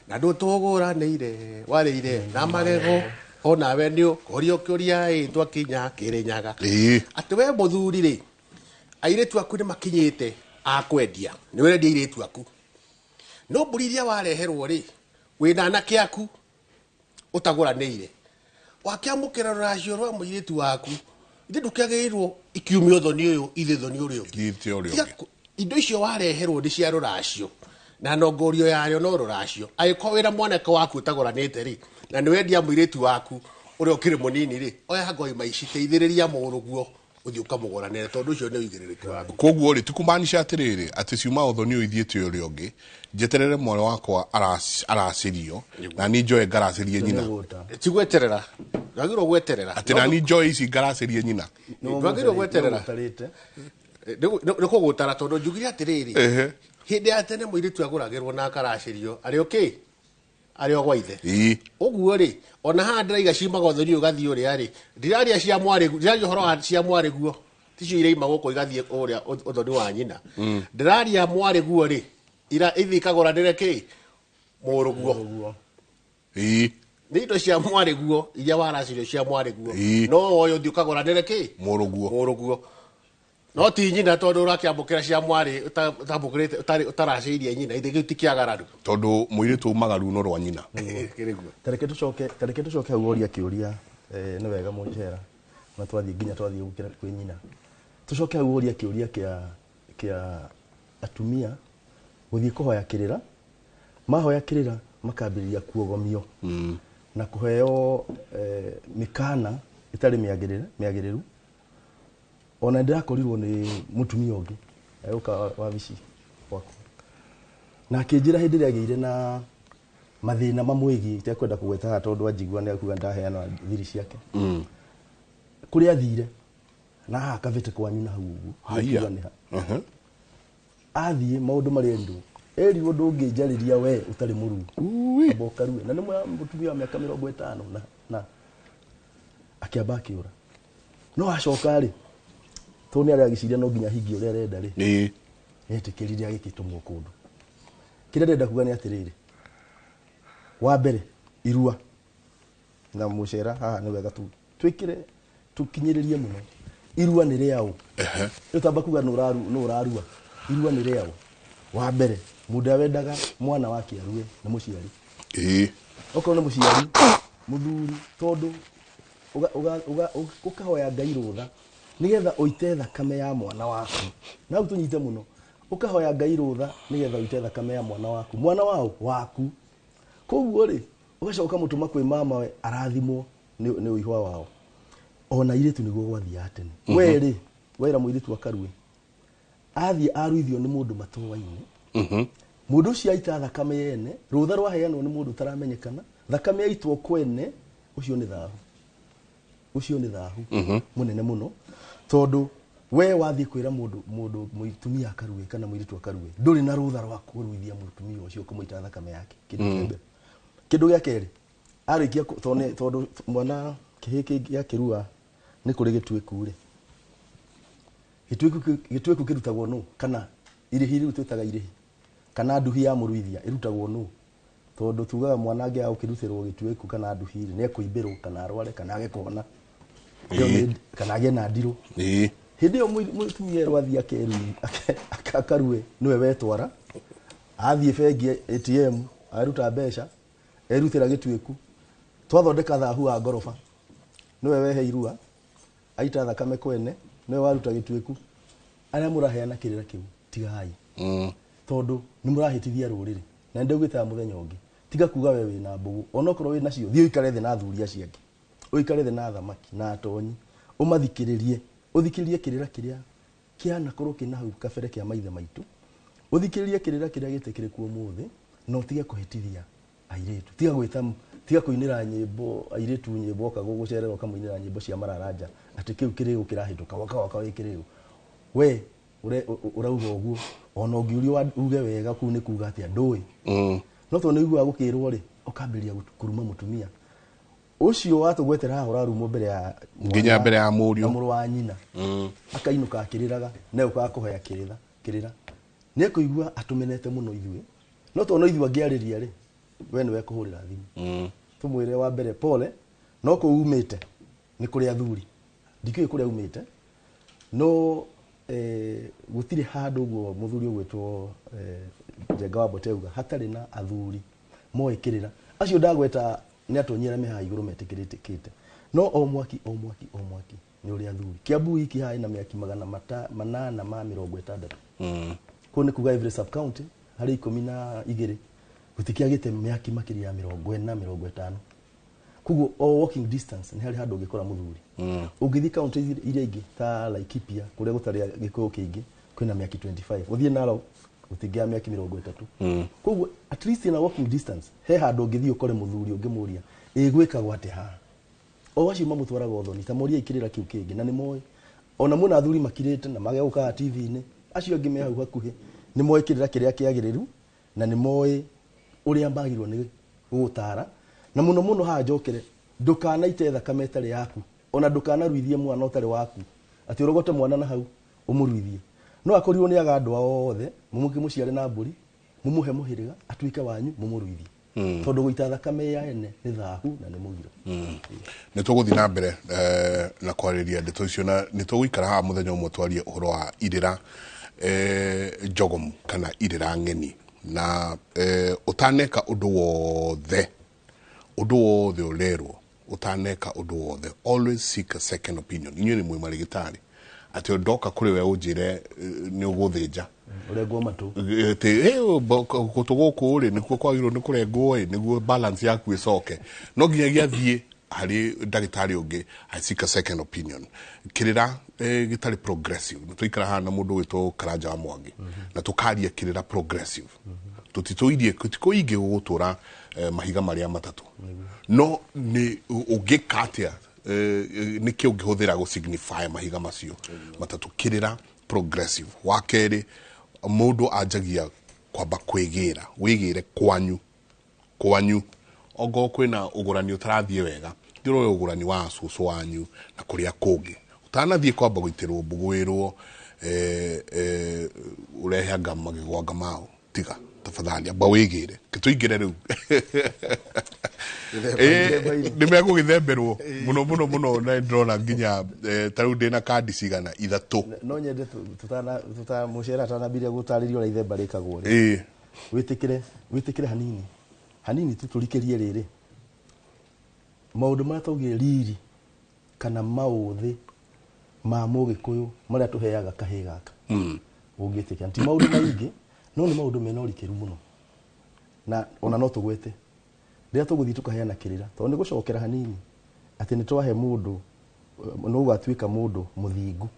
Na ndũtũgũranĩire warĩire na magego onawe nĩ ũkorio kĩũria ĩ twakinya Kĩrĩnyaga. Atĩ we mũthuri rĩ, airĩtu aku nĩ makinyĩte a kwendia, nĩ ũrendia airĩtu aku, no mbũri iria wareherwo rĩ, wĩna anake aku ũtagũranĩire, wakĩamũkĩra rũracio rwa mũirĩtu waku, ithe ndũkĩagĩrĩirwo ikiumia ũthoni ũyũ ithe ũthoni ũrĩa ũngĩ. Ithiĩte ũrĩa Tiga ũngĩ. Indo icio wareherwo nĩ cia rũracio na nongorio yarĩo no rũracio. Angĩkorwo wĩna mwanake waku ũtagũranĩte rĩ, na nĩ wendia mũirĩtu waku ũrĩa ũkĩrĩ mũnini rĩ, oya ngoima ici, teithĩrĩria mũrũguo ũthiĩ ũkamũgũranĩre, tondũ ũcio nĩ ũigĩrĩrĩki waku. Koguo rĩ, tikumaanisha atĩrĩrĩ atĩ ciuma ũthoni ũyũ ithiĩte ũrĩa ũngĩ, njeterere mwana wakwa aracĩrio na ni njoe ngaracĩrie nyina. Ti gweterera, ndwagĩrĩirwo gweterera. Atĩ na ni njoe ici ngaracĩrie nyina. Ndwagĩrĩirwo gweterera. Nĩ kũgũtara, tondũ njugire atĩrĩrĩ, hĩndĩ ya tene mũirĩtu agũragĩrwo na akaracĩrio arĩ okĩ arĩ o gwa ithe. Ũguo rĩ, ona haha ndĩraiga ciumaga ũthoni ũyũ ũgathiĩ ũrĩa rĩ, ndiraria cia mwarĩ, ndiraria ũhoro wa cia mwarĩ guo, ticio iraima gũkũ igathiĩ ũrĩa ũthoni wa nyina. Ndĩraria mwarĩ guo rĩ, ira ithiĩ ikagũranĩre kĩ mũrũguo. Nĩ indo cia mwarĩ guo iria waracirio cia mwarĩ guo. No woyo ũthiĩ ũkagũranĩre kĩ mũrũguo. Mũrũguo, no ti nyina, tondũ ũrakĩamũkĩra cia mwarĩ ũtamũkĩrĩte ũtaracĩirie nyina, ithe kĩu ti kĩagararu. Tondũ mũirĩtu aumaga runo rwa nyina. Kĩrĩguo. Tareke tũcoke hau woria kĩũria, nĩ wega mũnjera na twathiĩ nginya twathiĩ gũkĩra kwĩ nyina, tũcoke hau woria kĩũria kĩa atumia gũthiĩ kũhoya kĩrĩra, mahoya kĩrĩra makambĩrĩria kuogomio na kũheo mĩkana ĩtarĩ mĩagĩrĩru. Ona ndĩrakorirwo nĩ mũtumia ũngĩ agĩũka wabici gwakwa na akĩnjĩra hĩndĩ ĩrĩa agĩire na mathĩna mamwĩgiĩ, itekwenda kũgweta haha tondũ anjigua nĩ akuga ndaheana thiri ciake, kũrĩa athire na haha kabĩte kwanyu na hau ũguo. Haiya. Nĩkuga nĩ ha. Athiĩ maũndũ marĩa erirwo ndũngĩnjarĩria we ũtarĩ mũruu. Ui. Amba ũkarue, na nĩ mũtumia wa mĩaka 50 na akĩamba akĩũra, no acoka rĩ, tondũ nĩ aragĩciria no nginya ahingie ũrĩa arenda rĩ, etĩkĩrire agĩkĩtũmwo kũndũ. Kĩrĩa ndĩrenda kuga nĩ atĩrĩrĩ, wa mbere irua na mũcera haha nĩ wega tu twĩkĩre tũkinyĩrĩrie mũno, irua nĩ rĩaũ? Rĩu tamba kuga nũ ũrarua, irua nĩ rĩaũ? Wa mbere, mũndũ ũrĩa wendaga mwana wake arue nĩ mũciari. Okorwo nĩ mũciari mũthuri, tondũ ũkahoya Ngai rũtha nĩgetha ũite thakame ya mwana waku, na hau tũnyite mũno, ũkahoya Ngai rũtha nĩgetha ũite thakame ya mwana waku, mwana wao waku. Koguo rĩ, ũgacoka mũtũma kwĩ mamawe arathimwo nĩ ũihwa wao. Ona airĩtu nĩguo gwathiaga tene. We rĩ, wera mũirĩtu akarue, athiĩ aruithio nĩ mũndũ matũa-inĩ, mũndũ ũcio aita thakame yene, rũtha rwaheanwo nĩ mũndũ ũtaramenyekana, thakame yaitwo kwene, ũcio nĩ thahu, ũcio nĩ thahu mũnene mũno, tondũ we wathiĩ kwĩra mũndũ mũtumia akarue kana mũirĩtu akarue, ndũrĩ na rũtha rwa kũruithia mũtumia ũcio kũmũita thakame yake. Kĩndũ kĩa mbere. Kĩndũ gĩa kerĩ, arĩkia tondũ mwana kĩhĩ gĩakĩrua nĩ kũrĩ gĩtuĩku rĩ, gĩtuĩku kĩrutagwo nũ? Kana irĩhi rĩu twĩtaga irĩhi kana nduhi ya mũruithia ĩrutagwo nũ? Tondũ tugaga mwana angĩaga gũkĩrutĩrwo gĩtuĩku kana nduhi rĩ, nĩ ekũimbĩrwo kana arware kana age kuona. Ĩyo kana agĩe na ndirũ. Hĩndĩ ĩyo mũtumia erwo athiĩ akarue, nĩwe wetwara, athiĩ bengi ATM aruta mbeca, erutĩra gĩtuĩku, twathondeka thahu wa ngoroba, nĩwe wehe irua, aita thakame kwene, nĩwe waruta gĩtuĩku. Arĩa mũraheana kĩrĩra kĩu, tigai, tondũ nĩ mũrahĩtithia rũrĩrĩ. Na nĩndaugĩte mũthenya ũngĩ, tiga kuga we wĩna mbũgũ, onokorwo wĩ nacio, thiĩ ũikare thĩ na athuri acio angĩ, ũikare thĩ na athamaki na atonyi, ũmathikĩrĩrie, ũthikĩrĩrie kĩrĩra kĩrĩa kĩanakorwo kĩna hau kabere kĩa maithe maitũ, ũthikĩrĩrie kĩrĩra kĩrĩa gĩtĩkĩrĩku ũmũthĩ, na ũtige kũhĩtithia airĩtu. Tiga gwĩta, tiga kũinĩra nyĩmbo airĩtu nyĩmbo, oka gũgũcerera ũkamũinĩra nyĩmbo cia mararanja atĩ kĩu kĩrĩũ kĩrahĩtũka waka waka wĩ kĩrĩũ. We ũrauga ũguo, ona ũngĩũrio uge wega kũu nĩ kuga atĩa, ndũĩ. No tondũ nĩ ũiguaga gũkĩrwo rĩ, ũkambĩrĩria kũruma mũtumia ũcio watũgwetera haha ũrarumwo mbere ya nginya mwana mbere ya mũriũ na mũrũ wa nyina, akainũka akĩrĩraga na ũkaga kũhoya kĩrĩra. Kĩrĩra nĩ ekũigua atũmenete mũno ithuĩ, no tondũ no ithuĩ angĩarĩria rĩ. We nĩwe kũhũrĩra thimũ, tũmwĩre wa mbere pole, no kũu umĩte nĩ kũrĩ athuri, ndikĩũĩ kũrĩa umĩte, no gũtirĩ handũ ũguo mũthuri ũgwĩtwo Njenga wa Mbote auga hatarĩ na athuri moĩ kĩrĩra. Acio ndagweta nĩ atonyera me haha igũrũ metĩkĩrĩkĩte, no o mwaki o mwaki o mwaki nĩ ũrĩ athuri. Kiambu wiki haha ĩna mĩaki 860. Kũu nĩ kuga every sub county harĩ 12 gũtikĩagĩte mĩaki makĩria ya 40 50. Koguo o walking distance nĩ harĩ handũ ũngĩkora mũthuri. Ũngĩthiĩ county iria ingĩ ta Laikipia kũrĩa gũtarĩ gĩkũyũ kĩingĩ kwĩna mĩaki 25, ũthiĩ Narok gũtingĩaga mĩaki 30. Koguo at least in a walking distance he handũ ũngĩthiĩ ũkore mũthuri ũngĩmũria ĩ gwĩkagwo atĩa haha. O acio mamũtwaraga ũthoni ta moria ikĩrĩra kĩu kĩngĩ, na nĩ moĩ ona mwĩna athuri makirĩte na magĩa gũkaga TV-inĩ, acio angĩ me hau hakuhĩ nĩ moĩ kĩrĩra kĩrĩa kĩagĩrĩru na nĩ moĩ ũrĩa magĩrĩirwo nĩ gũgũtara. Na mũno mũno haha njokere, ndũkanaite thakame ĩtarĩ yaku, ona ndũkanaruithie mwana ũtarĩ waku, atĩ ũrogote mwana na hau ũmũruithie. No akorirwo nĩ aga andũ ao othe, mũmũkĩmũciare na mbũri, mũmũhe mũhĩrĩga atuĩke wanyu, mũmũruithie. Tondũ gũita thakame ya ene nĩ thahu na nĩ mũgiro. Nĩ tũgũthiĩ na mbere na kwarĩria ndeto icio, na nĩ tũgũikara haha mũthenya ũmwe twarie ũhoro wa irĩra njogomu kana irĩra ng'eni. Na ũtaneka ũndũ wothe, ũndũ wothe ũrerwo, ũtaneka ũndũ wothe, always seek a second opinion. Inyuĩ nĩ mwĩ marĩgĩtarĩ, atĩ ndoka kũrĩ we ũnjĩre nĩ ũgũthĩnja ũrengwo matũ, atĩ gũtũ gũkũ rĩ nĩkuo kwagĩrĩirwo nĩ kũrengwo ĩ nĩguo balance yaku ĩcoke, no nginyagia thiĩ harĩ ndagĩtarĩ ũngĩ, I seek a second opinion. Kĩrĩra gĩtarĩ progressive, nĩ tũikara haha na mũndũ wĩtwo Karanja wa Mwangi na tũkaria kĩrĩra progressive. Tũtitũirie tũtikũingĩ gũgũtũra mahiga marĩa matatũ, no nĩ ũngĩka atĩa, nĩkĩ ũngĩhũthĩra gũ signify mahiga macio matatũ? Kĩrĩra progressive. Wa kerĩ, mũndũ anjagia kwamba kwĩgĩra, wĩgĩre kwanyu kwanyu, ongorwo kwĩna ũgũrani ũtarathiĩ wega, thiĩ ũrore ũgũrani wa cũcũ wanyu na kũrĩa kũngĩ, ũtanathiĩ kwamba gũitĩrwo mbũgũ wĩrwo ũrehe anga magego anga mao, tiga tafadhali, amba wĩgĩre. Kĩtũingĩre rĩu nĩ megũgĩthemberwo mũno mũno mũno, na ndĩrona nginya ta rĩu ndĩna kandi cigana ithatũ. No nyende tutana tuta mũcere atanambirie gũtarĩria ũrĩa ithemba rĩkagwo rĩ, wĩtĩkĩre wĩtĩkĩre hanini hanini tu tũrikĩrie rĩrĩ maũndũ marĩa twaugire riri kana maũthĩ ma mũgĩkũyũ marĩa tũheaga kahĩĩ gaka. Ũngĩtĩkĩra ti maũndũ maingĩ, no nĩ maũndũ mena ũrikĩru mũno, na ona no tũgwete rĩrĩa tũgũthiĩ tũkaheana kĩrĩra, tondũ nĩ gũcokera hanini atĩ nĩ twahe mũndũ no ũgatuĩka mũndũ mũthingu.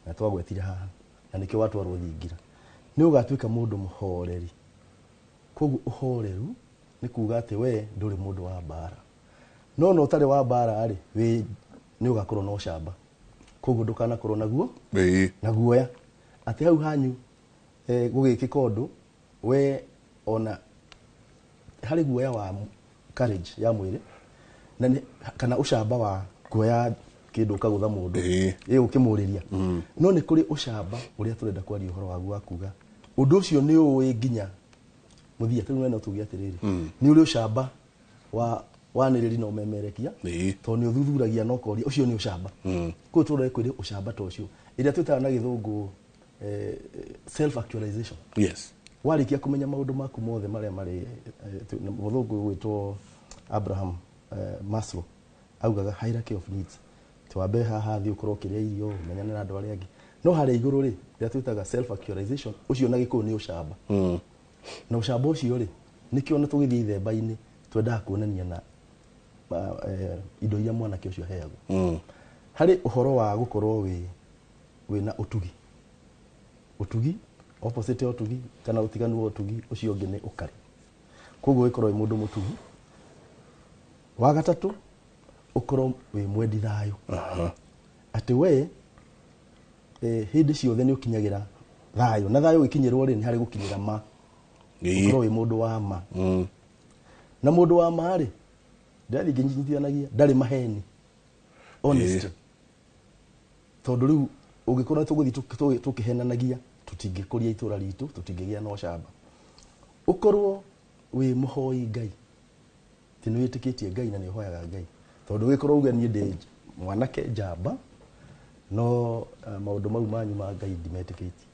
Na twagwetire haha na nĩkĩo watwarwo thingira, nĩ ũgatuĩka mũndũ mũhoreri. Koguo ũhoreru nĩ kuga atĩ we ndũrĩ mũndũ wa mbara, no no ũtarĩ wa mbara rĩ, wĩ nĩ ũgakorwo na ũcamba, koguo ndũkanakorwo naguo na guoya atĩ hau hanyu gũgĩkĩka ũndũ we ona harĩ guoya wa courage ya mwĩrĩ na kana ũcamba wa kuoya kĩndũ ũkagũtha mũndũ ĩ ũkĩmũrĩria. No nĩ kũrĩ ũcamba ũrĩa tũrenda kwaria ũhoro waguo wa kuga ũndũ ũcio nĩ ũĩ nginya mũthia. Tũrĩ no tuge atĩrĩrĩ, nĩ ũrĩ ũcamba wa wanĩrĩri na ũmemerekia, tondũ nĩ ũthuthuragia na ũkoria, ũcio nĩ ũcamba. Koguo tũrore kwĩrĩ ũcamba ta ũcio ĩrĩa twĩtaga na gĩthũngũ self actualization. Warĩkia kũmenya maũndũ maku mothe marĩa marĩ mũthũngũ gwĩtwo Abraham Maslow augaga hierarchy of needs, ti wambe haha thĩ ũkorwo ũkĩrĩa irio, ũmenyane na andũ arĩa angĩ, no harĩa igũrũ rĩ ĩrĩa twĩtaga self actualization, ũcio na gĩkũyũ nĩ ũcamba. Na ũcamba ũcio rĩ, nĩkĩo ona tũgĩthiĩ ithemba-inĩ twendaga kuonania na indo iria mwanake ũcio aheagwo. Harĩ ũhoro wa gũkorwo wĩna ũtugi, ũtugi opposite ya ũtugi kana ũtiganu wa ũtugi ũcio ũngĩ nĩ ũkarĩ, koguo ũgĩkorwo wĩ mũndũ mũtugi. Wa gatatũ, ũkorwo wĩ mwendi thayũ, atĩ we hĩndĩ ciothe nĩ ũkinyagĩra thayũ, na thayũ ũgĩkinyĩrwo rĩ nĩ harĩ gũkinyĩra ma. Ũkorwo wĩ mũndũ wa ma. Na mũndũ wa ma rĩ, ndĩrathiĩ ngĩnyitithanagia ndarĩ maheni, honesty, tondũ rĩu ũngĩkorwo tũgũthiĩ tũkĩhenanagia tũtingĩkũria itũra ritũ, tũtingĩgĩa na ũcamba. Ũkorwo Wĩ mũhoi Ngai, ti nĩ wĩtĩkĩtie Ngai na nĩ ũhoyaga Ngai, tondũ wĩkorwo uge niĩ ndĩ mwanake njamba no maũndũ mau manyu ma Ngai ndimetĩkĩtie,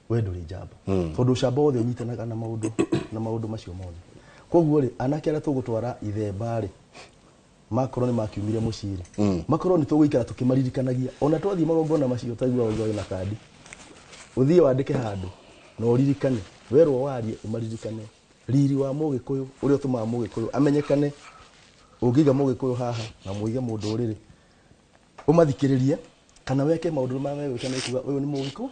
we ndũrĩ njamba, tondũ ũcamba wothe ũnyitanaga na maũndũ na maũndũ macio mothe. Koguo rĩ, anake arĩa tũgũtwara ithemba rĩ, makorwo nĩ makiumire mũciĩ rĩ, makorwo nĩ tũgũikara tũkĩmaririkanagia ona twathiĩ magongona macio. Taigua ũguo wĩna kandi, ũthiĩ wandĩke handũ na ũririkane, werwo warie ũmaririkane riri wa Mũgĩkũyũ ũrĩa ũtũmaga Mũgĩkũyũ amenyekane. Ũngĩiga Mũgĩkũyũ haha na mũige mũndũ ũrĩrĩ, ũmathikĩrĩrie kana weke maũndũ marĩa megwĩka, nĩ kuga ũyũ nĩ Mũgĩkũyũ.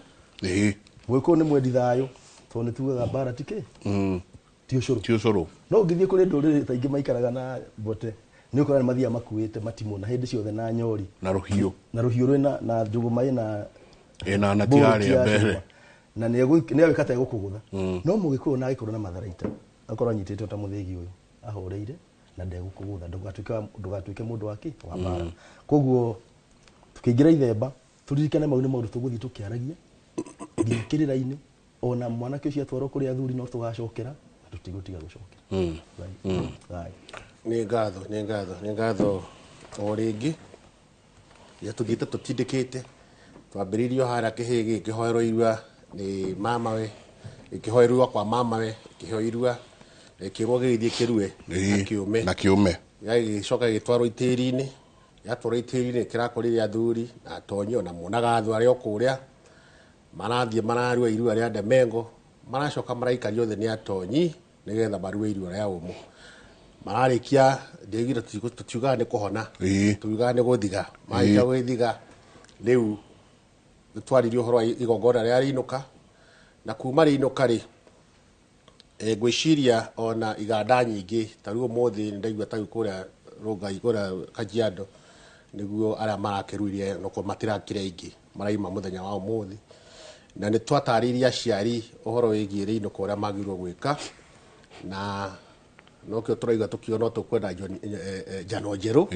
Mũgĩkũyũ nĩ mwendi thayũ, tondũ nĩ tugaga mbara ti kĩ, ti ũcũrũ. Ti ũcũrũ. No ũngĩthiĩ kũrĩ ndũrĩrĩ ta ingĩ maikaraga na mbote, nĩ ũkora nĩ mathiaga makuĩte matimũ na hĩndĩ ciothe na nyori na rũhiũ, na rũhiũ rwĩna na njũgũma ĩna ĩna nati mbũti harĩa ya mbere. cuma. Na nĩ egwĩka ta egũkũgũtha, no Mũgĩkũyũ na agĩkorwo na matharaita akorwo anyitĩte ta mũthĩgi ũyũ ahoreire na ndegũkũgũtha, ndũgatuĩke mũndũ wa kĩ wa mbara. Koguo tukĩingĩra ithemba, tũririkane mau nĩ maũndũ tũgũthiĩ tũkĩaragia nginya kĩrĩra-inĩ. Ona mwanake ũcio atwarwo kũrĩ athuri, no tũgacokera na tũtigũtiga gũcokera. Right. Nĩ ngatho, nĩ ngatho, nĩ ngatho o rĩngĩ. Ya tũthiĩte tũtindĩkĩte, twambĩrĩirio harĩa kĩhĩĩ gĩkĩhoerwo irua nĩ mamawe, gĩkĩhoerwo irua kwa mamawe, gĩkĩheo irua, gĩkĩrwo gĩgĩthiĩ kĩrue na kĩũme. Na kĩũme. Gĩgĩcoka gĩgĩtwarwo itĩri-inĩ. Gĩatwarwo itĩri-inĩ, kĩrakũrĩre athuri na atonyi ona monaga athũ arĩa o kũrĩa marathiĩ mararua irua rĩa ndemengo, maracoka maraikario othe nĩ atonyi nĩgetha marue irua rĩa ũmũ. Mararĩkia, ndĩgire tũtiugaga nĩ kũhona, tugaga nĩ gũthiga. Marĩkia gwĩthiga, rĩu nĩtwaririe ũhoro wa igongona rĩa rĩinũka, na kuma rĩinũka rĩ, ngwĩciria ona iganda nyingĩ ta rĩu ũmũthĩ nĩ ndaigua ta rĩu kũrĩa Rongai, kũrĩa Kajiado, nĩguo arĩa marakĩruire noko matirakĩrĩ aingĩ maraima mũthenya wa ũmũthĩ. Na nĩ twatarĩirie aciari ũhoro wĩgiĩ rĩinũka ũrĩa magĩrĩirwo gwĩka, na nokĩo tũrauga tũkiuga no tũkwenda njano njerũ,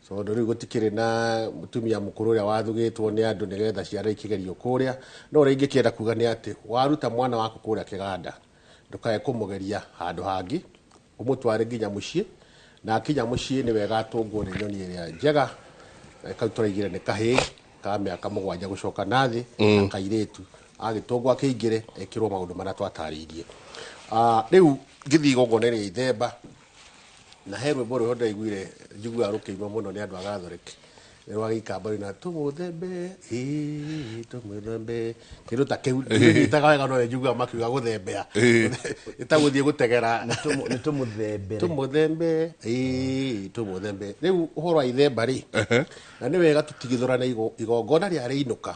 tondũ rĩu gũtikĩrĩ na mũtumia mũkũrũ ũrĩa wathugĩtwo nĩ andũ nĩgetha ciana ikĩgerio kũrĩa. No ũrĩa ingĩkĩenda kuga nĩ atĩ waruta mwana waku kũrĩa kĩganda, ndũkae kũmũgeria handũ hangĩ, ũmũtware nginya mũciĩ, na akinya mũciĩ nĩ wega atũngwo nĩ nyoni ĩrĩa njega. Na kau tũraigire nĩ kahĩĩ ka mĩaka 7 gũcoka na thĩ, na kairĩtu agĩtũngwo akĩingĩre ekĩrwo maũndũ marĩa twatarĩirie. Rĩu ngĩthiĩ igongona rĩa ithemba, na he rwĩmbo rũrĩa ndaiguire njiguaga rũkĩinwo mũno nĩ andũ a Gathoreki, nĩ rwa Gĩikamba rwĩna tũmũthembe, ĩĩ tũmũthembe, kĩndũ ta kĩu. Nditaga wega, no njiguaga makiuga gũthembea, ĩtagũthiĩ gũtegera. Nĩ tũmũthembere. Tũmũthembe, ĩĩ tũmũthembe. Rĩu ũhoro wa ithemba rĩ, na nĩ wega tũtigithũrane igongona rĩa rĩinũka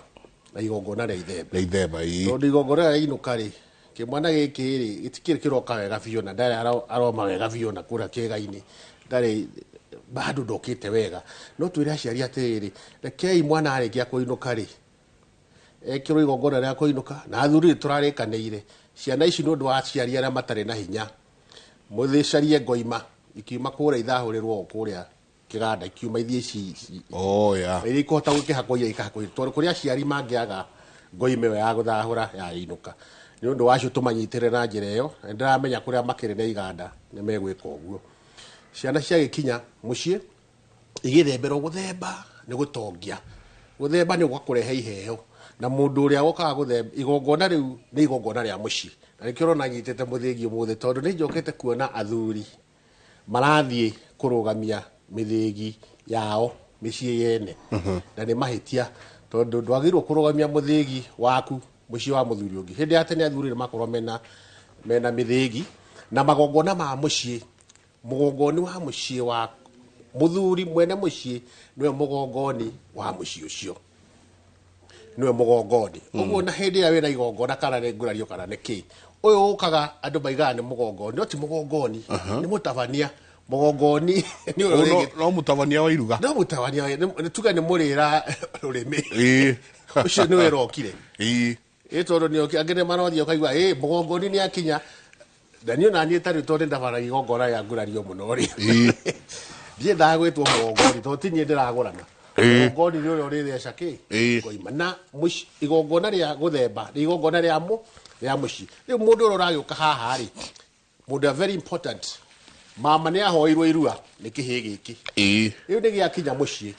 na igongona rĩa ithemba. Rĩa ithemba, ĩĩ. Tondũ igongona rĩa rĩinũka rĩ, kĩmwana gĩkĩ rĩ, gĩtikĩrĩ kĩroka wega biũ, na ndarĩ aroma wega biũ, na kũrĩa kĩĩga-inĩ ndarĩ bado ndokĩte wega. No twĩre aciari atĩrĩrĩ, rekei mwana arĩkia kũinũka rĩ, ekĩrwo igongona rĩa kũinũka. Na athuri nĩ tũrarĩkanĩire ciana ici nĩ ũndũ wa aciari arĩa matarĩ na hinya, mũthĩcarie ngoima ikiuma kũrĩa ithahũrĩrwo o kũrĩa kĩganda, ikiuma ithiĩ ici Oh, yeah. iria ikũhota gũkĩhakwo, iria ikahakwo, tondũ kũrĩ aciari mangĩaga ngoima ĩyo ya gũthahũra ya inũka. Nĩ ũndũ wacio tũmanyitĩre na njĩra ĩyo, na nĩndĩramenya kũrĩa makĩrĩ na iganda nĩ megwĩka ũguo. Ciana ciagĩkinya mũciĩ igĩthemberwo, gũthemba nĩ gũtongia, gũthemba nĩ gwa kũrehe iheo, na mũndũ ũrĩa wokaga gũthemba igongona rĩu nĩ igongona rĩa mũciĩ. Na nĩkĩo ũrona nyitĩte mũthĩgi ũmũthĩ, tondũ nĩ njokete kuona athuri marathiĩ kũrũgamia mĩthĩgi yao mĩciĩ yene, na nĩ mahĩtia, tondũ ndwagĩrĩirwo kũrũgamia mũthĩgi waku mũciĩ wa mũthuri ũngĩ. Hĩndĩ ya tene athuri nĩ makorwo mena mĩthĩgi na magongona ma mũciĩ. Mũgongoni wa mũciĩ wa mũthuri mwene mũciĩ nĩwe mũgongoni wa mũciĩ ũcio, nĩwe mũgongoni ũguo. Na hĩndĩ ĩrĩa wĩna igongona kana nĩ ngurario kana nĩ kĩ, ũyũ ũkaga andũ maigaga nĩ mũgongoni, no ti mũgongoni, nĩ mũtabania. Mũgongoni nĩ ũrĩa No mũtabania wa iruga. No mũtabania tuge nĩ mũrĩra rũrĩmĩ, ũcio nĩwe rokire. Ĩ tondũ nĩ angĩ nĩ marothiĩ ũkaigua ĩ mũgongoni nĩ akinya. Na niĩ ona niĩ tarĩu tondũ ndabaragia igongona rĩa ngurario mũno rĩ, ndiendaga gwĩtwo mũgongoni, tondũ ti niĩ ndĩragũrana. Mũgongoni nĩ ũrĩa ũrĩtheca kĩ ngoima. Na igongona rĩa gũthemba nĩ igongona rĩa mũciĩ. Rĩu mũndũ ũrĩa ũragĩũka haha rĩ, Mũndũ very important, mama nĩ ahoirwo irua nĩ kĩhĩ gĩkĩ. Rĩu nĩ gĩakinya mũciĩ,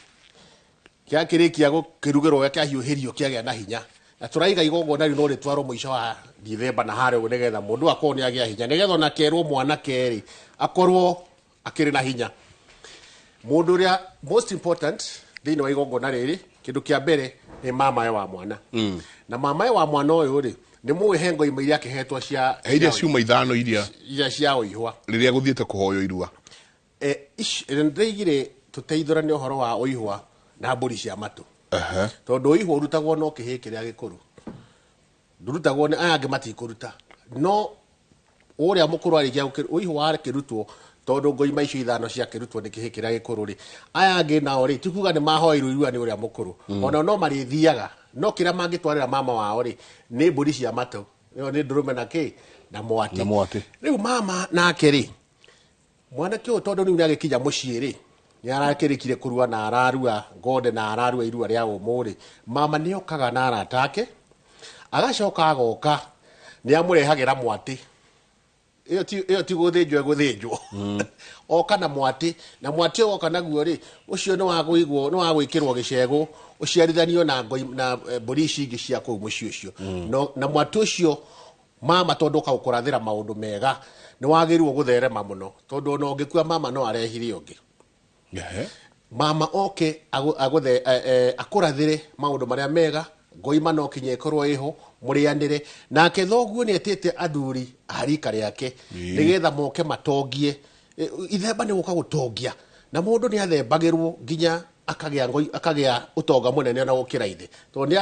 gĩakĩrĩkia gũkĩrugĩrwo, kĩahiũhĩrio, kĩagĩa na hinya, na tũraiga igongona rĩu no rĩtwarwo mũico wa Dithemba na harĩa ũguo, nĩgetha mũndũ akorwo nĩ agĩa hinya, nĩgetha ona kerwo mwanake rĩ, akorwo akĩrĩ na hinya. Mũndũ ũrĩa most important thĩinĩ wa igongona rĩrĩ, kĩndũ kĩa mbere nĩ mamae wa mwana. Na mamae wa mwana ũyũ rĩ, nĩ mũĩ he ngoima iria akĩhetwo cia He iria ciuma ithano iria iria cia ũihwa rĩrĩa gũthiĩte kũhoywo irua. Ndĩraigire tũteithũrane ũhoro wa ũihwa na mbũri cia matũ. Tondũ ũihwa ũrutagwo no kĩhĩ kĩrĩa gĩkũrũ, ndũrutagwo nĩ aya angĩ, matikũruta. No ũrĩa mũkũrũ arĩkia ũihwa wakĩrutwo, tondũ ngoima icio ithano ciakĩrutwo nĩ kĩhĩ kĩrĩa gĩkũrũ rĩ, aya angĩ nao rĩ, ti kuga nĩ mahoirwo irua nĩ ũrĩa mũkũrũ. Ona no marĩthiaga, no kĩrĩa mangĩtwarĩra mama wao rĩ, nĩ mbũri cia matũ, ĩyo nĩ ndũrũme na kĩ na mwatĩ. Na mwatĩ. Rĩu mama nake rĩ, mwanake ũyũ tondũ rĩu nĩ agĩkinya mũciĩ rĩ, nĩ arakĩrĩkire kũrua na ararua ngonde na ararua irua rĩa ũmũ rĩ, mama nĩ okaga na arata ake, agacoka agoka nĩ amũrehagĩra mwatĩ. Ĩyo ti gũthĩnjwo ĩgũthĩnjwo. Oka na mwatĩ, na mwatĩ ũyũ oka naguo rĩ, ũcio nĩ wa kũigwo, nĩ wa gwĩkĩrwo gĩcegũ, ũciarithanio na na mbũri ici ingĩ cia kũu mũciĩ ũcio. No, na mwatĩ ũcio mama tondũ ũkaũkũrathĩra maũndũ mega, nĩ wagĩrĩirwo gũtherema mũno, tondũ ona ũngĩkua mama no arehire ũngĩ. Mama oke akũrathĩre maũndũ marĩa mega, ngoima no kinya ĩkorwo ĩho, mũrĩanĩre. Nake thoguo nĩ etĩte athuri a rika rĩake, nĩgetha moke matongie. Ithemba nĩ gũka gũtongia, na mũndũ nĩ athembagĩrwo nginya akagĩa ngoi, akagĩa ũtonga mũnene ona gũkĩra ithe, tondũ nĩ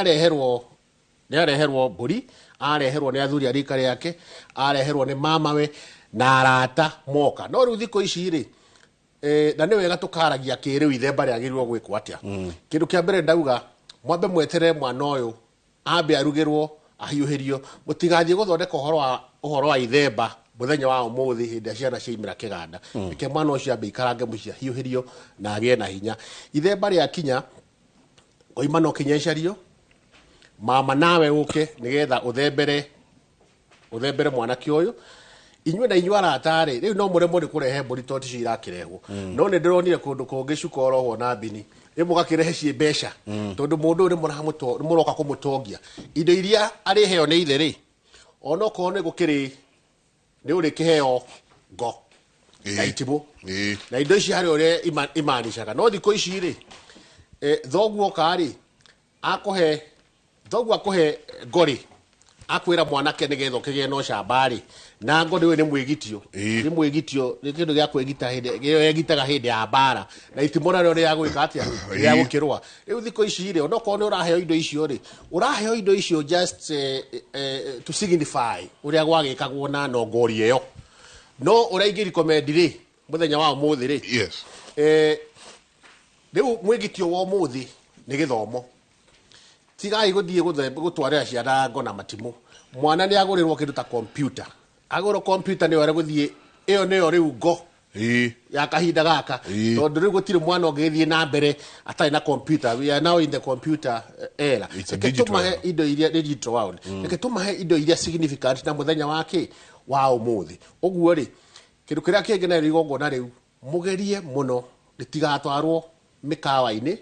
areherwo mbũri, areherwo nĩ athuri a rika rĩake, areherwo nĩ mamawe na arata moka. No rĩu thikũ ici rĩ, na nĩ wega tũkaragia kĩrĩu ithemba rĩagĩrĩirwo gwĩkwo atĩa. Kĩndũ kĩa mbere ndauga, mwambe mweterere mwana ũyũ ambe arugĩrwo, ahiũhĩrio, mũtigathiĩ gũthondeka ũhoro wa ithemba mũthenya wa ũmũthĩ hĩndĩ ĩrĩa ciana ciaimĩra kĩganda. Reke mwana ũcio ambe ikarange mũciĩ, ahiũhĩrio na agĩe na hinya. Ithemba rĩakinya, ngoima no kinya icario, mama nawe ũke nĩgetha ũthembere mwanake ũyũ. Inyuĩ na inyuĩ arata rĩ, rĩu no mũremwo nĩ kũrehe mbũri tondũ ticio irakĩrehwo. No nĩ ndĩronire kũndũ kũngĩ cuka orohwo na mbini, rĩu mũgakĩrehe ciĩ mbeca, tondũ mũndũ ũyũ nĩ mũroka kũmũtongia. Indo iria arĩheo nĩ ithe rĩ, onokorwo nĩ gũkĩrĩ, nĩ ũrĩkĩheo ngo na itimũ. Na indo ici harĩ ũrĩa imanicaga. No thikũ ici rĩ, thoguo oka rĩ, akũhe, thoguo akũhe ngo rĩ, akwĩra mwanake nĩgetha ũkĩgĩe na ũcamba rĩ, na ngo nĩ mwĩgitio. Nĩ mwĩgitio, nĩ kĩndũ gĩa kwĩgita hĩndĩ, gĩo egitaga hĩndĩ ya mbara. Na itimũ narĩo rĩa gwĩka atĩa? Rĩa gũkĩrũa. Rĩu thikũ ici rĩ, onokorwo nĩ ũraheo indo icio rĩ, ũraheo indo icio just to signify ũrĩa gwagĩkagwo na nongori ĩyo. No ũrĩa ingĩ recommend rĩ, mũthenya wa ũmũthĩ rĩ, rĩu mwĩgitio wa ũmũthĩ nĩ gĩthomo. Tigai gũthiĩ gũtwarĩra ciana ngo na matimũ. Mwana nĩ agũrĩrwo kĩndũ ta computer. Agũrwo computer nĩyo arĩgũthiĩ, ĩyo nĩyo rĩu ngo ya kahinda gaka. Tondũ rĩu gũtirĩ mwana ũngĩgĩthiĩ na mbere atarĩ na computer. We are now in the computer era. It's a Reke digital tũmahe era. indo iria digital world. Reke tũmahe indo iria significant na mũthenya wa kĩ? Wa ũmũthĩ. Ũguo rĩ, kĩndũ kĩrĩa kĩngĩ narĩo igongona rĩu, mũgerie mũno rĩtigatwarwo mĩkawa-inĩ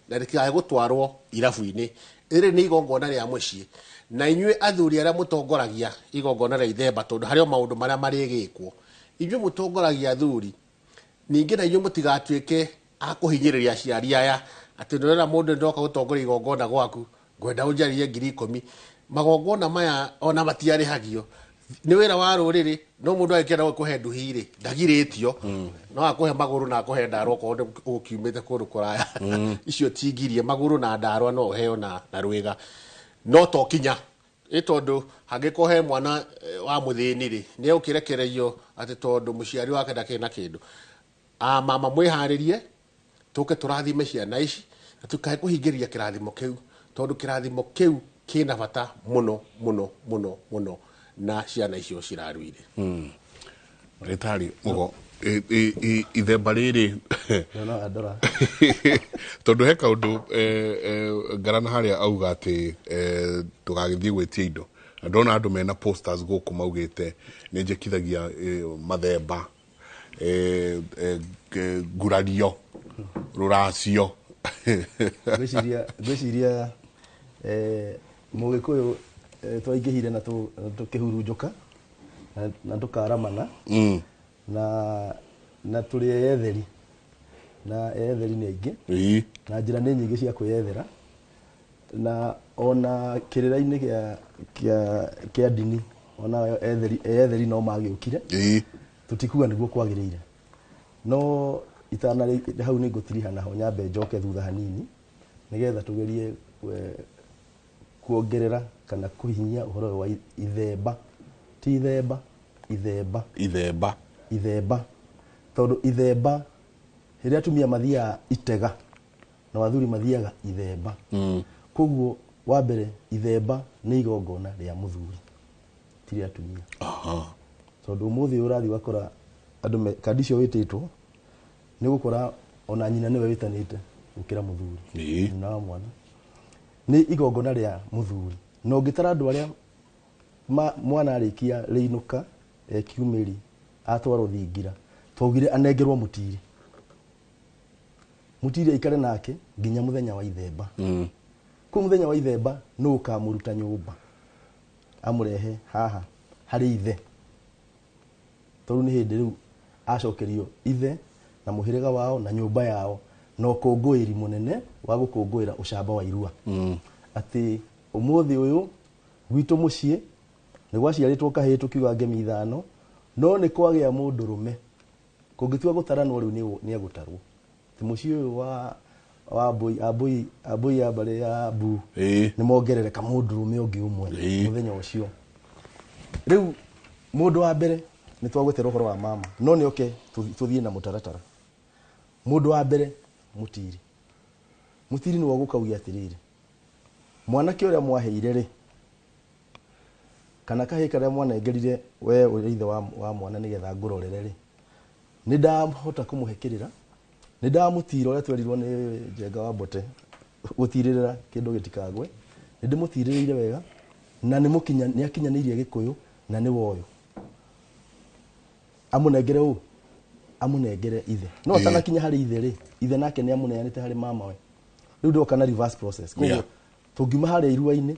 na rĩtikae gũtwarwo irabu-inĩ. Rĩrĩ nĩ igongona rĩa mũciĩ. Na inyuĩ athuri arĩa mũtongoragia igongona rĩa ithemba, tondũ harĩ o maũndũ marĩa marĩgĩkwo, inyuĩ mũtongoragia athuri, ningĩ na inyuĩ mũtigatuĩke a kũhinyĩrĩria aciari aya atĩ ndĩrona mũndũ ndoka gũtongoria igongona gwaku, ngwenda ũnjarĩrie ngiri ikũmi. Magongona maya ona matiarĩhagio, nĩ wĩra wa rũrĩrĩ. No mũndũ agĩkĩenda gũkũhe nduhi rĩ, ndagirĩtio. No akũhe magũrũ na akũhe ndarwa okorwo nĩ ũkiumĩte kũndũ kũraya. Icio ti ngirie, magũrũ na ndarwa no ũheo na rwĩga. No to kinya ĩ tondũ hangĩkorwo he mwana wa mũthĩni rĩ, nĩ egũkĩrekererio atĩ tondũ mũciari wake ndakĩrĩ na kĩndũ. A mama mwĩharĩrie, tũke tũrathime ciana ici, na tũkae kũhingĩrĩria kĩrathimo kĩu, tondũ kĩrathimo kĩu kĩna bata mũno mũno mũno mũno na ciana icio ciraruire. Ndagĩtarĩ Mũgo, ithemba rĩrĩ Ndona andora. Tondũ he kaũndũ, Ngarana harĩa auga atĩ, ndũgagĩthiĩ gwĩtia indo. Na ndona andũ mena posters gũkũ maugĩte nĩ njĩkithagia mathemba, ngurario, rũracio. Ngwĩciria Mũgĩkũyũ twaingĩhire na tũkĩhurunjũka na tũkaramana na tũrĩ eyetheri, na eyetheri nĩ aingĩ na njĩra nĩ nyingĩ cia kwĩyethera, na ona kĩrĩra-inĩ kĩa ndini ona eyetheri no magĩũkire. Tũtikuga nĩguo kwagĩrĩire, no itana hau nĩ ngũtiriha naho nyambe njoke thutha hanini nĩgetha tũgerie kuongerera kana kũhihinya ũhoro ũyũ wa ithemba. Ti ithemba, ithemba. Ithemba. Ithemba. Tondũ ithemba rĩrĩa atumia mathiaga itega na athuri mathiaga ithemba. Koguo wa mbere ithemba nĩ igongona rĩa mũthuri ti rĩa atumia. Tondũ ũmũthĩ ũrathiĩ ũgakora andũ kandi icio wĩtĩtwo nĩ ũgũkora ona nyina nĩwe wĩtanĩte gũkĩra mũthuri. Nyina wa mwana. Nĩ igongona rĩa mũthuri. Na ũngĩtara andũ arĩa mwana arĩkia rĩinũka kiumĩri atwarwo thingira twaugire anengerwo mũtiri. Mũtiri aikare nake nginya mũthenya wa ithemba. Kũu mũthenya wa ithemba nũ ũkamũruta nyũmba amũrehe haha harĩ ithe. Tondũ nĩ hĩndĩ rĩu acokerio ithe na mũhĩrĩga wao na nyũmba yao na ũkũngũĩri mũnene wa gũkũngũĩra ũcamba wa irua. Atĩ ũmũthĩ ũyũ gwitũ mũciĩ nĩ gwaciarĩtwo kahĩĩ tũkiuga ngemi ithano, no nĩ kwagĩa mũndũrũme kũngĩtua gũtaranwo rĩu nĩ egũtarwo. Ti mũciĩ ũyũ wa ambũi ya mbarĩ ya mbu nĩ mongerereka mũndũrũme ũngĩ ũmwe mũthenya ũcio. Rĩu mũndũ wa mbere nĩ twagwetera ũhoro wa mama, no nĩ oke tũthiĩ na mũtaratara. Mũndũ wa mbere mũtiri. Mũtiri nĩwe ũgũka uge atĩrĩrĩ, mwanake ũrĩa mwaheire rĩ, kana kahĩĩ karĩa mwanengerire we ũrĩ ithe wa mwana nĩgetha ngũrorere rĩ, nĩ ndahota kũmũhe kĩrĩra, nĩ ndamũtira ũrĩa twerirwo nĩ Njenga wa Mbote gũtirĩrĩra kĩndũ gĩtikagwe, nĩ ndĩmũtirĩrĩire wega na nĩ akinyanĩirie Gĩkũyũ na nĩ woyo. Amũnengere ũ? Amũnengere ithe. No atanakinya harĩ ithe rĩ, ithe nake nĩ amũneanĩte harĩ mama we. Rĩu ndoka na reverse process. Koguo tũngiuma harĩa irua-inĩ,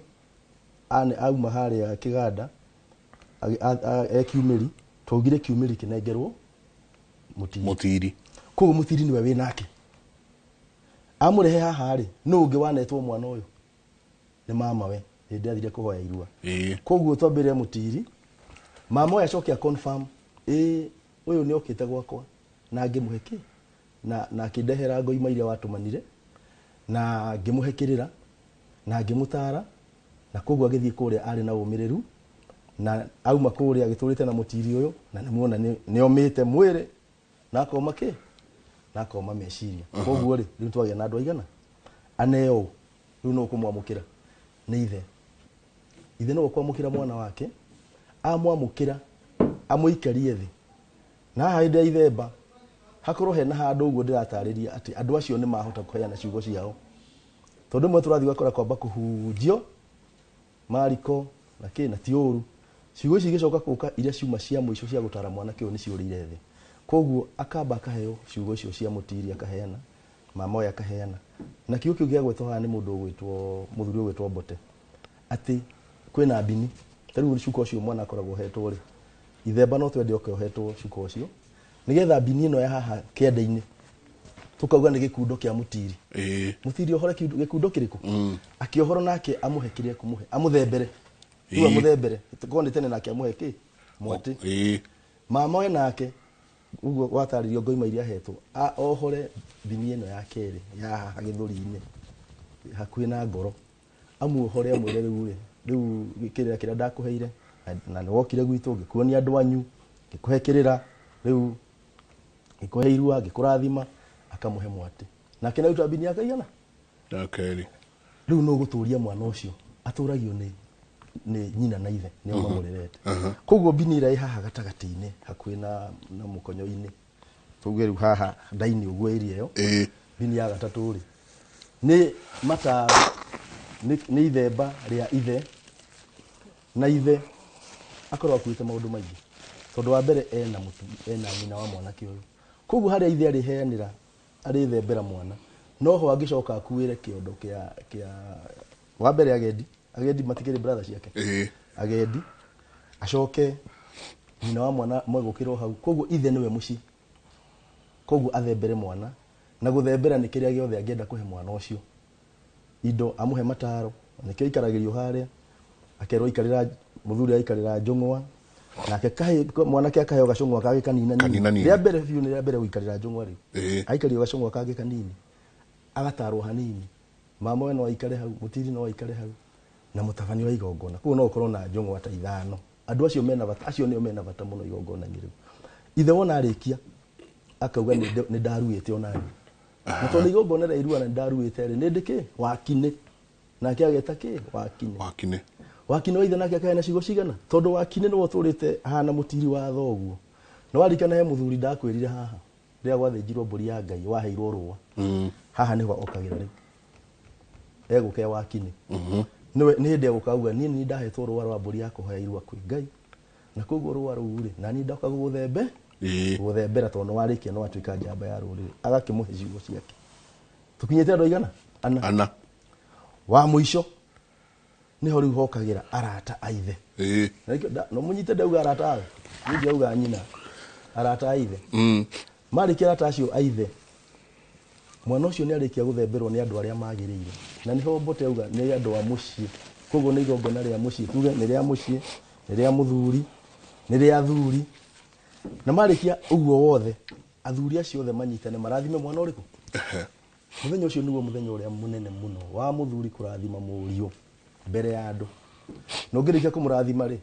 auma harĩa kĩganda, e kiumĩri, twaugire kiumĩri kĩnengerwo mũtiri. Mũtiri. Koguo mũtiri nĩwe wĩ nake. Amũrehe haha rĩ, nũ ũngĩ wanetwo mwana ũyũ? Nĩ mama we, hĩndĩ athire kũhoya irua. Koguo twambĩrĩre mũtiri, mama ũyũ acoke a confirm, ũyũ nĩ okĩte gwakwa na ngĩmũhe kĩ? Na akĩndehera ngoima iria watũmanire, na ngĩmũhe kĩrĩra, na ngĩmũtara, na koguo agĩthiĩ kũrĩa arĩ na ũmĩrĩru, na auma kũrĩa agĩtũrĩte na mũtiri ũyũ, na nĩmuona nĩ omĩte mwĩrĩ, na akoma kĩ? Na akoma meciria. Koguo rĩ, rĩu twagĩa na andũ aigana? Aneo, rĩu no ũkũmwamũkĩra nĩ ithe. Ithe no ũkwamũkĩra mwana wake, amwamũkĩra, amũikarie thĩ. Na haha hĩndĩ ya ithemba, hakorwo hena handũ ũguo ndĩratarĩria atĩ andũ acio nĩ mahota kũheana ciugo ciao. Tondũ rĩmwe tũrathiĩ ũgakora kwamba kũhunjio, mariko, na kĩ, na ti ũru. Ciugo ici igĩcoka gũka iria ciuma cia mũico cia gũtara mwanake ũyũ nĩ ciũrĩire thĩ. Koguo akamba akaheo ciugo icio cia mũtiri akaheana, mama ũyũ akaheana. Na kiugo kĩu gĩagwetwo haha nĩ mũndũ ũgwĩtwo, mũthuri ũgwĩtwo Mbote. Atĩ kwĩna mbini. Ta rĩu cuka ũcio mwana akoragwo ohetwo rĩ, ithemba no twende oke ohetwo cuka ũcio. Nĩgetha mbini ĩno ya haha kĩande-inĩ, tũkauga nĩ gĩkundo kĩa mũtiri. Mũtiri ohore gĩkundo kĩrĩkũ? Akĩohoro nake amũhe kĩrĩa ekũmũhe, amũthembere. Rĩu amũthembere. Korwo nĩ tene nake amũhe kĩ? Mwatĩ. Mama we nake, ũguo watarĩrio ngoima iria ahetwo, ohore mbini ĩno ya kerĩ, ya haha gĩthũri-inĩ, hakuhĩ na ngoro. Amuohore amwĩre rĩu rĩ, rĩu kĩrĩra kĩrĩa ndakũheire, na nĩ wokire gwitũ, ngĩkuonia andũ anyu, ngĩkũhe kĩrĩra, rĩu ngĩkũhe irua, ngĩkũrathima, akamũhe mwatĩ. Nake nĩ aruta mbini yake igana? Ya kerĩ. Rĩu no gũtũria mwana ũcio, atũragio nĩ nyina na ithe, nĩo mamũrerete. Koguo mbini ĩrĩa ĩ haha gatagatĩ-inĩ, hakuhĩ na mũkonyo-inĩ, tuge rĩu haha nda-inĩ ũguo area ĩyo, mbini ya gatatũ rĩ, nĩ mataro, nĩ ithemba rĩa ithe, Na ithe akorwo akuĩte maũndũ maingĩ tondũ wa mbere ena ena nyina wa mwanake ũyũ. Koguo harĩa ithe arĩheanĩra arĩthembera mwana noho angĩcoka akuĩre kĩondo kĩa wa mbere agendi matikĩrĩ brother ciake. Agendi acoke nyina wa mwana mwegũkĩrwo hau. Koguo ithe nĩwe mũciĩ. Koguo athembere mwana na gũthembera nĩ kĩrĩa gĩothe angĩenda kũhe mwana ũcio. Indo amũhe mataro nĩkĩo aikaragĩrio harĩa akerwo ikarĩra mũthuri aikarĩra njũng'wa nake kahe mwanake akaheo gacũng'wa kangĩ kanina nini. Rĩa mbere biũ nĩ rĩa mbere gũikarĩra njũng'wa rĩu. Aikario gacũng'wa kangĩ kanini agatarwo hanini. Mama we no aikare hau, mũtiri no aikare hau na mũtabania wa igongona. Koguo no ũkorwo na njũng'wa ta ithano. Andũ acio mena bata, acio nĩo mena bata mũno igongona-inĩ rĩu. Ithe wona arĩkia akauga nĩ ndaruĩte onani. Na tondũ igongona rĩa irua na nĩ ndaruĩte rĩ, nĩ ndĩkĩ wakinĩ. Nake ageta kĩ wakinĩ. Wakinĩ. Wakinĩ wa ithe nake akaheana ciugo cigana? Tondũ wakinĩ nĩwe ũtũrĩte ahana mũtiri wa thoguo. Na warikana he mũthuri ndakwĩrire haha rĩrĩa gwathĩnjirwo mbũri ya Ngai waheirwo rũa. Haha nĩho okagĩra rĩu. Egũka wakinĩ. Nĩwe nĩ hĩndĩ egũka auga niĩ nĩ ndahetwo rũa rwa mbũri ya kũhoya irua kwĩ Ngai. Na koguo rũa rũu rĩ, na niĩ ndoka gũgũthembe. Gũthembera tondũ nĩwarĩkia nĩ watuĩka njamba ya rũrĩrĩ. Agakĩmũhe ciugo ciake. Tũkinyĩte andũ aigana? Ana. Ana. Wa mũico nĩho rĩu hokagĩra arata a ithe. No mũnyite ndauga arata awe. Niĩ ndiauga nyina. Arata a ithe. Marĩkia arata acio a ithe. Mwana ũcio nĩ arĩkia gũthemberwo nĩ andũ arĩa magĩrĩire. Na nĩho Mbote auga nĩ andũ a mũciĩ. Koguo nĩ igongona rĩa mũciĩ. Tuge nĩ rĩa mũciĩ, nĩ rĩa mũthuri, nĩ rĩa athuri. Na marĩkia ũguo wothe, athuri acio othe manyitane marathime mwana ũrĩkũ? Mũthenya ũcio nĩguo mũthenya ũrĩa mũnene mũno wa mũthuri kũrathima mũriũ mbere ya andũ. Na ũngĩrĩkia kũmũrathima rĩ,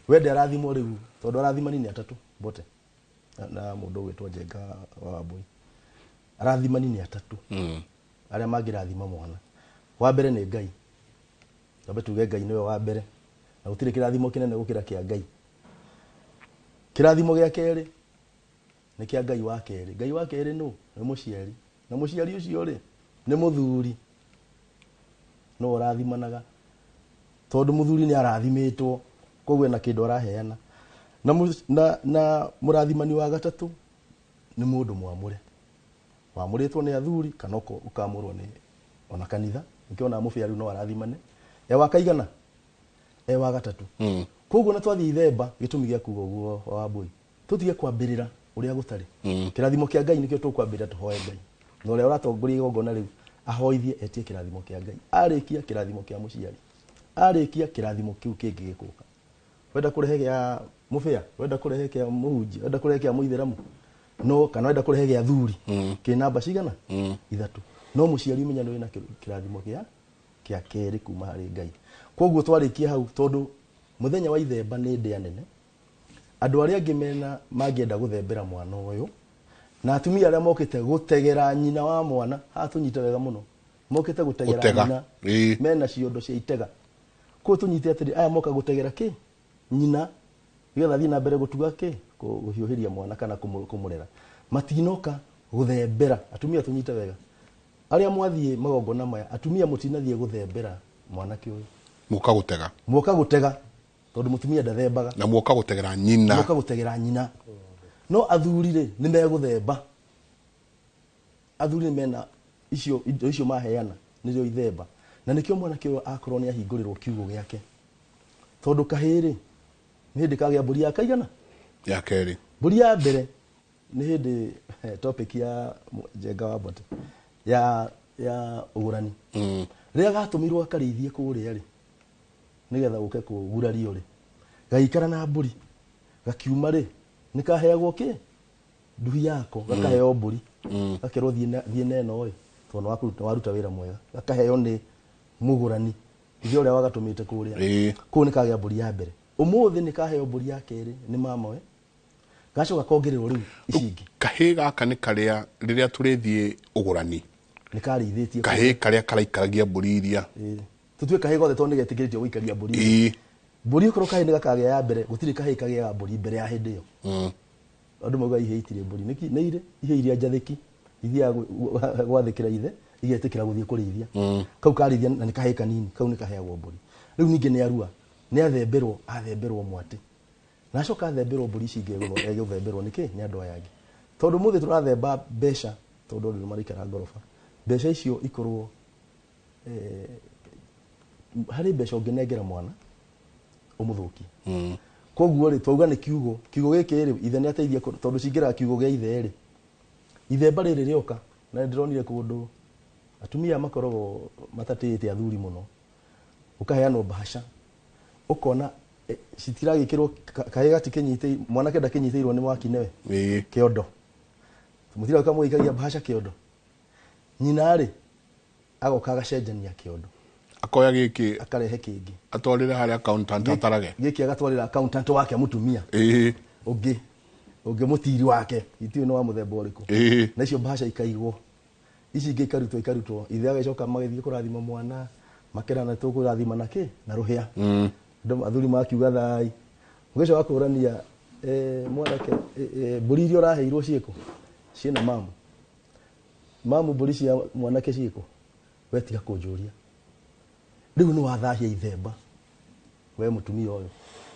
wende arathimwo rĩu tondũ arathimani nĩ atatũ Mbote na mũndũ ũgwĩtwo Njenga wa Wambui. Arathimani nĩ atatũ arĩa mangĩrathima mwana. Wa mbere nĩ Ngai. Twambe tuge Ngai nĩwe wa mbere na gũtirĩ kĩrathimo kĩnene gũkĩra kĩa Ngai. Kĩrathimo gĩa kerĩ nĩ kĩa Ngai wa kerĩ. Ngai wa kerĩ nũ? Nĩ mũciari. Na mũciari ũcio rĩ nĩ mũthuri. No ũrathimanaga tondũ mũthuri nĩ arathimĩtwo koguo ena kĩndũ araheana. Na mũrathimani wa gatatũ nĩ mũndũ mwamũre. Wamũrĩtwo nĩ athuri kana ũkamũrwo nĩ ona kanitha. Nĩkĩo ona mũbĩa rĩu no arathimane. E wa kaigana? E wa gatatũ. Koguo na twathiĩ ithemba gĩtũmi gĩa kuga ũguo wa Wambui. Tũtige kwambĩrĩra ũrĩa gũtarĩ. Kĩrathimo kĩa Ngai nĩkĩo tũkwambĩrĩra tũhoe Ngai. Na ũrĩa ũratongoria igongona rĩu ahoithie etie kĩrathimo kĩa Ngai. Arĩkia kĩrathimo kĩa mũciari. Arĩkia kĩrathimo kĩu kĩngĩ gĩkũka. Wenda kũrehe gĩa mũbĩa, wenda kũrehe kĩa mũhunjia, wenda kũrehe kĩa mũithĩramu. No kana wenda kũrehe gĩa thuri. Kĩ namba cigana? Ithatũ. No mũciari ũmenya nĩ wĩna kĩrathimo kĩa kerĩ kuma harĩ Ngai. Koguo twarĩkia hau tondũ mũthenya wa ithemba nĩ ndĩa nene. Andũ arĩa angĩ mena mangĩenda gũthembera mwana ũyũ na atumia arĩa mokĩte gũtegera nyina wa mwana, haha tũnyite wega mũno. Mokĩte gũtegera nyina mena ciondo cia itega. Koguo tũnyite atĩrĩ aya moka gũtegera kĩ? Nyina nĩgetha athiĩ na mbere gũtuga kĩ? Kũhiũhĩria mwana kana kũmũrera. Matinoka gũthembera. Atumia tũnyite wega. Arĩa mwathiĩ magongona maya, atumia mũtinathiĩ gũthembera mwanake ũyũ. Mũka gũtega. Mũka gũtega tondũ mũtumia ndathembaga. Na mũka gũtegera nyina. Mũka gũtegera nyina. No athuri rĩ nĩ megũthemba. Athuri nĩ mena icio indo icio maheana nĩrĩo ithemba. Na nĩkĩo mwanake ũyũ akorwo nĩ ahingũrĩrwo kiugo gĩake. Tondũ kahĩĩ rĩ nĩ hĩndĩ kagĩa mbũri ya kaigana? Ya kerĩ. Mbũri ya mbere nĩ hĩndĩ topic ya Njenga wa Mbote ya ũgũrani. Rĩrĩa gatũmirwo akarĩithie kũrĩa rĩ nĩgetha gũke kũgurario rĩ gagĩikara na mbũri gakiuma rĩ nĩ kaheagwo kĩ? Nduhi yako gakaheo mbũri. Gakerwo thiĩ na ĩno ĩ tondũ nĩ waruta wĩra mwega. Gakaheo nĩ mũgũrani ithe ũrĩa wagatũmĩte kũrĩa. Kũu nĩ kagĩa mbũri ya mbere. Ũmũthĩ nĩ kaheo mbũri ya kerĩ nĩ mama we. Gacoka kongererwo rĩu ici ingĩ. Kahĩĩ gaka nĩ karĩa rĩrĩa tũrĩthiĩ ũgũrani. Nĩ karĩithĩtie. Kahĩĩ karĩa karaikaragia mbũri iria. Tũtue kahĩĩ gothe tondũ nĩ getĩkĩrĩtio gũikaria mbũri. Mbũri okorwo kahĩĩ nĩ gakagĩa ya mbere, gũtirĩ kahĩĩ kagĩaga mbũri mbere ya hĩndĩ ĩyo. Andũ maugaga ihĩĩ itirĩ mbũri. Nĩkĩ? Nĩ irĩ ihĩĩ iria njathĩki ithiaga gwathĩkĩra ithe igetĩkĩra gũthiĩ kũrĩithia. Kau karĩithia na nĩ kahĩĩ kanini, kau nĩ kaheagwo mbũri. Rĩu ningĩ nĩ arua. Nĩ athemberwo athemberwo mwatĩ. Na acoka athemberwo mbũri ici ingĩ egũthemberwo nĩkĩ nĩ andũ aya angĩ. Tondũ mũthĩ tũrathemba mbeca tondũ andũ nĩ maraikara ngoroba. Mbeca icio ikorwo harĩ mbeca ũngĩnengera mwana ũmũthũkie. Koguo rĩ twauga nĩ kiugo, kiugo gĩkĩ rĩ ithe nĩ ateithia tondũ cingĩraga kiugo gĩa ithe rĩ. Ithemba rĩrĩ rĩoka na ndĩronire kũndũ atumia makoragwo matatĩĩte athuri mũno. Ũkaheanwo mbahaca ũkona citiragĩkĩrwo kahĩĩ gatikĩnyitĩ mwanake ndakĩnyitĩirwo nĩ mwaki nĩwe kĩondo. Mũtira kamũikagia mbahaca kĩondo. Nyina rĩ agoka agacenjania kĩondo. Akoya gĩkĩ akarehe kĩngĩ. Atwarĩre harĩa accountant atarage. Gĩkĩ agatwarĩra accountant wake mũtumia. Ũngĩ ũngĩ mũtiri wake itiũĩ nĩ wa mũthemba ũrĩkũ. Na icio mbahaca ikaigwo. Ici ingĩ ikarutwo ikarutwo. Ithe agĩcoka magĩthiĩ kũrathima mwana makerana tũkũrathima na kĩ na rũhĩa. Andũ athuri makiuga thai. Ũgĩcoka kũrania mwanake mbũri iria ũraheirwo ciĩkũ? Ciĩna mamu. Mamu mbũri cia mwanake ciĩkũ? We tiga kũnjũria. Rĩu nĩ wathahia ithemba. We mũtumia ũyũ.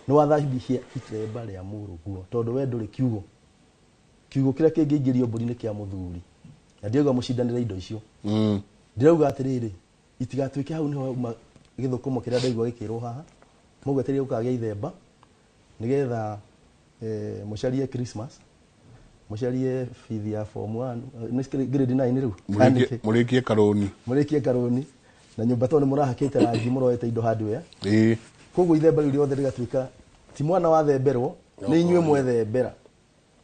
Nĩ wathahia ithemba rĩa mũrũguo tondũ we ndũrĩ kiugo. Kiugo kĩrĩa kĩngĩingĩrio mbũri nĩ kĩa mũthuri. Na ndirauga mũcindanĩre indo icio. Ndirauga atĩrĩrĩ itigatuĩke hau niho hauma gĩthũkũmo kĩrĩa ndaigua gĩkĩrwo haha. Mũgwetereire gũkagĩa ithemba nĩgetha mũcarie Christmas, mũcarie bithi ya form 1, nĩ grade 9 rĩu. Mũrĩkie karũni. Mũrĩkie karũni. Na nyũmba tondũ nĩ mũrahakĩte rangi mũroete indo hardware. Koguo ithemba rĩu rĩothe rĩgatuĩka ti mwana wathemberwo, nĩ inyuĩ mwethembera.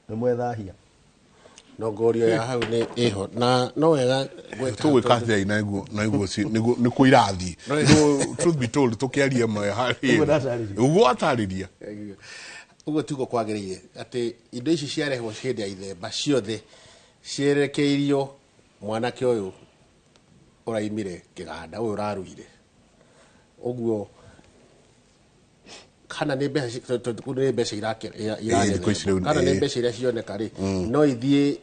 Nĩ mwethahia. Nongorio ya hau nĩ ĩho na no wega tũgwĩka atĩa na iguo nĩ kũ irathiĩ. No truth be told tũkĩaria ma harĩ. Ũguo atarĩria. Ũguo tiguo kwagĩrĩire atĩ indo ici ciarehwo hĩndĩ ya ithemba ciothe cierekeirio mwanake ũyũ ũraimire kĩganda ũyũ ũraruire. Ũguo kana nĩ mbeca nĩ mbeca iragetha kana nĩ mbeca iria cioneka rĩ no ithiĩ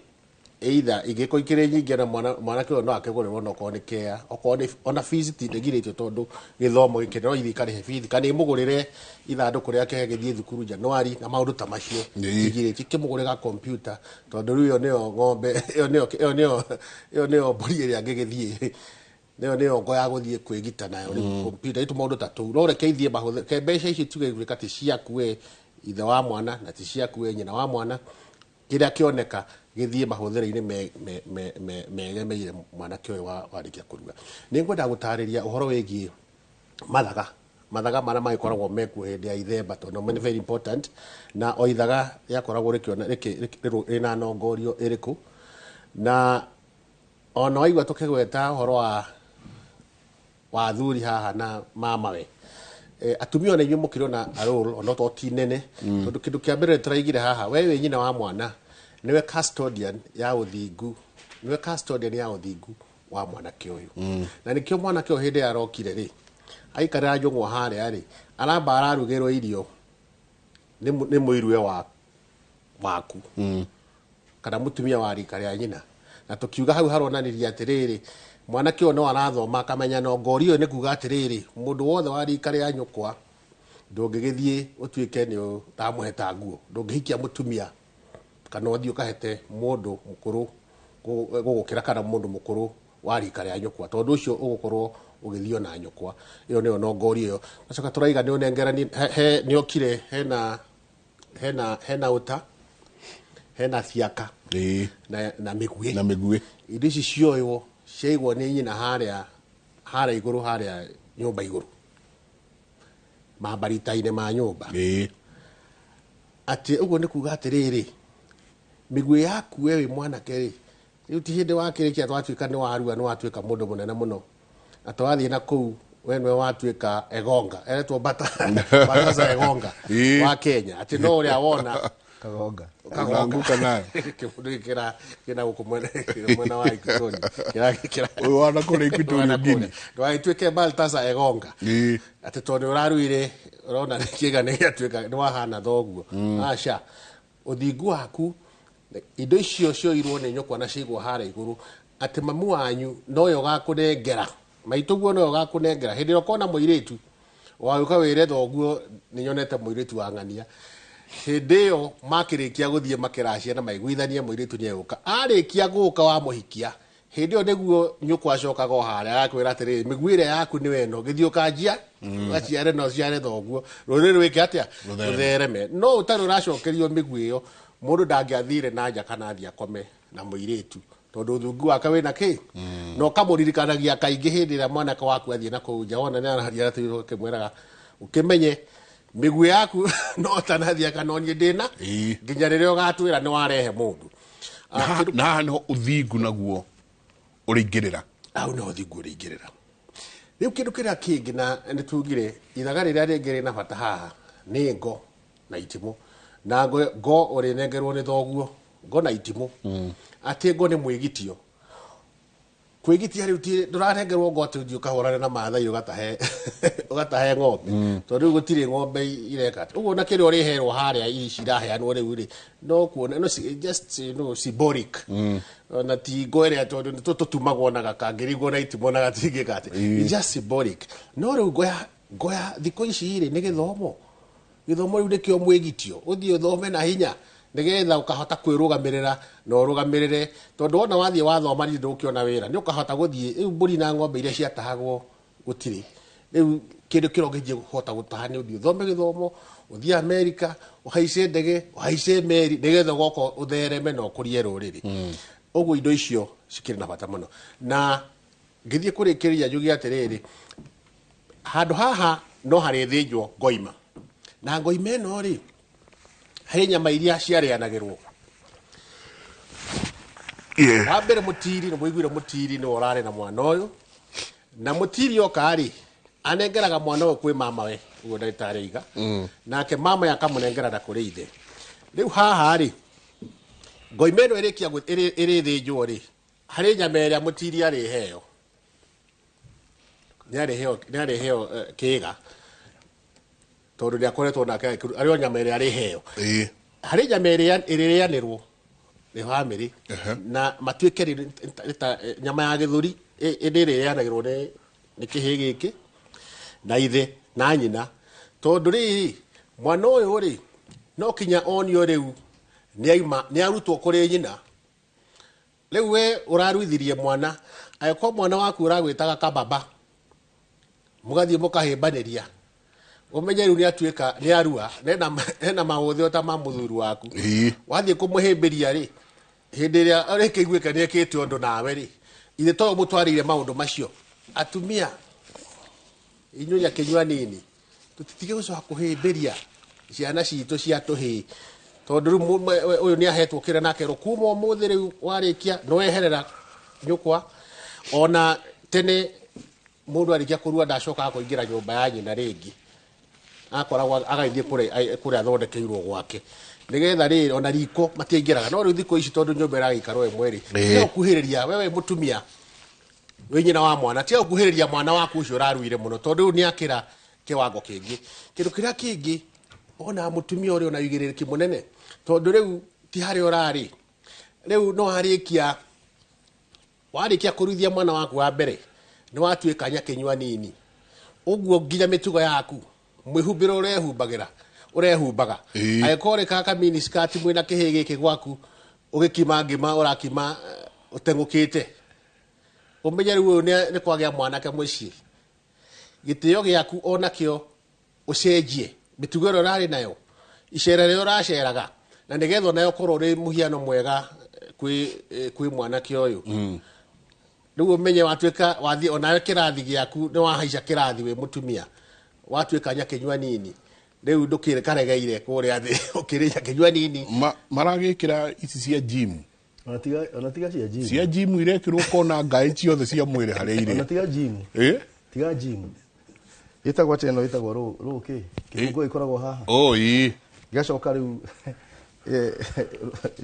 either ingĩkorwo ikĩrĩ nyingĩ na mwanake ũyũ no akĩgũrĩrwo no okorwo nĩ kea okorwo nĩ ona fees ti ndĩgirĩtio tondũ gĩthomo gĩkĩ no ithiĩ ikarĩhe fees kana ĩmũgũrĩre ithandũkũ rĩake gĩthiĩ thukuru Januari na maũndũ ta macio igirĩtio ikĩmũgũrĩra computer tondũ rĩu ĩyo nĩyo ng'ombe ĩyo nĩyo mbũri ĩrĩa angĩgĩthiĩ nĩyo nĩyo ngo ya gũthiĩ kwĩgita nayo rĩu computer itu maũndũ ta tũu no reke ithiĩ mahũthĩre ke mbeca ici tuge gwĩka ti ciaku we ithe wa mwana na ti ciaku we nyina wa mwana kĩrĩa kĩoneka gĩthiĩ mahũthĩro-inĩ megemeire mwanake ũyũ warĩkia kũrua. Nĩ ngwenda gũtarĩria ũhoro wĩgiĩ mathaga. Mathaga marĩa magĩkoragwo mekuo hĩndĩ ya ithemba tondũ nĩ very important na o ithaga rĩakoragwo rĩkĩona rĩna nongorio ĩrĩkũ na ona waigua tũkĩgweta ũhoro wa athuri haha na mamawe atumia ona inyuĩ mũkĩrĩ ona a role ona to ti nene tondũ kĩndũ kĩa mbere tũraigire haha we wĩ nyina wa mwana niwe custodian ya ũthingu niwe custodian ya ũthingu wa mwanake ũyũ na nĩkĩo mwanake ũyũ hĩndĩ arokire rĩ aikarĩra njũng'wa harĩa rĩ aramba ararugĩrwo irio nĩ mũiruwe waku kana mũtumia wa rika rĩa nyina na tũkiuga hau haronanirie atĩrĩrĩ mwanake ũyũ no arathoma akamenya no ngori ĩyo nĩ kuga atĩrĩrĩ mũndũ wothe wa rika rĩa nyũkwa ndũngĩgĩthiĩ ũtuĩke nĩ ũramũheta nguo ndũngĩhikia mũtumia kana ũthiĩ ũkahete mũndũ mũkũrũ gũgũkĩra kana mũndũ mũkũrũ wa rika rĩa nyũkwa tondũ ũcio ũgũkorwo ũgĩthiĩ na nyũkwa ĩyo nĩyo nongori ĩyo acoka tũraiga nĩ ũnengerani nĩ okire hena ũta hena thiaka na mĩguĩ na mĩguĩ indo ici cioywo ciaigwo nĩ nyina harĩa igũrũ harĩa nyũmba igũrũ mambarita-inĩ ma nyũmba atĩ ũguo nĩ kuga atĩrĩrĩ mĩguĩ yaku we wĩ mwanake rĩ rĩu ti hĩndĩ wakĩrĩkia twatuĩka nĩ warua nĩ watuĩka mũndũ mũnene mũno na twathiĩ na kũu we nĩwe watuĩka egonga eretwo Bataza egonga wa Kenya atĩ no ũrĩa wona kagonga kagonga nayo kĩndũ gĩkĩra kĩna gũkũ mwena wa Equatoria kĩra ũyũ wana kũrĩa Equatoria Guinea ndwagĩtuĩke Baltaza egonga atĩ tondũ ũraruire ũrona kĩga nĩ gĩatuĩka nĩ wahana thoguo aca ũthingu waku indo icio cioirwo nĩ nyũkwa na ciaigwo harĩa igũrũ atĩ mamu wanyu noyo ũgakũnengera maitũguo noyo ũgakũnengera hĩndĩ ĩrĩa ũkona mũirĩtu Wagĩũka wĩre thoguo nĩ nyonete mũirĩtu wa ng'ania. Hĩndĩ ĩyo makĩrĩkia gũthiĩ makĩracia na maiguithanie mũirĩtu nĩ egũka. Arĩkia gũka wamũhikia, hĩndĩ ĩyo nĩguo nyũkwa acokaga o harĩa agakwĩra atĩrĩrĩ, mĩguĩ ĩrĩa yaku nĩwe ĩno, gĩthiĩ ũkanjia, ũgaciare na ũciare thoguo, rũrĩrĩ rwĩke atĩa? Rũthereme. No ũtarĩ ũracokerio mĩguĩ ĩyo, mũndũ ndangĩathire na nja kana athiĩ akome na mũirĩtu tondũ ũthungu wake wĩna kĩ? Na ũkamũririkanagia kaingĩ hĩndĩ ĩrĩa mwanake waku athiĩ na kũu nja, wona nĩ araria atĩ ũkĩmwĩraga ũkĩmenye mĩguĩ yaku no ũtanathiĩ kana niĩ ndĩna nginya rĩrĩa ũgatwĩra nĩ warehe mũndũ. Na haha nĩho ũthingu naguo ũrĩingĩrĩra. Hau nĩho ũthingu ũrĩingĩrĩra. Rĩu kĩndũ kĩrĩa kĩngĩ na nĩ tugire ithaga rĩrĩa rĩngĩ rĩna bata haha nĩ ngo na itimũ. Na ngo ũrĩnengerwo nĩ thoguo, ngo na itimũ. Atĩ ngo nĩ mwĩgitio. Kwĩgitia rĩu ti ndũranengerwo ngo atĩ ũthiĩ ũkahũrane na Maathai ũgatahe ng'ombe. Tondũ rĩu gũtirĩ ng'ombe ireka atĩ. Ũguo na kĩrĩa ũrĩherwo harĩa ici iraheanwo rĩu rĩ, no kuona, no just, you know, symbolic. Na ti ngo ĩrĩa tondũ nĩ tũtumagwo na gakangĩringwo na itimũ na gatingĩka atĩ. It's just symbolic. No rĩu ngo ya thikũ ici rĩ, nĩ gĩthomo. Gĩthomo rĩu nĩkĩo mwĩgitio. Ũthiĩ ũthome na hinya nĩgetha ũkahota kwĩrũgamĩrĩra na ũrũgamĩrĩre, tondũ wona wathiĩ wathoma nĩ ndũkĩona wĩra, nĩ ũkahota gũthiĩ. Rĩu mbũri na ng'ombe iria ciatahagwo gũtirĩ. Rĩu kĩndũ kĩrĩa ũngĩthiĩ kũhota gũtaha nĩ ũthiĩ ũthome gĩthomo, ũthiĩ Amerika, ũhaice ndege, ũhaice meri, nĩgetha ũgoka ũthereme na ũkũrie rũrĩrĩ. Ũguo indo icio cikĩrĩ na bata mũno. Na ngĩthiĩ kũrĩkĩrĩria njuge atĩrĩrĩ, handũ haha no harĩthĩnjwo ngoima. Na ngoima ĩno rĩ, harĩ nyama iria ciarĩanagĩrwo. Wa mbere mũtiri, nĩ mũiguire mũtiri nĩwe ũrarĩ na mwana ũyũ. Na mũtiri oka rĩ, anengeraga mwana ũyũ kwĩ mamawe, ũguo ndagĩtarĩ aiga. Nake mamawe akamũnengera na kũrĩ ithe. Rĩu haha rĩ, ngoima ĩno ĩrĩkia ĩrĩthĩnjwo rĩ, harĩ nyama ĩrĩa mũtiri arĩheo. Nĩ arĩheo kĩga. Tondũ nĩ akoretwo nake arĩ o nyama ĩrĩa arĩheo. Harĩ nyama ĩrĩa ĩrĩrĩanĩrwo nĩ bamĩrĩ. Na matuĩke rĩ, ta nyama ya gĩthũri, ĩrĩ ĩrĩanagĩrwo nĩ kĩhĩ gĩkĩ na ithe na nyina. Tondũ rĩrĩ, mwana ũyũ rĩ, no kinya onio rĩu nĩ arutwo kũrĩ nyina. Rĩu we ũraruithirie mwana, angĩkorwo mwana waku ũragwĩtaga kababa, mũgathiĩ mũkahĩmbanĩria, ũmenye rĩu nĩ atuĩka, nĩ arua, nena maũthĩ o ta ma mũthuri waku. Wathiĩ kũmũhĩmbĩria rĩ, hĩndĩ ĩrĩa ũrĩkĩiguĩka nĩ ekĩte ũndũ nawe rĩ, ithe to ũmũtwarĩire maũndũ macio. Atumia, inyuĩ nyakĩnyua nini, tũtitige gũcoka kũhĩmbĩria ciana citũ cia tũhĩĩ. Tondũ rĩu ũyũ nĩ ahetwo kĩrĩa nake rũ, kuma ũmũthĩ rĩu warĩkia, nĩ weherera nyũkwa. Ona tene mũndũ arĩkia kũrua ndacokaga kũingĩra nyũmba ya nyina rĩngĩ. Akoragwo agagĩthiĩ kũrĩa athondekeirwo gwake. Nĩgetha rĩrĩ, ona riko matiaingĩraga. No rĩu thikũ ici tondũ nyũmba ĩragĩikarwo ĩmwe rĩ, tiga gũkuhĩrĩria, we wĩ mũtumia, wĩ nyina wa mwana, tiga gũkuhĩrĩria mwana waku ũcio ũraruire mũno, tondũ rĩu nĩ akĩra kĩwango kĩngĩ. Kĩndũ kĩrĩa kĩngĩ, ona mũtumia ũrĩa ona ũigĩrĩrĩki mũnene, tondũ rĩu ti harĩa ũrarĩ. Rĩu no warĩkia kũruithia mwana waku wa mbere, nĩ watuĩka nyakĩnyua nini. Ũguo nginya mĩtugo yaku, mwĩhumbĩro ũrehumbagĩra, ũrehumbaga. Angĩkorwo ũrĩ kaka mini skirt mwĩna kĩhĩ gĩkĩ gwaku, ũgĩkima ngima ũrakima ũteng'ũkĩte. Ũmenye rĩu ũyũ nĩ kwagĩa mwanake mũciĩ. Gĩtĩo gĩaku onakĩo ũcenjie, mĩtugo ĩrĩa ũrarĩ nayo, icera rĩrĩa ũraceraga, na nĩgetha onayo ũkorwo ũrĩ mũhiano mwega kwĩ mwanake ũyũ. Rĩu ũmenye watuĩka wathiĩ onawe kĩrathi gĩaku, nĩ wahaica kĩrathi wĩ mũtumia, watuĩka nyakĩnyua nini. Rĩu ndũkĩrĩ karegeire kũrĩa thĩ, ũkĩrĩ nyakĩnyua nini. Maragĩkĩra ici cia gym. Ona tiga cia gym. Cia gym irekĩrwo kona ngaĩ ciothe cia mwĩrĩ harĩa irĩ. Ona tiga gym. Tiga gym. Ĩtagwo atĩa ĩno? Ĩtagwo rũ kĩ? Kĩbungo ĩkoragwo haha. Oh, ĩĩ. Gĩgacoka rĩu,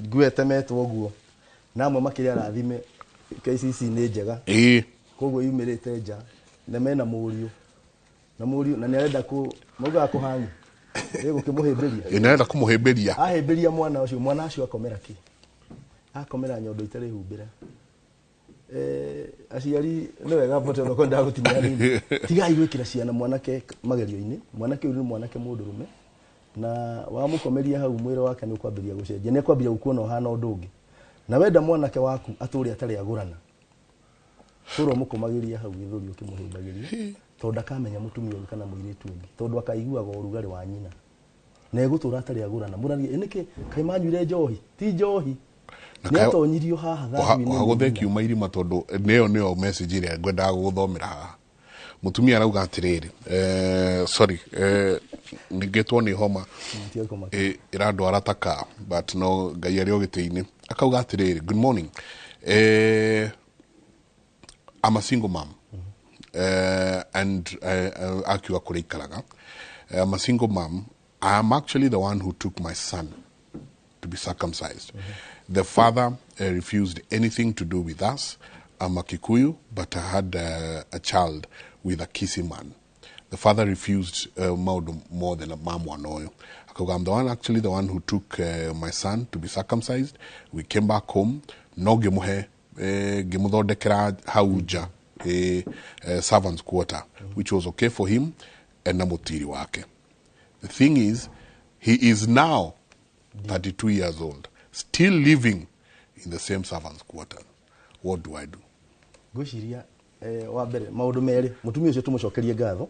nguo ĩtemetwo ũguo. Na amwe makĩrĩ arathime KCC nĩ njega. Koguo yumĩrĩte nja. Na mena mũriũ. Na mũriũ, na nĩarenda maugaga kũhang'i. Ĩ gũkĩmũhĩmbĩria. Ĩ, nĩarenda kũmũhĩmbĩria. Ahĩmbĩria mwana ũcio, mwana ũcio akomera kĩ? Akomera nyondo itarĩ humbĩre. Aciari nĩ wega bote onakorwo ndagũtinia hanini. Tigai gwĩkĩra ciana mwanake magerio-inĩ. Mwanake ũyũ nĩ mwanake mũndũrũme na wamũkomeria hau mwĩrĩ wake nĩ ũkwambĩrĩria gũcenjia, nĩ ekwambĩrĩria gũkuona ũhana ũndũ ũngĩ. Na wenda mwanake waku atũre atarĩ agũrana, tũra ũmũkomagĩria hau gĩthũri ũkĩmũhĩmbagĩria, tondũ ndakamenya mũtumia ũngĩ kana mũirĩtu ũngĩ, tondũ akaiguaga ũrugarĩ wa nyina na egũtũra atarĩ agũrana. Mũrarie nĩkĩ kaĩ manyuire njohi? Ti njohi, nĩ atonyirio haha thabu-inĩ. Wahagũthe kiuma irima, tondũ nĩyo nĩyo message ĩrĩa ngwendaga gũgũthomera haha. Mũtumia arauga atĩrĩrĩ, sorry, ningĩtwo nĩ homa ĩrandwara taka, but no Ngai arĩ o gĩtĩ-inĩ. Akauga atĩrĩrĩ, good morning, I'm a single mom. And akiuga kũrĩa ikaraga, I'm a single mom. I am actually the one who took my son to be circumcised. The father refused anything to do with us. I'm a Kikuyu, but I had a child with a Kisii man. The father refused maũndũ mothe na ma mwana ũyũ. Akauga, I'm the one, actually the one who took my son to be circumcised. We came back home, no ngĩmũhe, ngĩmũthondekera hau nja, servants quarter, which was okay for him and na mũtiri wake. The thing is, he is now 32 years old, still living in the same servants quarter. What do I do? Ngwĩciria wa mbere maũndũ merĩ, mũtumia ũcio tũmũcokerie ngatho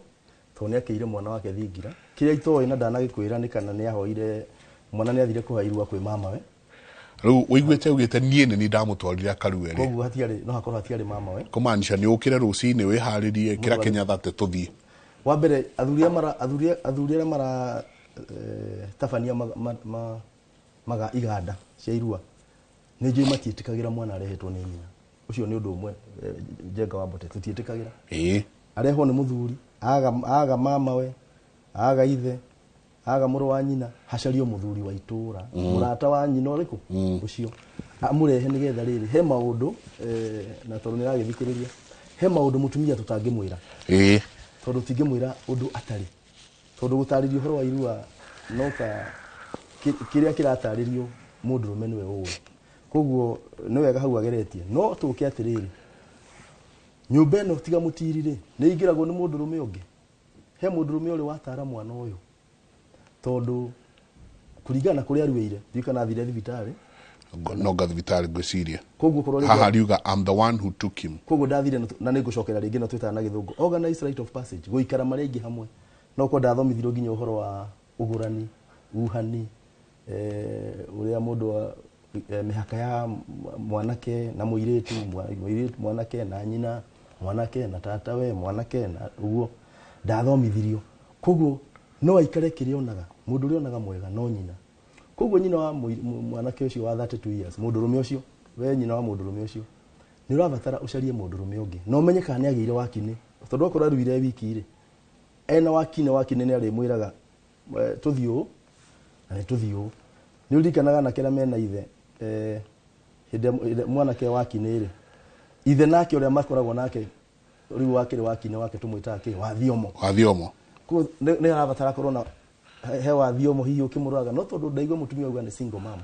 tondũ nĩ akĩire mwana wake thingira. Kĩrĩa itoĩ na ndanagĩkwĩra nĩ kana nĩ ahoire mwana nĩ athire kũhairua kwĩ mamawe. Rĩu ũiguĩte ugĩte niĩ nĩ niĩ ndamũtwarire akarue rĩ. Koguo hatiarĩ, no hakorwo hatiarĩ mamawe. Kũmaanisha nĩ ũkĩre rũcinĩ wĩharĩrie kĩra Kenya thate tũthiĩ. Wa mbere athuri mara athuri arĩa mara tabania maga iganda cia irua nĩ njũĩ matiĩtĩkagĩra mwana arehetwo nĩ nyina. Ũcio nĩ ũndũ ũmwe, Njenga wa Mbote tũtiĩtĩkagĩra. Arehwo nĩ mũthuri, aga mamawe, aga ithe, aga mũrũ wa nyina, hacario mũthuri wa itũra, mũrata wa nyina ũrĩkũ ũcio amũrehe nĩgetha rĩrĩ he maũndũ, na tondũ nĩaragĩthikĩrĩria, he maũndũ mũtumia tũtangĩmwĩra. Tondũ tingĩmwĩra ũndũ atarĩ, tondũ gũtarĩria ũhoro wa irua no ta kĩrĩa kĩratarĩrio mũndũrũme nĩwe ũĩ. Koguo nĩ wega hau ageretie. No tũke atĩrĩrĩ, nyũmba ĩno tiga mũtiri rĩ, nĩ ingĩragwo nĩ mũndũrũme ũngĩ. He mũndũrũme ũrĩ watara mwana ũyũ, tondũ kũringana na kũrĩa aruĩire, ndiũĩ kana athire thibitarĩ. No nga thibitarĩ ngwĩciria. Koguo korwo rĩngĩ Haha riuga, I'm the one who took him. Koguo ndathire na nĩngũcokera rĩngĩ na twĩtaga na gĩthũngũ organized rite of passage, gũikara marĩa aingĩ hamwe. No korwo ndathomithirio nginya ũhoro wa ũgũrani, uhani, ũrĩa mũndũ wa mĩhaka ya mwanake na mũirĩtu, mũirĩtu mwanake na nyina, mwanake na tatawe, mwanake na ũguo ndathomithirio. Koguo no aikare kĩrĩa onaga, mũndũ ũrĩa onaga mwega no nyina. Koguo nyina wa mwanake ũcio wa 32 years, mũndũrũme ũcio, we nyina wa mũndũrũme ũcio, nĩ ũrabatara ũcarie mũndũrũme ũngĩ. Na ũmenye kana nĩ agĩire wakinĩ, tondũ okorwo aruire wiki rĩ, ena wakinĩ, wakinĩ nĩ arĩmwĩraga, tũthiĩ ũũ na nĩ tũthiĩ ũũ. Nĩ ũririkanaga anake arĩa mena ithe, hĩndĩ ĩrĩa mwanake wakinĩ rĩ, ithe nake ũrĩa makoragwo nake rĩu wakĩrĩ wakinĩ wake tũmwĩtaga kĩ? Wathiomo. Wathiomo. Koguo nĩ arabatara korwo na he wathiomo hihi ũkĩmũroraga, no tondũ ndaigua mũtumia auga nĩ single mom,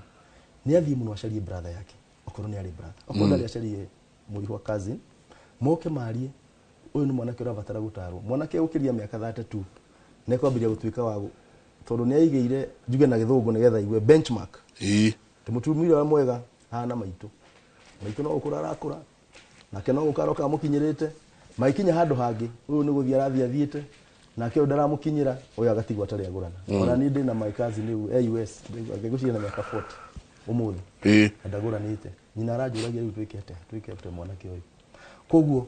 nĩ athiĩ mũno acarie brother yake, okorwo nĩ arĩ brother, okorwo ndarĩ acarie mũihwa cousin, moke marie, ũyũ nĩ mwanake ũrabatara gũtarwo. Mwanake ũkĩria mĩaka 32 nĩ ekwambĩrĩria gũtuĩka wa tondũ nĩ aigĩire, njuge na gĩthũngũ nĩgetha aigue benchmark. Ti mũtumia ũrĩa mwega hana maitũ, maitũ no gũkũra arakũra, nake no gũka aroka amũkinyĩrĩte, magĩkinya handũ hangĩ, ũyũ nĩ gũthiĩ arathiĩ athiĩte, nake ũyũ ndaramũkinyĩra, ũyũ agatigwo atarĩ agũrana. Ona niĩ ndĩna my cousin rĩu e US, ngĩgũciria na mĩaka 40 ũmũthĩ. Na ndagũranĩte. Nyina aranjũragia rĩu twĩke atĩa, twĩke atĩa mwanake ũyũ. Koguo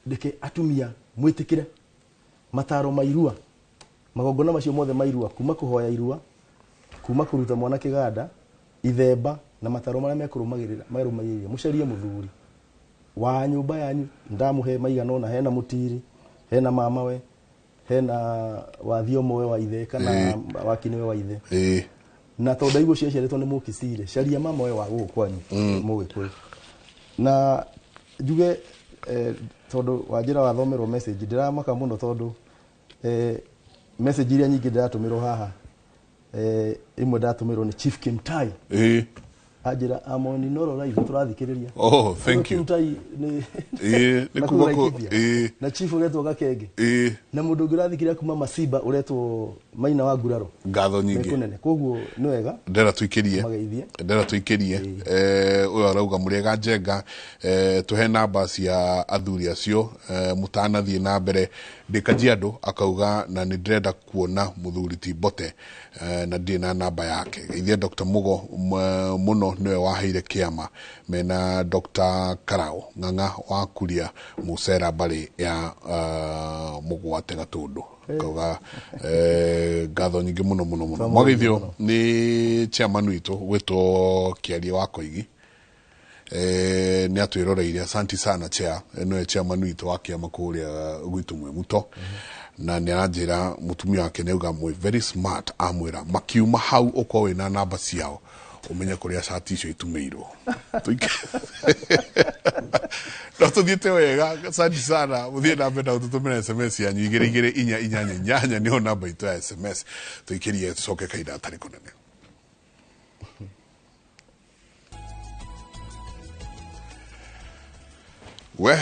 ndeke atumia mwĩtĩkĩre mataro ma irua, magongona macio mothe ma irua, kuma kũhoya irua, kuma kũruta mwana kĩganda, ithemba na mataro marĩa mekũrũmagĩrĩra, marũmagĩrĩria. Mũcarie mũthuri wa nyũmba yanyu, ndamũhe maigana ũna, hena mũtiri, hena mamawe, hena wathiomo we wa ithe kana wakinĩ we wa ithe. Na tondũ ndaigua ciaciarĩtwo nĩ mũkisire, caria mama we wa gũkũ kwanyu, mũgĩkũyũ. Na njuge, tondũ wanjĩra wathomerwo message, ndĩramaka mũno tondũ, message iria nyingĩ ndĩratũmĩrwo haha, imwe ndatũmĩrwo nĩ Chief Kimtai. Anjĩra Amoni Noro live tũrathikĩrĩria. Oh, thank you. Kimutai nĩ Ĩĩ, nĩ na kuma kũu kũ- Laikipia. ĩĩ. Na chief ũretwo Gakenge. Ĩĩ. Na mũndũ ũngĩ ũrathikĩrĩria kuma Masiba ũretwo Maina wa Nguraro. Ngatho nyingĩ. Mekũnene. Koguo nĩ wega. Ndera tuikirie. Mageithie. Ndera tuikirie. Ũyũ arauga mũrĩega Njenga, tũhe namba cia athuri acio, mũtanathiĩ na mbere. Ndĩ Kajiado akauga na nĩ ndĩrenda kuona mũthuri ti Mbote, na ndirĩ na namba yake. Geithia Dr. Mugo mũno nĩwe waheire kĩama mena Dr. Karao Ng'ang'a wa Kuria Musera mbarĩ ya Mũgwate Gatũndũ. Akauga ngatho nyingĩ mũno mũno mũno. Mwageithio nĩ chairman witũ gwĩtwo Kĩarie wa Koigi. Nĩ atwĩroreire, asanti sana chair. Nĩwe chairman witũ wa kĩama kũrĩa gwitũ Mwĩmuto. Na nĩ aranjĩra mũtumia wake nĩ auga mwĩ very smart, amwĩra makiuma hau ũkorwo wĩna namba ciao ũmenye kũrĩa cati icio itumĩirwo. No tũthiĩte wega, asanti sana. Mũthiĩ na mbere na gũtũtũmĩra SMS yanyu igĩrĩ igĩrĩ inya inyanya inyanya nĩyo namba itũ ya SMS. Tũikĩrie tũcoke kahinda gatarĩ kũnene. We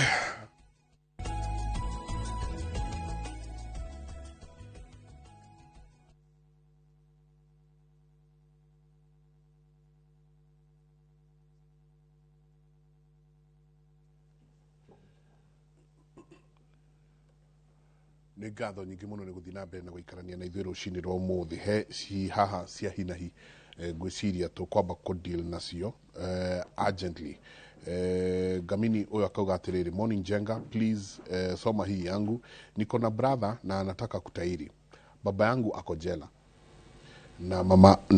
nĩ ngatho nyingĩ mũno nĩ gũthiĩ na mbere na gũikarania na ithuĩ rũcinĩ rwa ũmũthĩ. He ci haha cia hinahi, ngwĩciria tũkwamba kũ deal nacio urgently. Gamini ũyũ akauga atĩrĩrĩ, morning Njenga, please soma hii yangu, niko na brother na anataka kutairi. Baba yangu ako jela na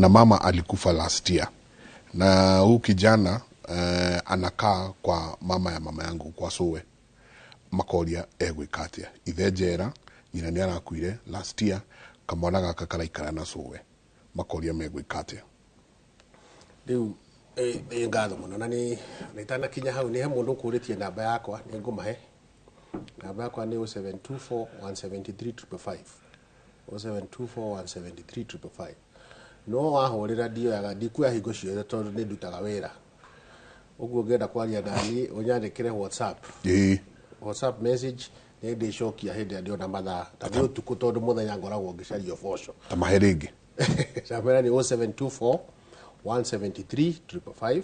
mama alikufa last year, na huu kijana anakaa kwa mama ya mama yangu kwa sowe. Makoria egwĩka atĩa? Ithe njera, nyina nĩ arakuire last year, kamwana gaka karaikara na sowe. Makoria megwĩka atĩa? Rĩu nĩ ngatho mũno, na nĩ itanakinya hau nĩ he mũndũ ũkũrĩtie namba yakwa, nĩ ngũmahe. Namba yakwa nĩ 0724 173 555. 0724 173 555. No wahũrĩra ndioyaga, ndikuoya hingo ciothe tondũ nĩ ndutaga wĩra. Ũguo ũngĩenda kwaria nani ũnyandĩkĩre WhatsApp. WhatsApp message nĩ ndĩcokia hĩndĩ ĩrĩa ndĩona mathaa. Ta nĩ ũtukũ tondũ mũthenya ngoragwo ngĩcaria ũboco. Ta mahe rĩngĩ. Namba ĩrĩa nĩ 0724 173 555.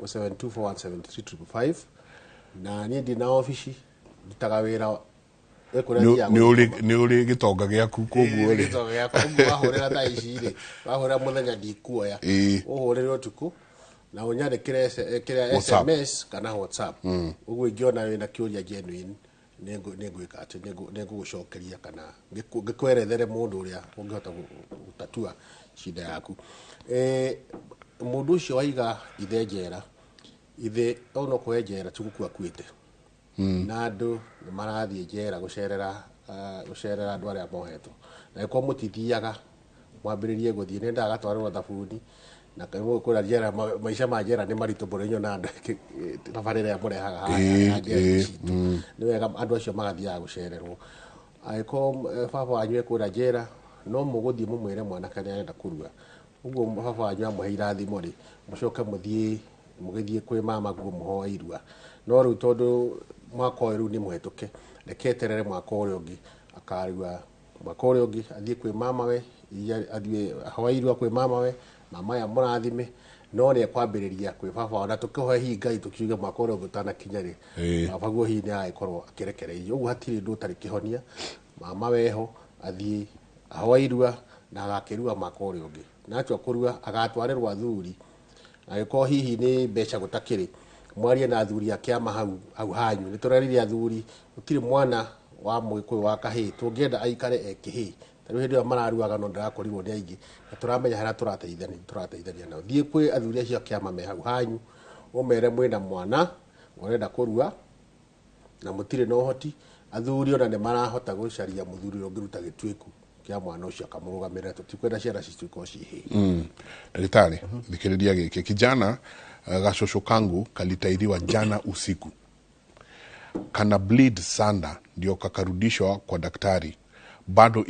0724 173 555. Na niĩ ndĩ na obici, ndutaga wĩra Nĩ ũrĩ gĩtonga gĩaku koguo rĩ. Gĩtonga gĩakwa, ũguo wahũrĩra thaa ici rĩ, wahũrĩra mũthenya ndikuoya. Ũhũrĩre ũtukũ na ũnyandĩkĩre kĩrĩa SMS kana WhatsApp. Ũguo ingĩona wĩna kĩũria genuine, nĩngwĩka atĩ nĩngũgũcokeria kana ngĩkwerethere mũndũ ũrĩa ũngĩhota gũtatua shida yaku. Mũndũ ũcio waiga ithe njera, ithe onokorwo e njera ti gũkua akuĩte. Na andũ nĩ marathiĩ njera gũcerera andũ arĩa mohetwo. Na angĩkorwo mũtithiaga, mwambĩrĩrie gũthiĩ, nĩ endaga agatwarĩrwo thabuni, na kũrĩa njera, maica ma njera nĩ maritũ mũno, inyuĩ andũ thabarĩ ĩrĩa mũrehaga haha ya njera citũ. Nĩ wega andũ acio magathiaga gũcererwo. Angĩkorwo baba wanyu e kũrĩa njera, no mũgũthiĩ mũmwĩre mwanake nĩ arenda kũrua. Ũguo baba wanyu amũhe irathimo rĩ, mũcoke mũgĩthiĩ kwĩ mama guo mũhoe irua. No rĩu tondũ mwaka ũyũ rĩu nĩ mũhetũke, reke eterere mwaka ũrĩa ũngĩ akarua, mwaka ũrĩa ũngĩ athiĩ kwĩ mama we, athiĩ ahoe irua kwĩ mama we, mama we amũrathime, no nĩ ekwambĩrĩria kwĩ baba wao. Na tũkĩhoe hihi Ngai tũkiuge mwaka ũrĩa ũngĩ ũtanakinya rĩ, baba guo hihi nĩ agagĩkorwo akĩrekereirio. Ũguo hatirĩ ũndũ ũtarĩ kĩhonia, mama weho athiĩ ahoe irua na agakĩrua mwaka ũrĩa ũngĩ. Na atua kũrua agatwarĩrwo athuri, angĩkorwo hihi nĩ mbeca gũtakĩrĩ, mwarie na athuri a kĩama hau hanyu. Nĩ tũrerire athuri gũtirĩ mwana wa mũgĩkũyũ wa kahĩĩ tũngĩenda aikare e kĩhĩĩ. Ta rĩu hĩndĩ ĩyo mararuaga no ndĩrakorirwo nĩ aingĩ, na tũramenya harĩa tũrateithania nao. Thiĩ kwĩ athuri acio a kĩama me hau hanyu, ũmere mwĩna mwana ũrenda kũrua na mũtirĩ na ũhoti. Athuri ona nĩ marahota gũcaria mũthuri ũrĩa ũngĩruta gĩtuĩku kĩa mwana ũcio akamũrũgamĩrĩra. Tũtikwenda ciana citũ ikorwo ciĩ hĩĩ. Ndagĩtarĩ, thikĩrĩria gĩkĩ. Kijana gacũcũ kangu kalitairiwa jana usiku, kana bleed sana, ndio kakarudishwa kwa daktari, bado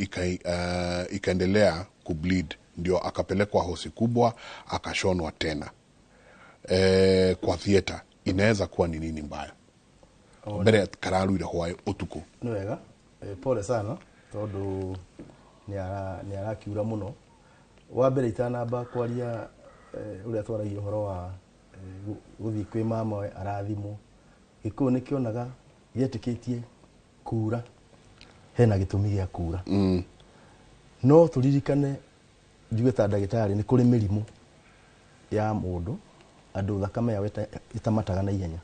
ikaendelea kubleed, ndio akapelekwa hosi kubwa akashonwa tena. kwa theater inaweza kuwa ni nini mbaya? Mbere kararuire hwaĩ ũtukũ. Nĩ wega, pole sana tondũ nĩ arakiura mũno. Wa mbere itanamba kwaria ũrĩa twaragia ũhoro wa gũthiĩ kwĩ mama we arathimwo, Gĩkũyũ nĩ kĩonaga gĩetĩkĩtie kura hena gĩtũmi gĩa kura. No tũririkane njuge ta ndagĩtarĩ nĩ kũrĩ mĩrimũ ya mũndũ andũ thakame yao ĩtamataga na ihenya.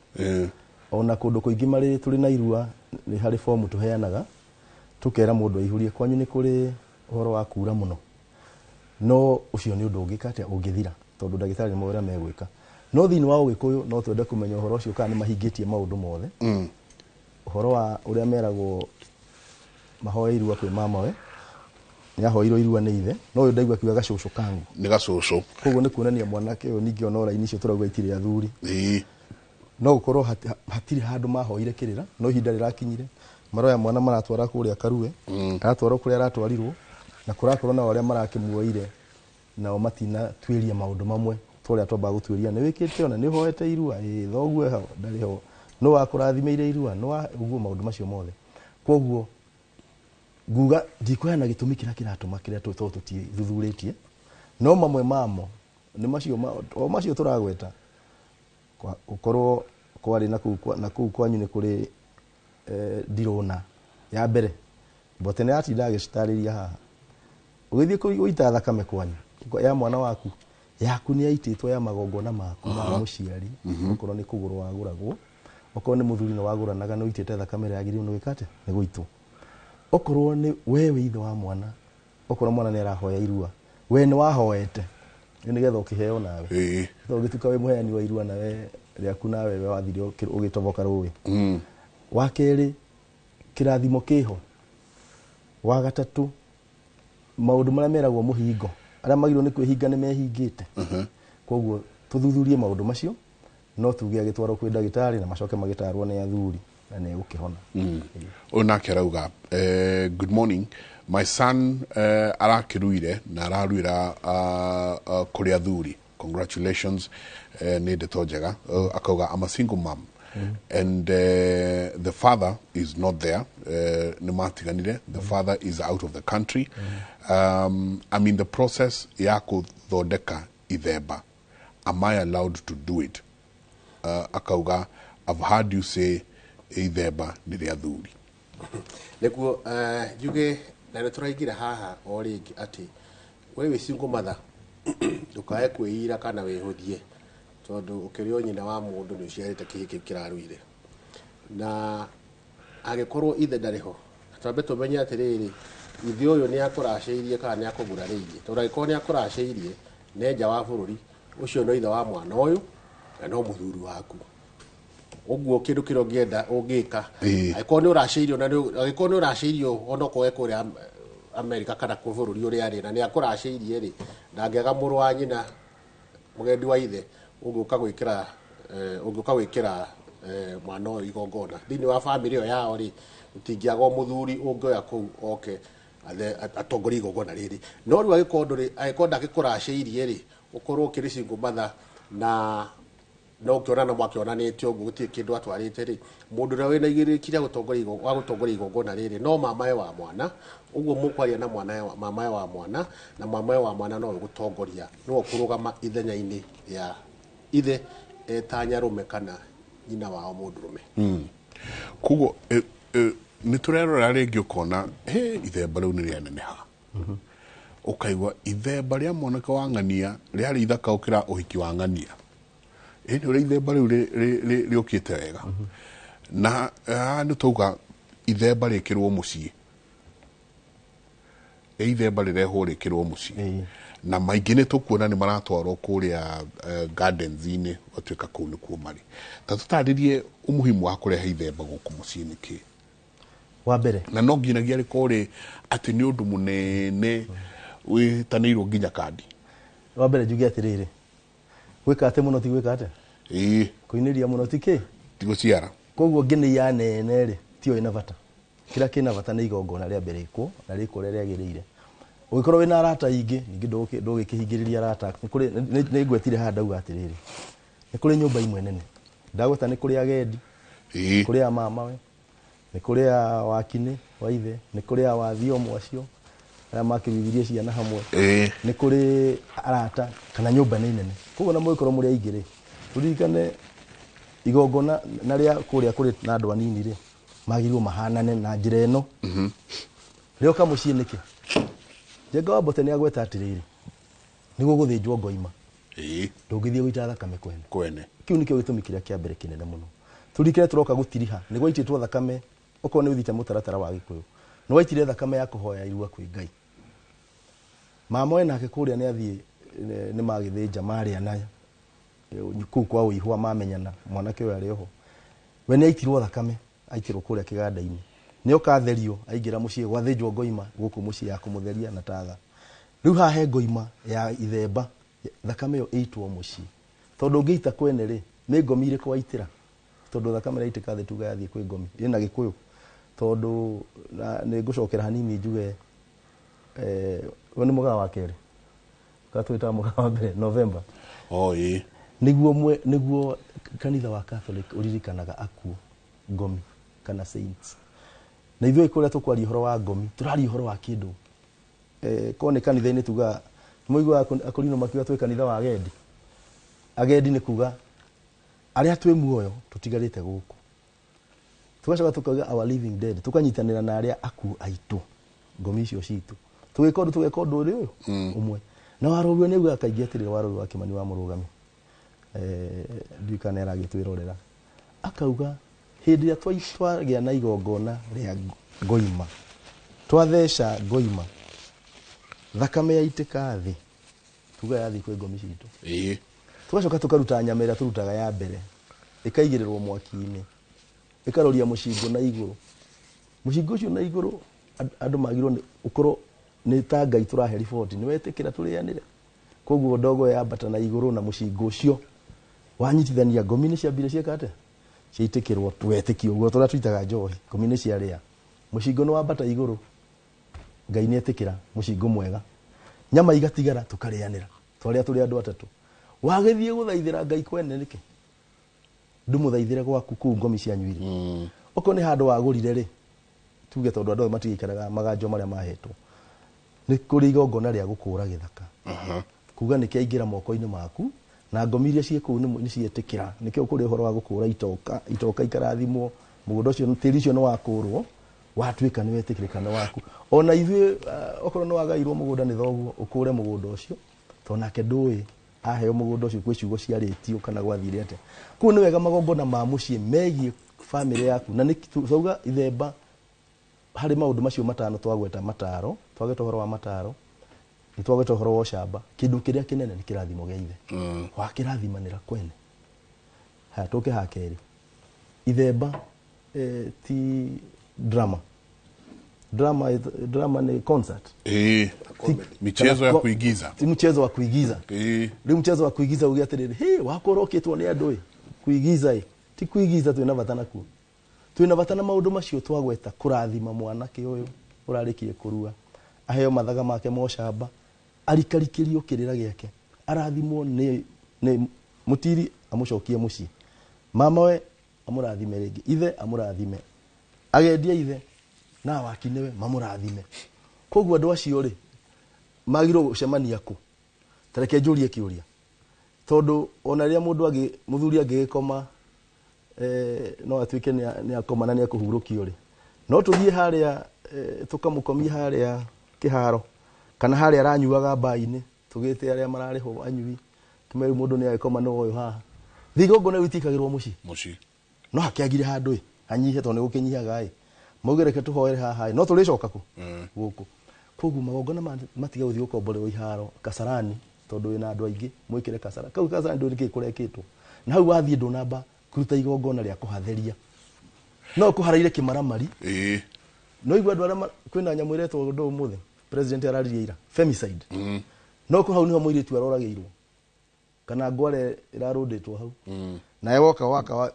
Ona kũndũ kũingĩ marĩ tũrĩ na irua nĩ harĩ fomu tũheanaga tũkera mũndũ aihũrie kwanyu nĩ kũrĩ ũhoro wa kura mũno, no ũcio nĩ ũndũ ũngĩka atĩa ũngĩthira tondũ ndagĩtarĩ nĩ ũrĩa megwĩka. No thĩinĩ wa Ũgĩkũyũ no twende kũmenya ũhoro ũcio kana nĩ mahingĩtie maũndũ mothe. Ũhoro wa ũrĩa meragwo mahoe irua kwĩ mamawe, nĩ ahoirwo irua nĩ ithe, no ũyũ ndaigua akiuga gacũcũ kangu. Nĩ gacũcũ. Koguo nĩ kuonania mwanake ũyũ ningĩ ona raini icio tũrauga itirĩ athuri. No gũkorwo hatirĩ handũ mahoire kĩrĩra, no ihinda rĩrakinyire maroya mwana maratwara kũrĩa Karue, aratwarwo kũrĩa aratwarirwo, na kũrakorwo nao arĩa marakĩmuoire nao matinatuĩria maũndũ mamwe tũrĩa twambaga gũtuĩria, nĩ wĩkĩte ona nĩ ũhoete irua, ĩĩ thoguo ho ndarĩ ho, nũ wakũrathimĩire irua, nũ wa ũguo maũndũ macio mothe. Koguo nguga ndikũheana gĩtũmi kĩrĩa kĩratũma kĩrĩa tondũ tũtithuthurĩtie, no mamwe mamo nĩ macio o macio tũragweta. Gũkorwo kwarĩ na kũu kwanyu nĩ kũrĩ ndirona ya mbere mbote nĩ yatinda agĩcitarĩria haha, ũgĩthiĩ gũita thakame kwanyu ya mwana waku yaku nĩ yaitĩtwo ya magongona maku ma mũciari, okorwo nĩ kũgũrwo wagũragwo, okorwo nĩ mũthuri nĩ wagũranaga nĩ ũitĩte thakame ĩrĩa yagĩrĩirwo nĩ gwĩka atĩa nĩ gũitwo. Okorwo nĩ we wĩ ithe wa mwana, okorwo mwana nĩ arahoya irua, we nĩ wahoete nĩgetha ũkĩheo nawe, tondũ ũgĩtuĩka wĩ mũheani wa irua nawe rĩaku nawe we wathire ũgĩtoboka rũĩ. Wa kerĩ kĩrathimo kĩho. Wa gatatũ maũndũ marĩa meragwo mũhingo, arĩa magĩrĩirwo nĩ kwĩhinga nĩ mehingĩte. Koguo tũthuthurie maũndũ macio, no tuge agĩtwarwo kwĩ ndagĩtarĩ na macoke magĩtarwo nĩ athuri na nĩ egũkĩhona. Ũyũ nake arauga, good morning, my son arakĩruire na araruira kũrĩ athuri, congratulations, nĩ ndeto njega. Akauga I'm a single mom and the father is not there, nĩ matiganire, the father is out of the country. I'm in the process ya kũthondeka ithemba, am I allowed to do it? Akauga I've heard you say ithemba nĩ rĩa athuri. Nĩguo njuge na nĩ tũraingĩra haha o rĩngĩ atĩ we wĩ single mother ndũkae kwĩira kana wĩhũthie, tondũ ũkĩrĩ o nyina wa mũndũ nĩ ũciarĩte kĩhĩ kĩu kĩraruire, na angĩkorwo ithe ndarĩ ho twambe tũmenye atĩrĩrĩ, ithe ũyũ nĩ akũracĩirie kana nĩ akũgurarĩirie, tondũ angĩkorwo nĩ akũracĩirie nĩ nja wa bũrũri, ũcio no ithe wa mwana ũyũ na no mũthuri waku. Ũguo kĩndũ kĩrĩa ũngĩenda ũngĩka, angĩkorwo nĩ ũracĩirio na angĩkorwo nĩ ũracĩirio onokorwo e kũrĩa Amerika kana kũ bũrũri ũrĩa arĩ na nĩ akũracĩirie rĩ, ndangĩaga mũrũ wa nyina mũgendi wa ithe ũngĩũka gwĩkĩra ũngĩũka gwĩkĩra mwana ũyũ igongona thĩinĩ wa bamĩrĩ ĩyo yao rĩ, gũtingĩaga mũthuri ũngĩoya kũu oke atongorie igongona rĩrĩ. No rĩu angĩkorwo ndũrĩ, angĩkorwo ndagĩkũracĩirie rĩ, ũkorwo ũkĩrĩ single mother na no ũkĩona na mwakĩonanĩte ũguo gũtirĩ kĩndũ atwarĩte rĩ, mũndũ ũrĩa wĩna igĩrĩki rĩa gũtongoria wa gũtongoria igongona rĩrĩ no mamae wa mwana. Ũguo mũkwaria na mwana mamae wa mwana, na mamae wa mwana no gũtongoria, no kũrũgama ithenya-inĩ rĩa ithe eta nyarũme kana nyina wao mũndũrũme. Koguo nĩ tũrerora rĩngĩ ũkona he ithemba rĩu nĩ rĩaneneha, ũkaigua ithemba rĩa mwanake wa ng'ania rĩarĩ ithaka gũkĩra ũhiki wa ng'ania. Ĩĩ nĩ ũrĩa ithemba rĩu rĩũkĩte wega. Na nĩ twauga ithemba rĩkĩrwo mũciĩ, ithemba rĩrehwo rĩkĩrwo mũciĩ, na maingĩ nĩ tũkuona nĩ maratwarwo kũrĩa gardens-inĩ, gũtuĩka kũu nĩkuo marĩ. Ta tũtarĩrie umuhimu wa kũrehe ithemba gũkũ mũciĩ nĩ kĩ? Wa mbere, na no nginyagia rĩkorwo rĩ atĩ nĩ ũndũ mũnene wĩtanĩirwo nginya kandi. Wa mbere njuge atĩrĩrĩ, gwĩka atĩ mũno ti gwĩka atĩa? Ĩĩ. Kũinĩria mũno ti kĩ? Ti gũciara. Koguo ngĩnĩia nene rĩ, tiyo ĩna bata. Kĩrĩa kĩna bata nĩ igongona rĩa mbere rĩkwo na rĩkwo ũrĩa rĩagĩrĩire. Ũngĩkorwo wĩna arata aingĩ, ningĩ ndũgĩkĩhingĩrĩria arata aku. Nĩ ngwetire haha ndauga atĩrĩrĩ, Nĩ kũrĩ nyũmba imwe nene ndagweta, nĩ kũrĩ agendi, kũrĩ a mamawe, nĩ kũrĩ a wakinĩ wa ithe, nĩ kũrĩ a wathiomo acio arĩa makĩruithirie ciana hamwe, nĩ kũrĩ arata kana nyũmba nĩ nene. Koguo na mũgĩkorwo mũrĩ aingĩ rĩ, tũririkane igongona na rĩa kũrĩa kũrĩ na andũ anini rĩ, magĩrĩirwo mahanane na njĩra ĩno. Rĩoka mũciĩ nĩkĩ? Njenga wa Mbote nĩ agweta atĩrĩrĩ, nĩguo gũthĩnjwo ngoima, ndũngĩthiĩ gũita thakame kwene. Kwene. Kĩu nĩkĩo gĩtũmi kĩrĩa kĩa mbere kĩnene mũno. Tũririkane tũroka gũtiriha, nĩ gwaitĩtwo thakame, okorwo nĩ ũthiĩte mũtaratara wa Gĩkũyũ, nĩ waitire thakame ya kũhoya irua kwĩ Ngai. Mama we nake kũrĩa nĩ athiĩ, nĩ magĩthĩnja marĩa na kũu kwa ũihwa mamenyana, mwanake ũyũ arĩ oho. We nĩ aitirwo thakame, aitirwo kũrĩa kĩganda-inĩ. Nĩ oka atherio, aingĩra mũciĩ, gwathĩnjwo ngoima gũkũ mũciĩ ya kũmũtheria na tatha. Rĩu haha he ngoima ya ithemba, thakame ĩyo ĩitwo mũciĩ. Tondũ ũngĩita kwene rĩ, nĩ ngomi irĩkũ waitĩra? Tondũ thakame ĩraitĩka thĩ tuga yathiĩ kwĩ ngomi. Ĩna Gĩkũyũ. Tondũ nĩ ngũcokera hanini njuge, we nĩ mũgaa wa kerĩ. Gatwĩtaga mũgaa wa mbere, November. Oh, ĩĩ. Nĩguo kanitha wa Catholic ũririkanaga akuũ, ngomi kana saints. Na ithuĩ kũrĩa tũkwaria ũhoro wa ngomi, tũraria ũhoro wa kĩndũ. Korwo nĩ kanitha-inĩ tugaga, mũiguaga akũrinũ makiuga twĩ kanitha wa agendi. Agendi nĩ kuga arĩa twĩ muoyo tũtigarĩte gũkũ. Tũgacoka tũkauga our living dead, tũkanyitanĩra na arĩa akuũ aitũ, ngomi icio citũ. Tũgĩka ũndũ, tũgeka ũndũ ũrĩ ũyũ ũmwe. Na Warũriũ nĩ augaga kaingĩ atĩrĩrĩ, Warũriũ wa Kĩmani wa Mũrũgami. Ndiũĩ kana nĩ aragĩtwĩrorera. Akauga hĩndĩ ĩrĩa twagĩa na igongona rĩa ngoima, twatheca ngoima, thakame yaitĩka thĩ, tuga yathiĩ kwĩ ngomi citũ. Tũgacoka tũkaruta nyama ĩrĩa tũrutaga ya mbere, ĩkaigĩrĩrwo mwaki-inĩ, ĩkaroria mũcingo na igũrũ. Mũcingo ũcio na igũrũ, andũ magĩrĩirwo nĩ ũkorwo nĩ ta Ngai tũrahe riboti, nĩ wetĩkĩra tũrĩanĩre. Koguo ndogo yambata na igũrũ na mũcingo ũcio wanyitithania ngomi nĩ ciambire cieka atĩa? Ciaitĩkĩrwo twetĩkio ũguo tũrĩa twitaga njohi, ngomi nĩ ciarĩa. Mũcingo nĩ wambata igũrũ, Ngai nĩ etĩkĩra mũcingo mwega. Nyama igatigara tũkarĩanĩra, twarĩa tũrĩ andũ atatũ. Wagĩthiĩ gũthaithĩra Ngai kwene nĩkĩ? Ndũmũthaithĩre gwaku kũu ngomi cianyu irĩ. Okorwo nĩ handũ wagũrire rĩ, tuge tondũ andũ othe matigĩikaraga maganjo marĩa mahetwo. Nĩ kũrĩ igongona rĩa gũkũra gĩthaka. Kuga nĩ kĩaingĩra moko-inĩ maku, na ngomi iria ciĩ kũu nĩ cietĩkĩra. Nĩkĩo kũrĩ ũhoro wa gũkũra itoka, itoka ikarathimwo, mũgũnda ũcio, tĩri ũcio nĩ wakũrwo, watuĩka nĩ wetĩkĩrĩka nĩ waku. Ona ithuĩ, okorwo nĩ wagairwo mũgũnda nĩ thoguo, ũkũre mũgũnda ũcio, tondũ nake ndũĩ aheo mũgũnda ũcio kwĩ ciugo ciarĩtio kana gwathire atĩa. Koguo nĩ wega magongona ma mũciĩ megiĩ bamĩrĩ yaku. Na nĩ twauga ithemba harĩ maũndũ macio matano twagweta mataro, twagweta ũhoro wa mataro, nĩ twagweta ũhoro wa ũcamba. Kĩndũ kĩrĩa kĩnene nĩ kĩrathimo gĩa ithe. Wakĩrathimanĩra kwene. Haya, tũke ha kerĩ. Ithemba, ti drama. Drama ni concert. Michezo ya kuigiza. Ti mchezo wa kuigiza. Rĩu mchezo wa kuigiza uge atĩrĩrĩ, he, wakorwo ũkĩtwo nĩ andũ ĩ, kuigiza ĩ. Ti kuigiza twĩna bata nakuo. Twĩna bata na maũndũ macio twagweta, kũrathima mwanake ũyũ ũrarĩkirie kũrua, aheo mathaga make ma ũcamba, arikarikĩrio kĩrĩra gĩake, arathimwo nĩ mũtiri amũcokie mũciĩ, mamawe amũrathime rĩngĩ, ithe amũrathime, agendie ithe na wakinewe mamũrathime. Koguo andũ acio rĩ, magĩrĩirwo gũcemania kũ? Ta reke njũrie kĩũria, tondũ ona rĩrĩa mũndũ angĩ, mũthuri angĩgĩkoma, no atuĩke nĩ akoma na nĩ ekũhurũkio rĩ, no tũthiĩ harĩa, tũkamũkomie harĩa kĩharo, kana harĩa aranyuaga mbainĩ, tũgĩte arĩa mararĩhwo anyui, tũmeru mũndũ nĩ agĩkoma no ũyũ haha. Thiĩ igongona rĩu itikagĩrwo mũciĩ. Mũciĩ. No hakĩagire handũ ĩ, hanyihe tondũ nĩ gũkĩnyihaga ĩ. Mauge reke tũhoere haha ĩ, no tũrĩcoka kũ? Gũkũ. Koguo magongona matiga gũthiĩ gũkomborerwo iharo Kasarani, tondũ wĩna andũ aingĩ, mwĩkĩre Kasarani. Kau Kasarani ndũĩ nĩkĩĩ kũrekĩtwo. Na hau wathiĩ ndũnamba kũruta igongona rĩa kũhatheria. No kũharaire kĩmaramari. No igua andũ arĩa kwĩna nyamũ ĩretwo ũndũ ũmũthĩ, president araririe ira, femicide. No kũ hau nĩho mũirĩtu aroragĩirwo. Kana ngware ĩrarũndĩtwo hau. Nawe woka waka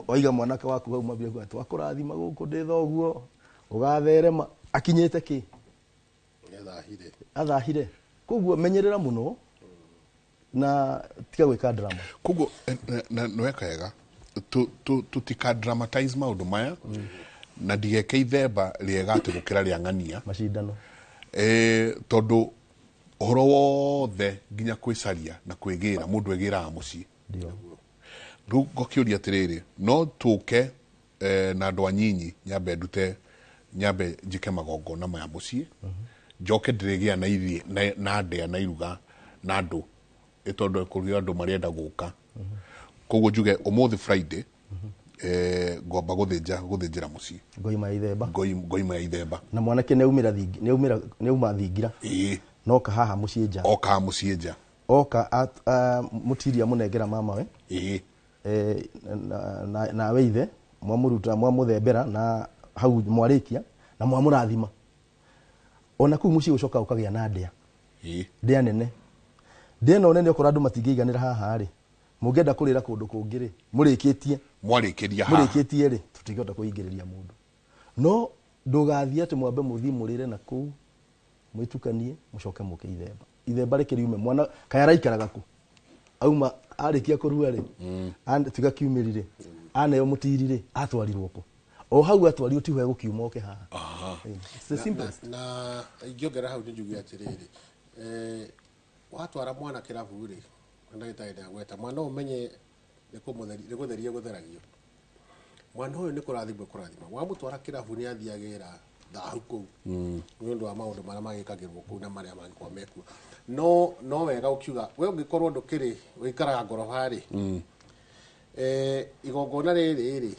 waiga mwanake waku hau mambia kuga, twakũrathima gũkũ ndĩ thoguo, ũgatherema. Akinyĩte kĩ? Athahire. Athahire. Koguo menyerera mũno. Na tiga gwĩka drama. Koguo na nĩweka wega tutika dramatize maũndũ maya na ndigeke ithemba rĩega atĩ gũkĩra rĩa ng'ania macindano tondũ ũhoro wothe nginya kwĩcaria na kwĩgĩra mũndũ egĩraga mũciĩ. Ndio. Rĩu ngakĩũria atĩrĩrĩ, no tũke na andũ anyinyi nyambe ndute nyambe njĩke magongona maya mũciĩ, njoke ndĩrĩgĩa na irie na ndĩa na iruga na andũ tondũ kũrĩ andũ marenda gũka. Koguo njuge ũmũthĩ Friday ngwamba gũthĩnjĩra mũciĩ ngoima ya ithemba, ngoima ya ithemba, na mwanake nĩaumĩra nĩauma thingira noka haha mũciĩ nja, oka mũciĩ nja, oka mũtiria mũnengera mamawe nawe ithe mwamũruta mwamũthembera na hau mwarĩkia na mwamũrathima. Ona kũu mũciĩ ũcoka ũkagĩa na ndĩa ndĩa nene. Ndĩa ĩno nene okorwo andũ matingĩiganĩra haha rĩ, mũngĩenda kũrĩra kũndũ kũngĩ rĩ, mũrĩkĩtie mwarĩkĩria haha, mũrĩkĩtie rĩ, tũtingĩhota kũingĩrĩria mũndũ. No ndũgathiĩ atĩ mwambe mũthiĩ mũrĩre na kũu mwĩtukanie mũcoke mũke ithemba. Ithemba rĩkĩriume mwana kaya araikaraga kũ auma arĩkia kũrua rĩ, tiga kiumĩri rĩ, aneo mũtiri rĩ, atwarirwo kũ? O hau atwarirwo tiho egũkiuma oke haha. It's the simplest. Na ingĩongerera hau nĩ njuge atĩrĩrĩ, watwara mwana kĩrabu rĩ, ndagĩtarĩ ndagweta mwana ũmenye nĩ gũtheria gũtheragio. Mwana ũyũ nĩ kũrathimwo kũrathima. Wamũtwara kĩrabu nĩ athiagĩra thahu kũu nĩ ũndũ wa maũndũ marĩa magĩkagĩrwo kũu na marĩa mangĩkorwo mekuo. No wega ũkiuga we ũngĩkorwo ndũkĩrĩ ũikaraga ngoroba rĩ, igongona rĩrĩ rĩ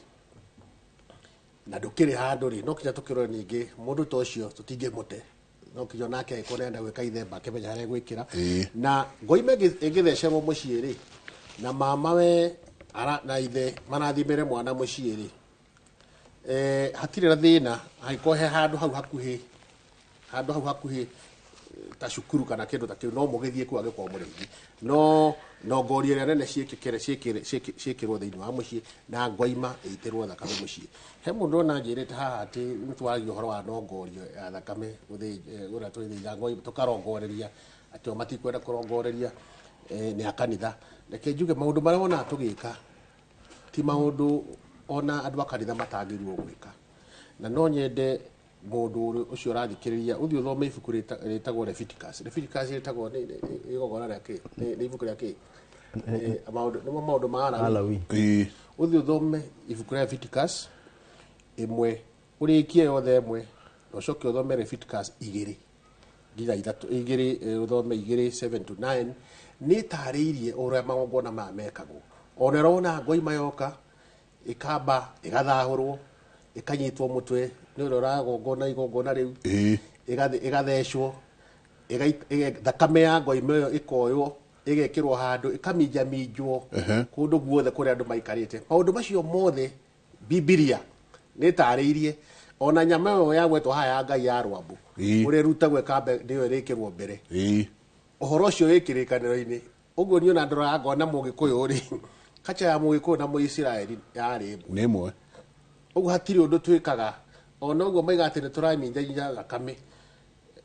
na ndũkĩrĩ handũ rĩ, no kinya tũkĩrore ningĩ mũndũ ta ũcio tũtingĩmũte, no kinya onake angĩkorwo nĩarenda gwĩka ithemba akĩmenya harĩa egwĩkĩra. Na ngoima ĩngĩthecerwo mũciĩ rĩ, na mamawe na ithe marathimĩre mwana mũciĩ rĩ, hatirĩ na thĩna angĩkorwo he handũ hau hakuhĩ, handũ hau hakuhĩ ta cukuru kana kĩndũ ta kĩu, no mũgĩthiĩ kũu angĩkorwo mũrĩithi. No nongorio ĩrĩa nene ciĩkĩrwo thĩinĩ wa mũciĩ na ngoima ĩitĩrwo thakame mũciĩ. He mũndũ ona anjĩrĩte haha atĩ nĩ twaragia ũhoro wa nongorio ya thakame ũrĩa twĩthĩnjaga ngoima tũkarongoreria atĩ o matikwenda kũrongoreria nĩ a kanitha. Reke njuge maũndũ marĩa wonaga tũgĩka ti maũndũ ona andũ a kanitha matagĩrĩirwo gwĩka. Na no nyende mũndũ ũcio ũrathikĩrĩria ũthiĩ ũthome ibuku rĩtagwo Leviticus. Leviticus rĩtagwo nĩ igongona rĩa kĩ? Nĩ ibuku rĩa kĩ? Nĩmo maũndũ ma Alawi. Ũthiĩ ũthome ibuku rĩa Leviticus ĩmwe, ũrĩkie yothe ĩmwe, na ũcoke ũthome Leviticus igĩrĩ nginya ithatũ, igĩrĩ, ũthome igĩrĩ 7 to 9, nĩ ĩtarĩirie ũrĩa magongona maya mekagwo. Ona ũrona ngoima yoka ĩkamba ĩgathahũrwo ĩkanyitwo mũtwe nĩ ũrĩa ũragongona igongona rĩu, ĩgathecwo, thakame ya ngoima ĩyo ĩkoywo ĩgekĩrwo handũ ĩkaminjaminjwo kũndũ guothe kũrĩa andũ maikarĩte. Maũndũ macio mothe Bibilia nĩ ĩtarĩirie. Ona nyama ĩyo yagwetwo haha ya Ngai ya rwambu ũrĩa ĩrutagwo ĩkambe nĩyo ĩrĩkĩrwo mbere, ũhoro ũcio wĩ kĩrĩkanĩro-inĩ. Ũguo niĩ ona ndoraga ngona Mũgĩkũyũ rĩ, kacha ya Mũgĩkũyũ na Mũisiraeli yarĩ ĩmwe. Nĩ ĩmwe. Ũguo hatirĩ ũndũ twĩkaga. Ona ũguo maiga atĩ nĩ tũraminjaminja thakame,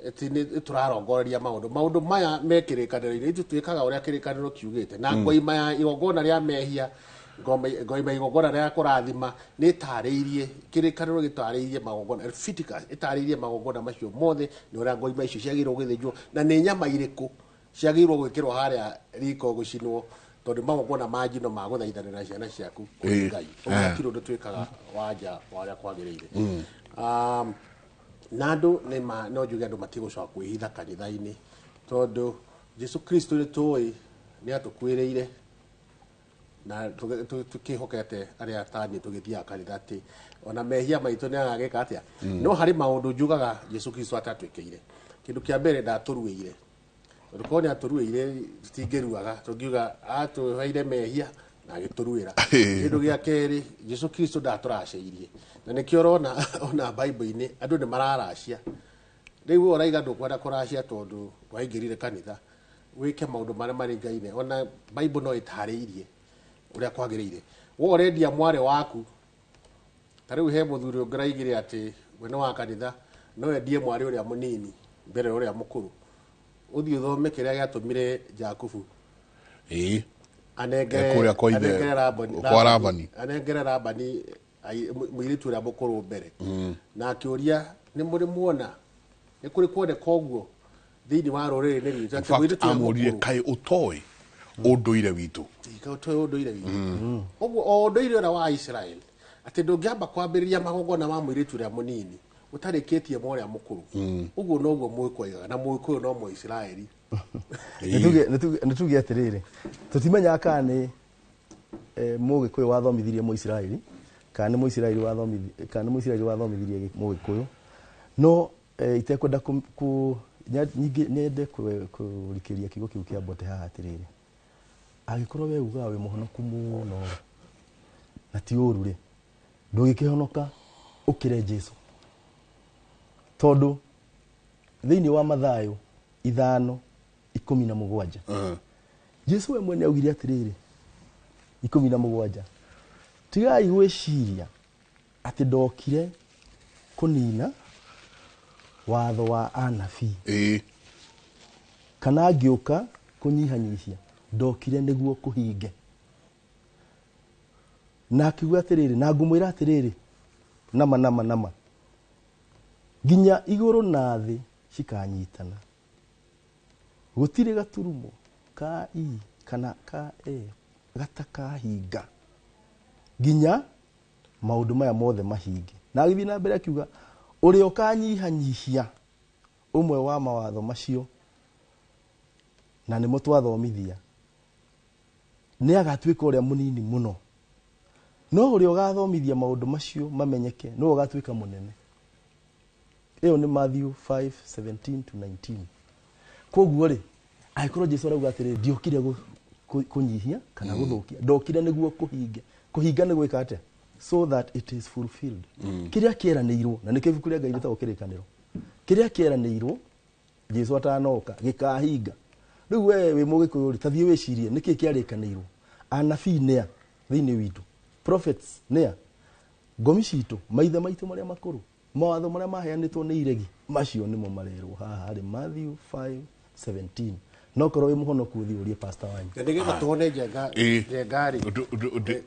atĩ nĩ tũrarongoreria maũndũ. Maũndũ maya me kĩrĩkanĩro-inĩ, ithuĩ twĩkaga ũrĩa kĩrĩkanĩro kiugĩte. Na ngoima ya igongona rĩa mehia, ngoima igongona rĩa kũrathima, nĩ ĩtarĩirie, kĩrĩkanĩro gĩtarĩirie magongona, Leviticus ĩtarĩirie magongona macio mothe, nĩ ũrĩa ngoima icio ciagĩrĩirwo gũthĩnjwo, na nĩ nyama irĩkũ ciagĩrĩirwo gwĩkĩrwo harĩa riko gũcinwo, tondũ magongona ma njino ma gũthaithanĩra ciana ciaku kũrĩ Ngai. Ũguo hatirĩ ũndũ twĩkaga wa nja wa ũrĩa kwagĩrĩire. Na andũ nĩ ma, no njuge andũ matigũcoka kwĩhitha kanitha-inĩ, tondũ Jesu Kristo nĩ tũĩ nĩ atũkuĩrĩire, na tũkĩhokete arĩa tani tũgĩthiaga kanitha atĩ ona mehia maitũ nĩ agagĩka atĩa. No harĩ maũndũ njugaga Jesu Kristo atatwĩkĩire. Kĩndũ kĩa mbere ndatũruĩire, tondũ korwo nĩ atũruĩire tũtingĩruaga, tũngiuga atũheire mehia na agĩtũruĩra. Kĩndũ gĩa kerĩ, Jesu Kristo ndatũracĩirie, na nĩkĩo ũrona ona Bible-inĩ andũ nĩ mararacia. Rĩu we ũraiga ndũkwenda kũracia tondũ waingĩrire kanitha wĩke maũndũ marĩa maringaine. Ona Bible no ĩtarĩirie ũrĩa kwagĩrĩire. We ũrendia mwarĩ waku, ta rĩu he mũthuri ũngĩ ũraigire atĩ we nĩ wa kanitha, no endie mwarĩ ũrĩa mũnini mbere ya ũrĩa mũkũrũ. Ũthiĩ ũthome kĩrĩa gĩatũmire Jakubu Ĩĩ. Anengere Kũrĩa kwa ithe, anengere Labani, kwa Labani. Anengere Labani mũirĩtu ũrĩa mũkũrũ mbere. Na akĩũria nĩ mũrĩ muona nĩ kũrĩ kuoneka ũguo thĩinĩ wa rũrĩrĩ-inĩ rwitũ In atĩ fact mũirĩtu ũrĩa amũrire mũkũrũ kaĩ ũtoĩ ũndũire witũ. Ika ũtoĩ ũndũire witũ. Ũguo o ũndũire ũrĩa wa Israel atĩ ndũngĩamba kwambĩrĩria magongona ma mũirĩtu ũrĩa mũnini ũtarĩkĩtie ma ũrĩa mũkũrũ. Ũguo noguo mũgĩkũyũ na mũgĩkũyũ no Mũisiraeli. Nĩ tuge atĩrĩrĩ, tũtimenyaga kana nĩ mũgĩkũyũ wathomithirie Mũisiraeli kana nĩ Mũisiraeli wathomithirie kana nĩ Mũisiraeli wathomithirie mũgĩkũyũ. No itekwenda nyingĩ nyende kũrikĩria kiugo kĩu kĩa Mbote haha atĩrĩrĩ, angĩkorwo we ugaga wĩ mũhonoku mũno na ti ũru rĩ, ndũngĩkĩhonoka ũkĩre Jesũ, tondũ thĩinĩ wa Mathayo 5:17 Jesũ we mwene augire atĩrĩrĩ, 17, tigai gwĩciria atĩ ndokire kũnina watho wa anabii. Kana ngĩũka kũnyihanyihia, ndokire nĩguo kũhinge. Na akiuga atĩrĩrĩ, na ngũmwĩra atĩrĩrĩ, nama nama nama, nginya igũrũ na thĩ cikanyitana, gũtirĩ gaturumo ka i kana ka e gatakahinga nginya maũndũ maya mothe mahinge. Na agĩthiĩ na mbere akiuga, ũrĩa ũkanyihanyihia ũmwe wa mawatho macio na nĩmo twathomithia, nĩ agatuĩka ũrĩa mũnini mũno, no ũrĩa ũgathomithia maũndũ macio mamenyeke nĩwe ũgatuĩka mũnene. Ĩyo nĩ Matthew 5:17-19. Koguo rĩ, angĩkorwo Jesũ arauga atĩrĩ, ndiokire kũnyihia kana gũthũkia, ndokire nĩguo kũhinge. Kũhinga nĩ gwĩka atĩa? So that it is fulfilled. Kĩrĩa kĩeranĩirwo, na nĩkĩo ibuku rĩa Ngai rĩtagwo Kĩrĩkanĩro, kĩrĩa kĩeranĩirwo Jesũ atanoka gĩkahinga. Rĩu we wĩ mũgĩkũyũ rĩ, ta thiĩ wĩcirie nĩkĩ kĩarĩkanĩirwo. Anabii nĩa thĩinĩ witũ, prophets nĩa, ngomi citũ, maithe maitũ marĩa makũrũ, mawatho marĩa maheanĩtwo nĩ iregi, macio nĩmo marerwo haha harĩ Matthew 5:17. No korwo wĩ mũhonoku ũthiĩ ũrie pastor wanyu. Na nĩgetha tuone njenga njenga rĩ.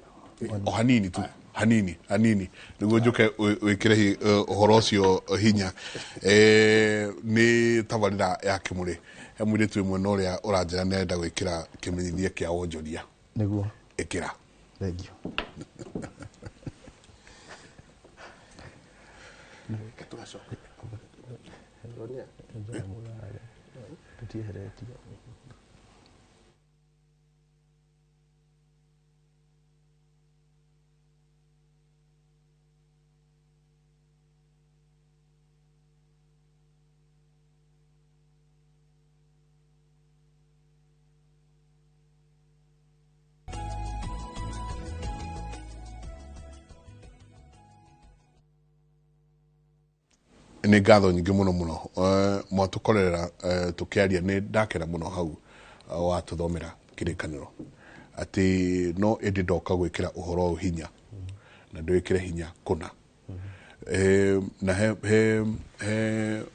O hanini tu, hanini hanini nĩguo njũke wĩkĩre ũhoro ũcio hinya. Nĩ tabarĩra ya Kĩmũrĩ, he mũirĩtu ũmwe na ũrĩa ũranjĩra nĩ arenda gwĩkĩra kĩmenyithia kĩa wonjoria. Nĩguo. Ĩkĩra. Thank you. Tũgacoka. Tũtieheretie. Nĩ ngatho nyingĩ mũno mũno mwatũkorera tũkĩaria, nĩ ndakena mũno hau watũthomera kĩrĩkanĩro atĩ no ĩndĩ ndoka gwĩkĩra ũhoro ũyũ hinya na ndwĩkĩre hinya kũna. Na he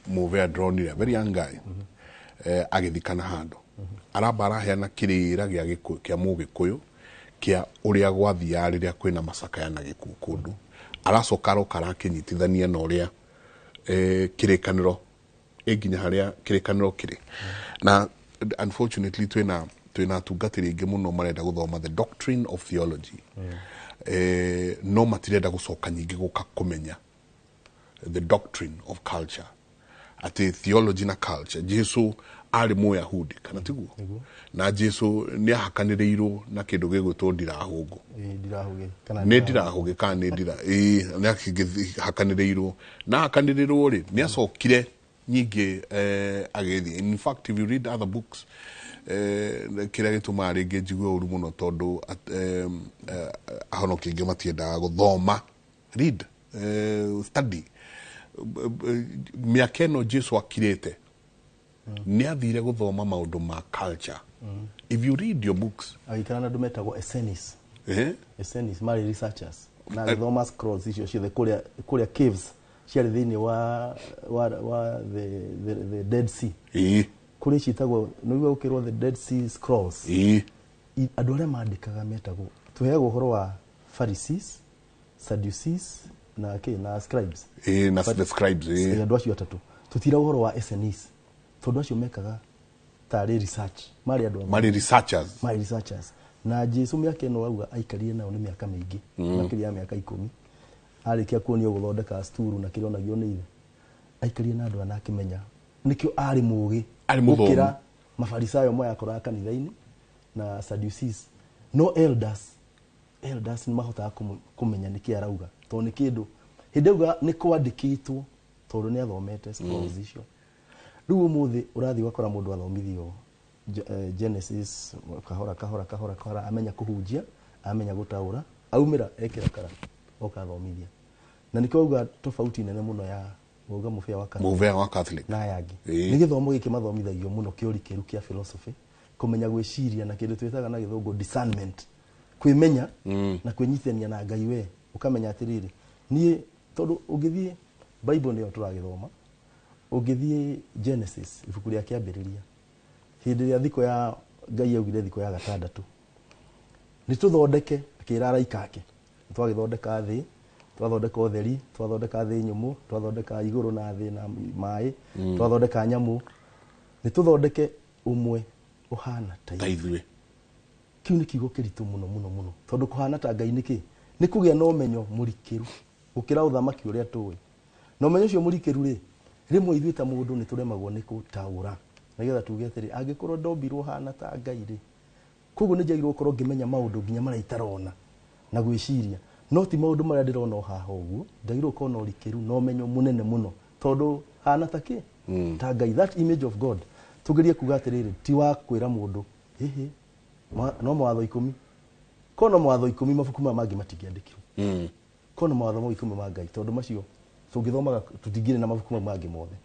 mũbea ndĩronire very young guy agĩthikana handũ aramba araheana kĩrĩra gĩa gĩkũyũ kĩa mũgĩkũyũ kĩa ũrĩa gwathiaga rĩrĩa kwĩna macakaya na gĩkuũ kũndũ, aracoka aroka arakĩnyitithania na ũrĩa kĩrĩkanĩro ĩnginya harĩa kĩrĩkanĩro kĩrĩ. Na unfortunately twĩna atungatĩri aingĩ mũno marenda gũthoma the doctrine of theology, no matirenda gũcoka nyingĩ gũka kũmenya the doctrine of culture, atĩ theology na culture. Jesu arĩ Mũyahudi kana tiguo? Na Jesu nĩ ahakanĩrĩirwo na kĩndũ gĩgwĩtwo ndirahũngũ. Nĩ ndirahũgĩ kana nĩ ndira, nĩ hakanĩrĩirwo na hakanĩrĩrwo rĩ, nĩ acokire nyingĩ agĩthiĩ. In fact, if you read other books, kĩrĩa gĩtũmaga rĩngĩ njigue ũru mũno tondũ ahonoki aingĩ matiendaga gũthoma, read, study. Mĩaka ĩno Jesu akirĩte nĩ athire gũthoma maũndũ ma culture. If you read your books, agĩikara na andũ metagwo Essenes. Essenes marĩ researchers na agĩthoma scrolls icio ciothe kũrĩa caves ciarĩ thĩinĩ wa the Dead Sea. Kũrĩ ciĩtagwo, nĩguo gũkĩrwo the Dead Sea Scrolls. Andũ arĩa mandĩkaga metagwo tũheagwo ũhoro wa Pharisees, Sadducees na kĩ na scribes. Na the scribes. Andũ acio atatũ tũtira ũhoro wa SNEs tondũ acio mekaga tarĩ research, marĩ andũ marĩ researchers. Marĩ researchers. Na Jesu mĩaka ĩno auga aikarire nao nĩ mĩaka mĩingĩ, makĩria ya mĩaka 10. Arĩkia kuonio gũthondeka sturu na kĩrĩa onagio nĩ ithe, aikarire na andũ ana akĩmenya nĩkĩo arĩ mũgĩ gũkĩra mafarisayo moya akoraga kanitha-inĩ na Sadducees. No elders nĩ mahotaga kũmenya nĩkĩ arauga tondũ nĩ kĩndũ hĩndĩ auga nĩ kwandĩkĩtwo tondũ nĩ athomete scrolls icio. Rĩu ũmũthĩ ũrathiĩ ũgakora mũndũ athomithio Genesis kahora kahora kahora kahora, amenya kũhunjia, amenya gũtaũra, aumĩra ekĩra kara oka athomithia. Na nĩkĩo auga tofauti nene mũno ya wauga mũbĩa wa Catholic, mũbĩa wa Catholic na aya angĩ. Nĩ gĩthomo gĩkĩ mathomithagio mũno kĩa ũrikĩru kĩa philosophy, kũmenya gwĩciria na kĩndũ twĩtaga na gĩthũngũ discernment, kwĩmenya na kwĩnyitithania na Ngai we, ũkamenya atĩrĩrĩ niĩ tondũ ũngĩthiĩ Bible nĩyo tũragĩthoma, ũngĩthiĩ Genesis ibuku rĩa kĩambĩrĩria hĩndĩ ĩrĩa thikũ ya Ngai augire thikũ ya gatandatũ nĩ tũthondeke, akĩra araika ake twagĩthondeka thĩ, twathondeka ũtheri, twathondeka thĩ nyũmũ, twathondeka igũrũ na thĩ na maĩ, twathondeka nyamũ, nĩ tũthondeke ũmwe ũhana ta ithuĩ. Kĩu nĩ kiugo kĩritũ mũno mũno mũno tondũ kũhana ta Ngai nĩkĩ? Nĩ kũgĩa na ũmenyo mũrikĩru gũkĩra ũthamaki ũrĩa tũĩ. Na ũmenyo ũcio mũrikĩru rĩ, rĩmwe ithuĩ ta mũndũ nĩ tũremagwo nĩ gũtaũra nĩgetha tuge atĩrĩ angĩkorwo ndombirwo hana ta Ngai rĩ, koguo nĩ njagĩrĩirwo gũkorwo ngĩmenya maũndũ nginya marĩa itarona na gwĩciria, no ti maũndũ marĩa ndĩrona o haha ũguo. Njagĩrĩirwo gũkorwo na ũrikĩru na ũmenyo mũnene mũno tondũ hana ta kĩ? Ta Ngai, that image of God. Tũgerie kuga atĩrĩrĩ ti wa kwĩra mũndũ hihi no mawatho 10, ko no mawatho 10 mabuku maya mangĩ matingĩandĩkirwo, ko no mawatho mau 10 ma Ngai tondũ macio tũngĩthomaga tũtingĩrĩ na mabuku mau mangĩ mothe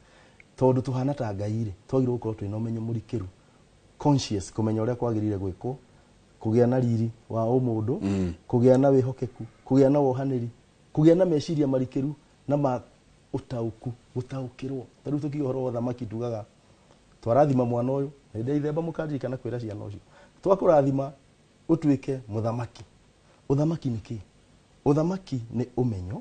tondũ tũhana ta Ngai rĩ, twagĩrĩirwo gũkorwo twĩna ũmenyo mũrikĩru, conscious, kũmenya ũrĩa kwagĩrĩire gwĩkwo, kũgĩa na riri wa ũmũndũ, kũgĩa na wĩhokeku, kũgĩa na wohanĩri, kũgĩa na meciria marikĩru na ma ũtaũku, gũtaũkĩrwo. Ta rĩu tũkiuga ũhoro wa ũthamaki tugaga twarathima mwana ũyũ, hĩndĩ ya ithemba mũkaririkana kwĩra ciana ũcio twakũrathima ũtuĩke mũthamaki. Ũthamaki nĩ kĩ? Ũthamaki nĩ ũmenyo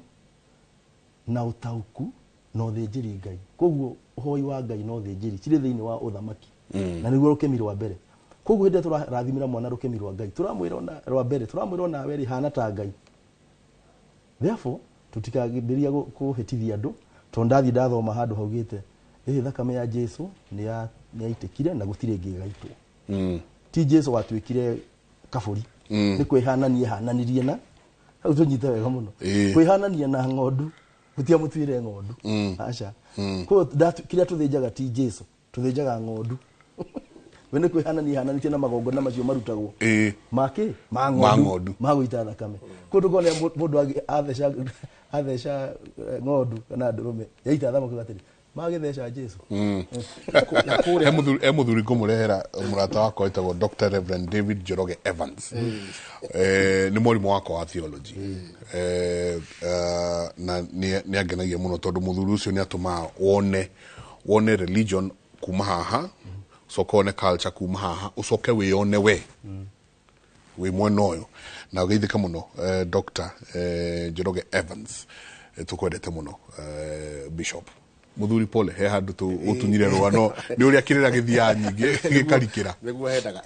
na ũtaũku na ũthĩnjĩri Ngai. Koguo ũhoi wa Ngai na ũthĩnjĩri cirĩ thĩinĩ wa ũthamaki, na nĩguo rũkemi rwa mbere. Koguo hĩndĩ ĩrĩa tũrarathimĩra mwana rũkemi rwa Ngai, tũramwĩra ona rwa mbere, tũramwĩra onawe rĩ hana ta Ngai. Therefore tũtikagĩrĩria kũhĩtithia andũ tondũ ndathiĩ ndathoma handũ haugĩte ĩhĩ thakame ya Jesu nĩ yaitĩkire na gũtirĩ ĩngĩ ĩgaitwo. Ti Jesu watuĩkire kabũri, nĩ kwĩhanania hananirie na hau tũnyite wega mũno, kwĩhanania na ng'ondu, gũtiamũtuire ng'ondu, aca. Koguo kĩrĩa tũthĩnjaga ti Jesu, tũthĩnjaga ng'ondu. We nĩ kwĩhanania hananĩtie na magongona macio marutagwo makĩ ma ng'ondu ma gũita thakame. Koguo ndũkona mũndũ atheca ng'ondu kana ndũrũme yaita thakame atĩrĩ magĩtheca Jesu. He mũthuri ngũmũrehera mũrata wakwa wĩtagwo Dr. Reverend David Njoroge Evans. Nĩ mwarimũ wakwa wa theology. Na nĩ angenagia mũno tondũ mũthuri ũcio nĩ atũmaga wone religion kuma haha, ũcoke wone culture kuma haha, ũcoke wĩyone we wĩ mwena ũyũ. Na ũgeithĩka mũno Dr. Njoroge Evans, tũkwendete mũno Bishop. Mũthuri pole, he handũ ũtunyire rũgano nĩ ũrĩa kĩrĩra gĩthiaga nyingĩ gĩkarikĩra. Nĩguo hendaga.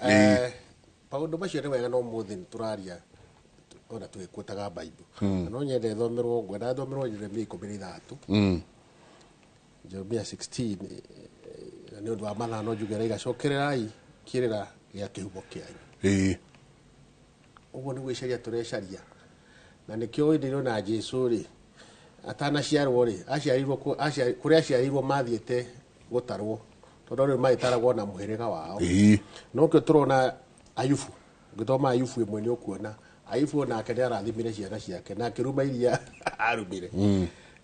Maũndũ macio nĩ wega no ũmũthĩ nĩ tũraria ona tũgĩkwĩtaga Bible. Na no nyende thomerwo, ngwenda thomerwo Jeremia 13. Jeremia 16 na nĩ ũndũ wa mathaa no njuge raiga cokererai kĩrĩra gĩa kĩhumo kĩanyu. Ũguo nĩ gwĩcaria tũrecaria. Na nĩkĩo hĩndĩ ĩno na Jesu rĩ atanaciarwo rĩ, aciarirwo kũrĩa aciarirwo mathiĩte gũtarwo tondũ rĩu magĩtaragwo na mũhĩrĩga wao. No kĩo tũrona Ayubu, ũngĩthoma Ayubu ĩmwe nĩ ũkuona Ayubu onake nĩ arathimire ciana ciake na akĩruma iria arumire,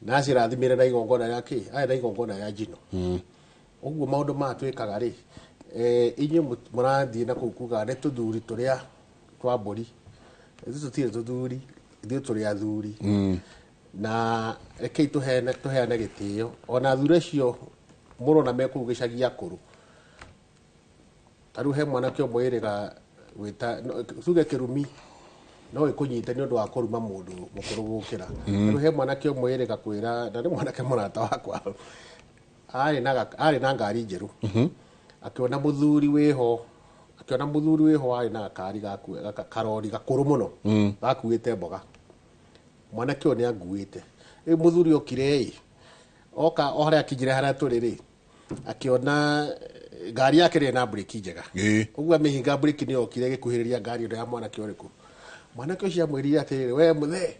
na acirathimire na igongona rĩa kĩ? Arĩ na igongona rĩa njino. Ũguo maũndũ maya twĩkaga rĩ, inyuĩ mũrathiĩ na kũu kuga nĩ tũthuri tũrĩa twa mbũri, ithuĩ tũtirĩ tũthuri, ithuĩ tũrĩ athuri. Na rekei tũheane gĩtĩo ona athuri acio mũrona me kũu gĩcagi akũrũ. Ta rĩu he mwanake ũmwe ĩrĩga Gwĩta tuge kĩrumi no ĩkũnyite nĩ ũndũ wa kũruma mũndũ mũkũrũ gũkĩra. Rĩu he mwanake ũmwe ĩrĩga kwĩra, na nĩ mwanake mũrata wakwa, arĩ na ngari njerũ, akĩona mũthuri wĩho, akĩona mũthuri wĩho arĩ na gakari karori gakũrũ mũno gakuĩte mboga. Mwanake ũyũ nĩ anguĩte. Rĩu mũthuri okire ĩ, oka o harĩa akinyire harĩa tũrĩ rĩ, akĩona ngari yake ndĩrĩ na breki njega. Ũguo amĩhinga breki nĩ yokire ĩgĩkuhĩrĩria ngari ĩno ya mwanake ũrĩkũ. Mwanake ũcio amwĩrire atĩrĩrĩ, we mũthee,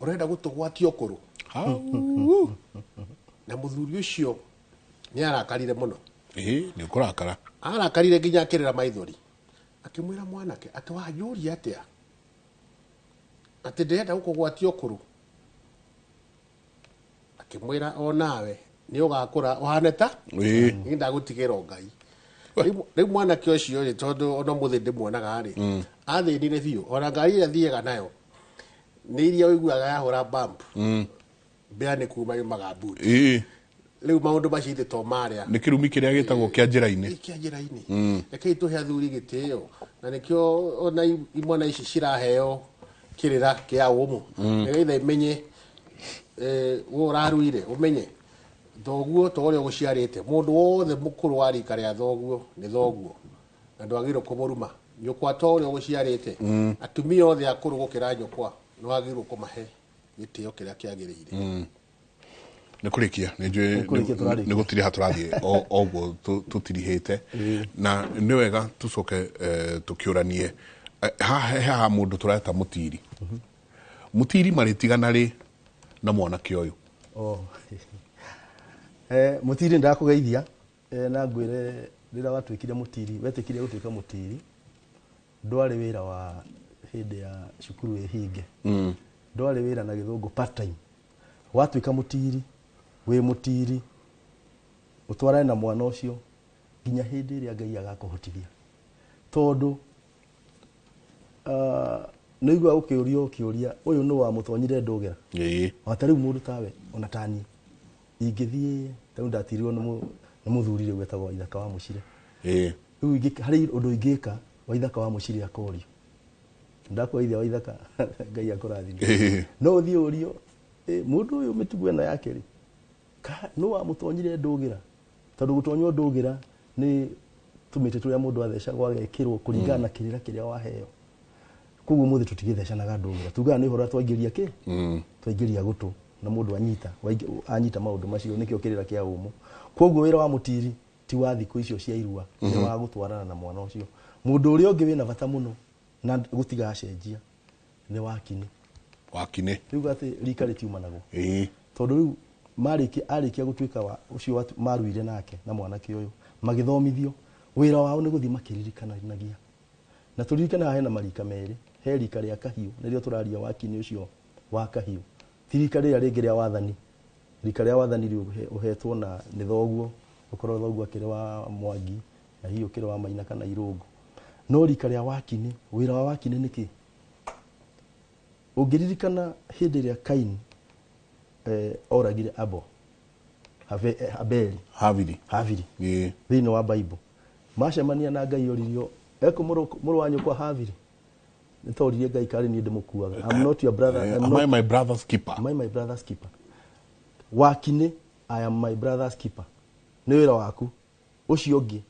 ũrenda gũtũgwatia ũkũrũ? Na mũthuri ũcio nĩ arakarire mũno. Nĩ ũkũrakara. Arakarire nginya akĩrĩra maithori. Akĩmwĩra mwanake atĩ wanjũria atĩa? Atĩ ndĩrenda gũkũgwatia ũkũrũ. Akĩmwĩra o nawe nĩ ũgakũra ũhane ta? Niĩ ndagũtigĩra Ngai. Rĩu mwanake ũcio rĩ, tondũ ona mũthĩ ndĩmuonaga rĩ, athĩnire biũ. Ona ngari ĩrĩa thiaga nayo nĩ iria ũiguaga yahũra bump. Mbĩa nĩ kuma yumaga boot. Rĩu maũndũ macio ithe to marĩa. Nĩ kĩrumi kĩrĩa gĩtagwo kĩa njĩra-inĩ. Kĩa njĩra-inĩ. Rekei tũhe athuri gĩtĩo. Na nĩkĩo ona imwana ici ciraheo kĩrĩra kĩa ũmũ. Nĩgetha imenye, we ũraruire, ũmenye thoguo to ũrĩa ũgũciarĩte. Mũndũ wothe mũkũrũ wa rika rĩa thoguo nĩ thoguo. Na ndwagĩrĩirwo kũmũruma. Nyũkwa to ũrĩa ũgũciarĩte. Atumia othe akũrũ gũkĩra nyũkwa nĩ wagĩrĩirwo kũmahe gĩtĩo kĩrĩa kĩagĩrĩire. Nĩ kũrĩkia, nĩ njũĩ Nĩ kũrĩkia tũrarĩkia. nĩ gũtiriha tũrathiĩ o ũguo tũtirihĩte. Na nĩ wega tũcoke tũkĩũranie. Haha mũndũ tũreta mũtiri. Mũtiri marĩtigana rĩ na mwanake ũyũ? Mũtiri ndakũgeithia. Na ngwĩre rĩrĩa watuĩkire mũtiri, wetĩkire gũtuĩka mũtiri, ndwarĩ wĩra wa hĩndĩ ya cukuru ĩhinge. Ndwarĩ wĩra na gĩthũngũ part time. Watuĩka mũtiri, wĩ mũtiri, ũtwarane na mwana ũcio nginya hĩndĩ ĩrĩa Ngai agakũhotithia. Tondũ, nĩ ũiguaga ũkĩũrio kĩũria, ũyũ nĩ wamũtonyire ndũgĩra. O ta rĩu mũndũ tawe, ona ta niĩ, ingĩthiĩ, ta rĩu ndatirirwo nĩ mũthuri rĩu wetagwo Waithaka wa Mũcire. Rĩu harĩ ũndũ ingĩka, Waithaka wa Mũcire akorio. Ndakũgeithia Waithaka, Ngai akũrathime. No ũthiĩ ũrio, mũndũ ũyũ mĩtugo ĩno yake rĩ, nũ wamũtonyire ndũgĩra? Tondũ gũtonywo ndũgĩra nĩ tũmĩtĩ tũrĩa mũndũ athecagwo agekĩrwo kũringana na kĩrĩra kĩrĩa waheo. Koguo mũthĩ tũtigĩthecanaga ndũgĩra. Tugaga nĩ ũhoro twaingĩria kĩ? Twaingĩria gũtũ na mũndũ anyita, anyita maũndũ macio nĩkĩo kĩrĩra kĩa ũmũ. Koguo wĩra wa mũtiri ti wa thikũ icio cia irua, nĩ wa gũtwarana na mwana ũcio. Mũndũ ũrĩa ũngĩ wĩna bata mũno na gũtigacenjia nĩ wakinĩ. Wakinĩ. Rĩu atĩ rika rĩtiumanagwo. Tondũ rĩu arĩkia gũtuĩka wa ũcio maruire nake na mwanake ũyũ magĩthomithio, wĩra wao nĩ gũthiĩ makĩririkanagia. Na tũririkane haha hena marika merĩ, he rika rĩa kahiũ nĩrĩo tũraria wakinĩ ũcio wa kahiũ. Ti rika rĩrĩa rĩngĩ rĩa wathani. Rika rĩa wathani rĩu ũhetwo na nĩ thoguo, ũkorwo thoguo akĩrĩ wa Mwangi na hihi ũkĩrĩ wa Maina kana Irũngũ. No rika rĩa wakinĩ, wĩra wa wakinĩ nĩ kĩ? Ũngĩririkana hĩndĩ ĩrĩa Kain, oragire Abel, Abeli. Habili. Habili. Thĩinĩ wa Bible. Macemania na Ngai oririo, eko mũrũ wa nyũkwa Habili. Nĩ toririe Ngai karĩ niĩ ndĩmũkuaga. I'm not your brother. I'm Am not I my brother's keeper? Am I my brother's keeper? Wakinĩ, I am my brother's keeper. Nĩ wĩra waku. Ũcio ũngĩ,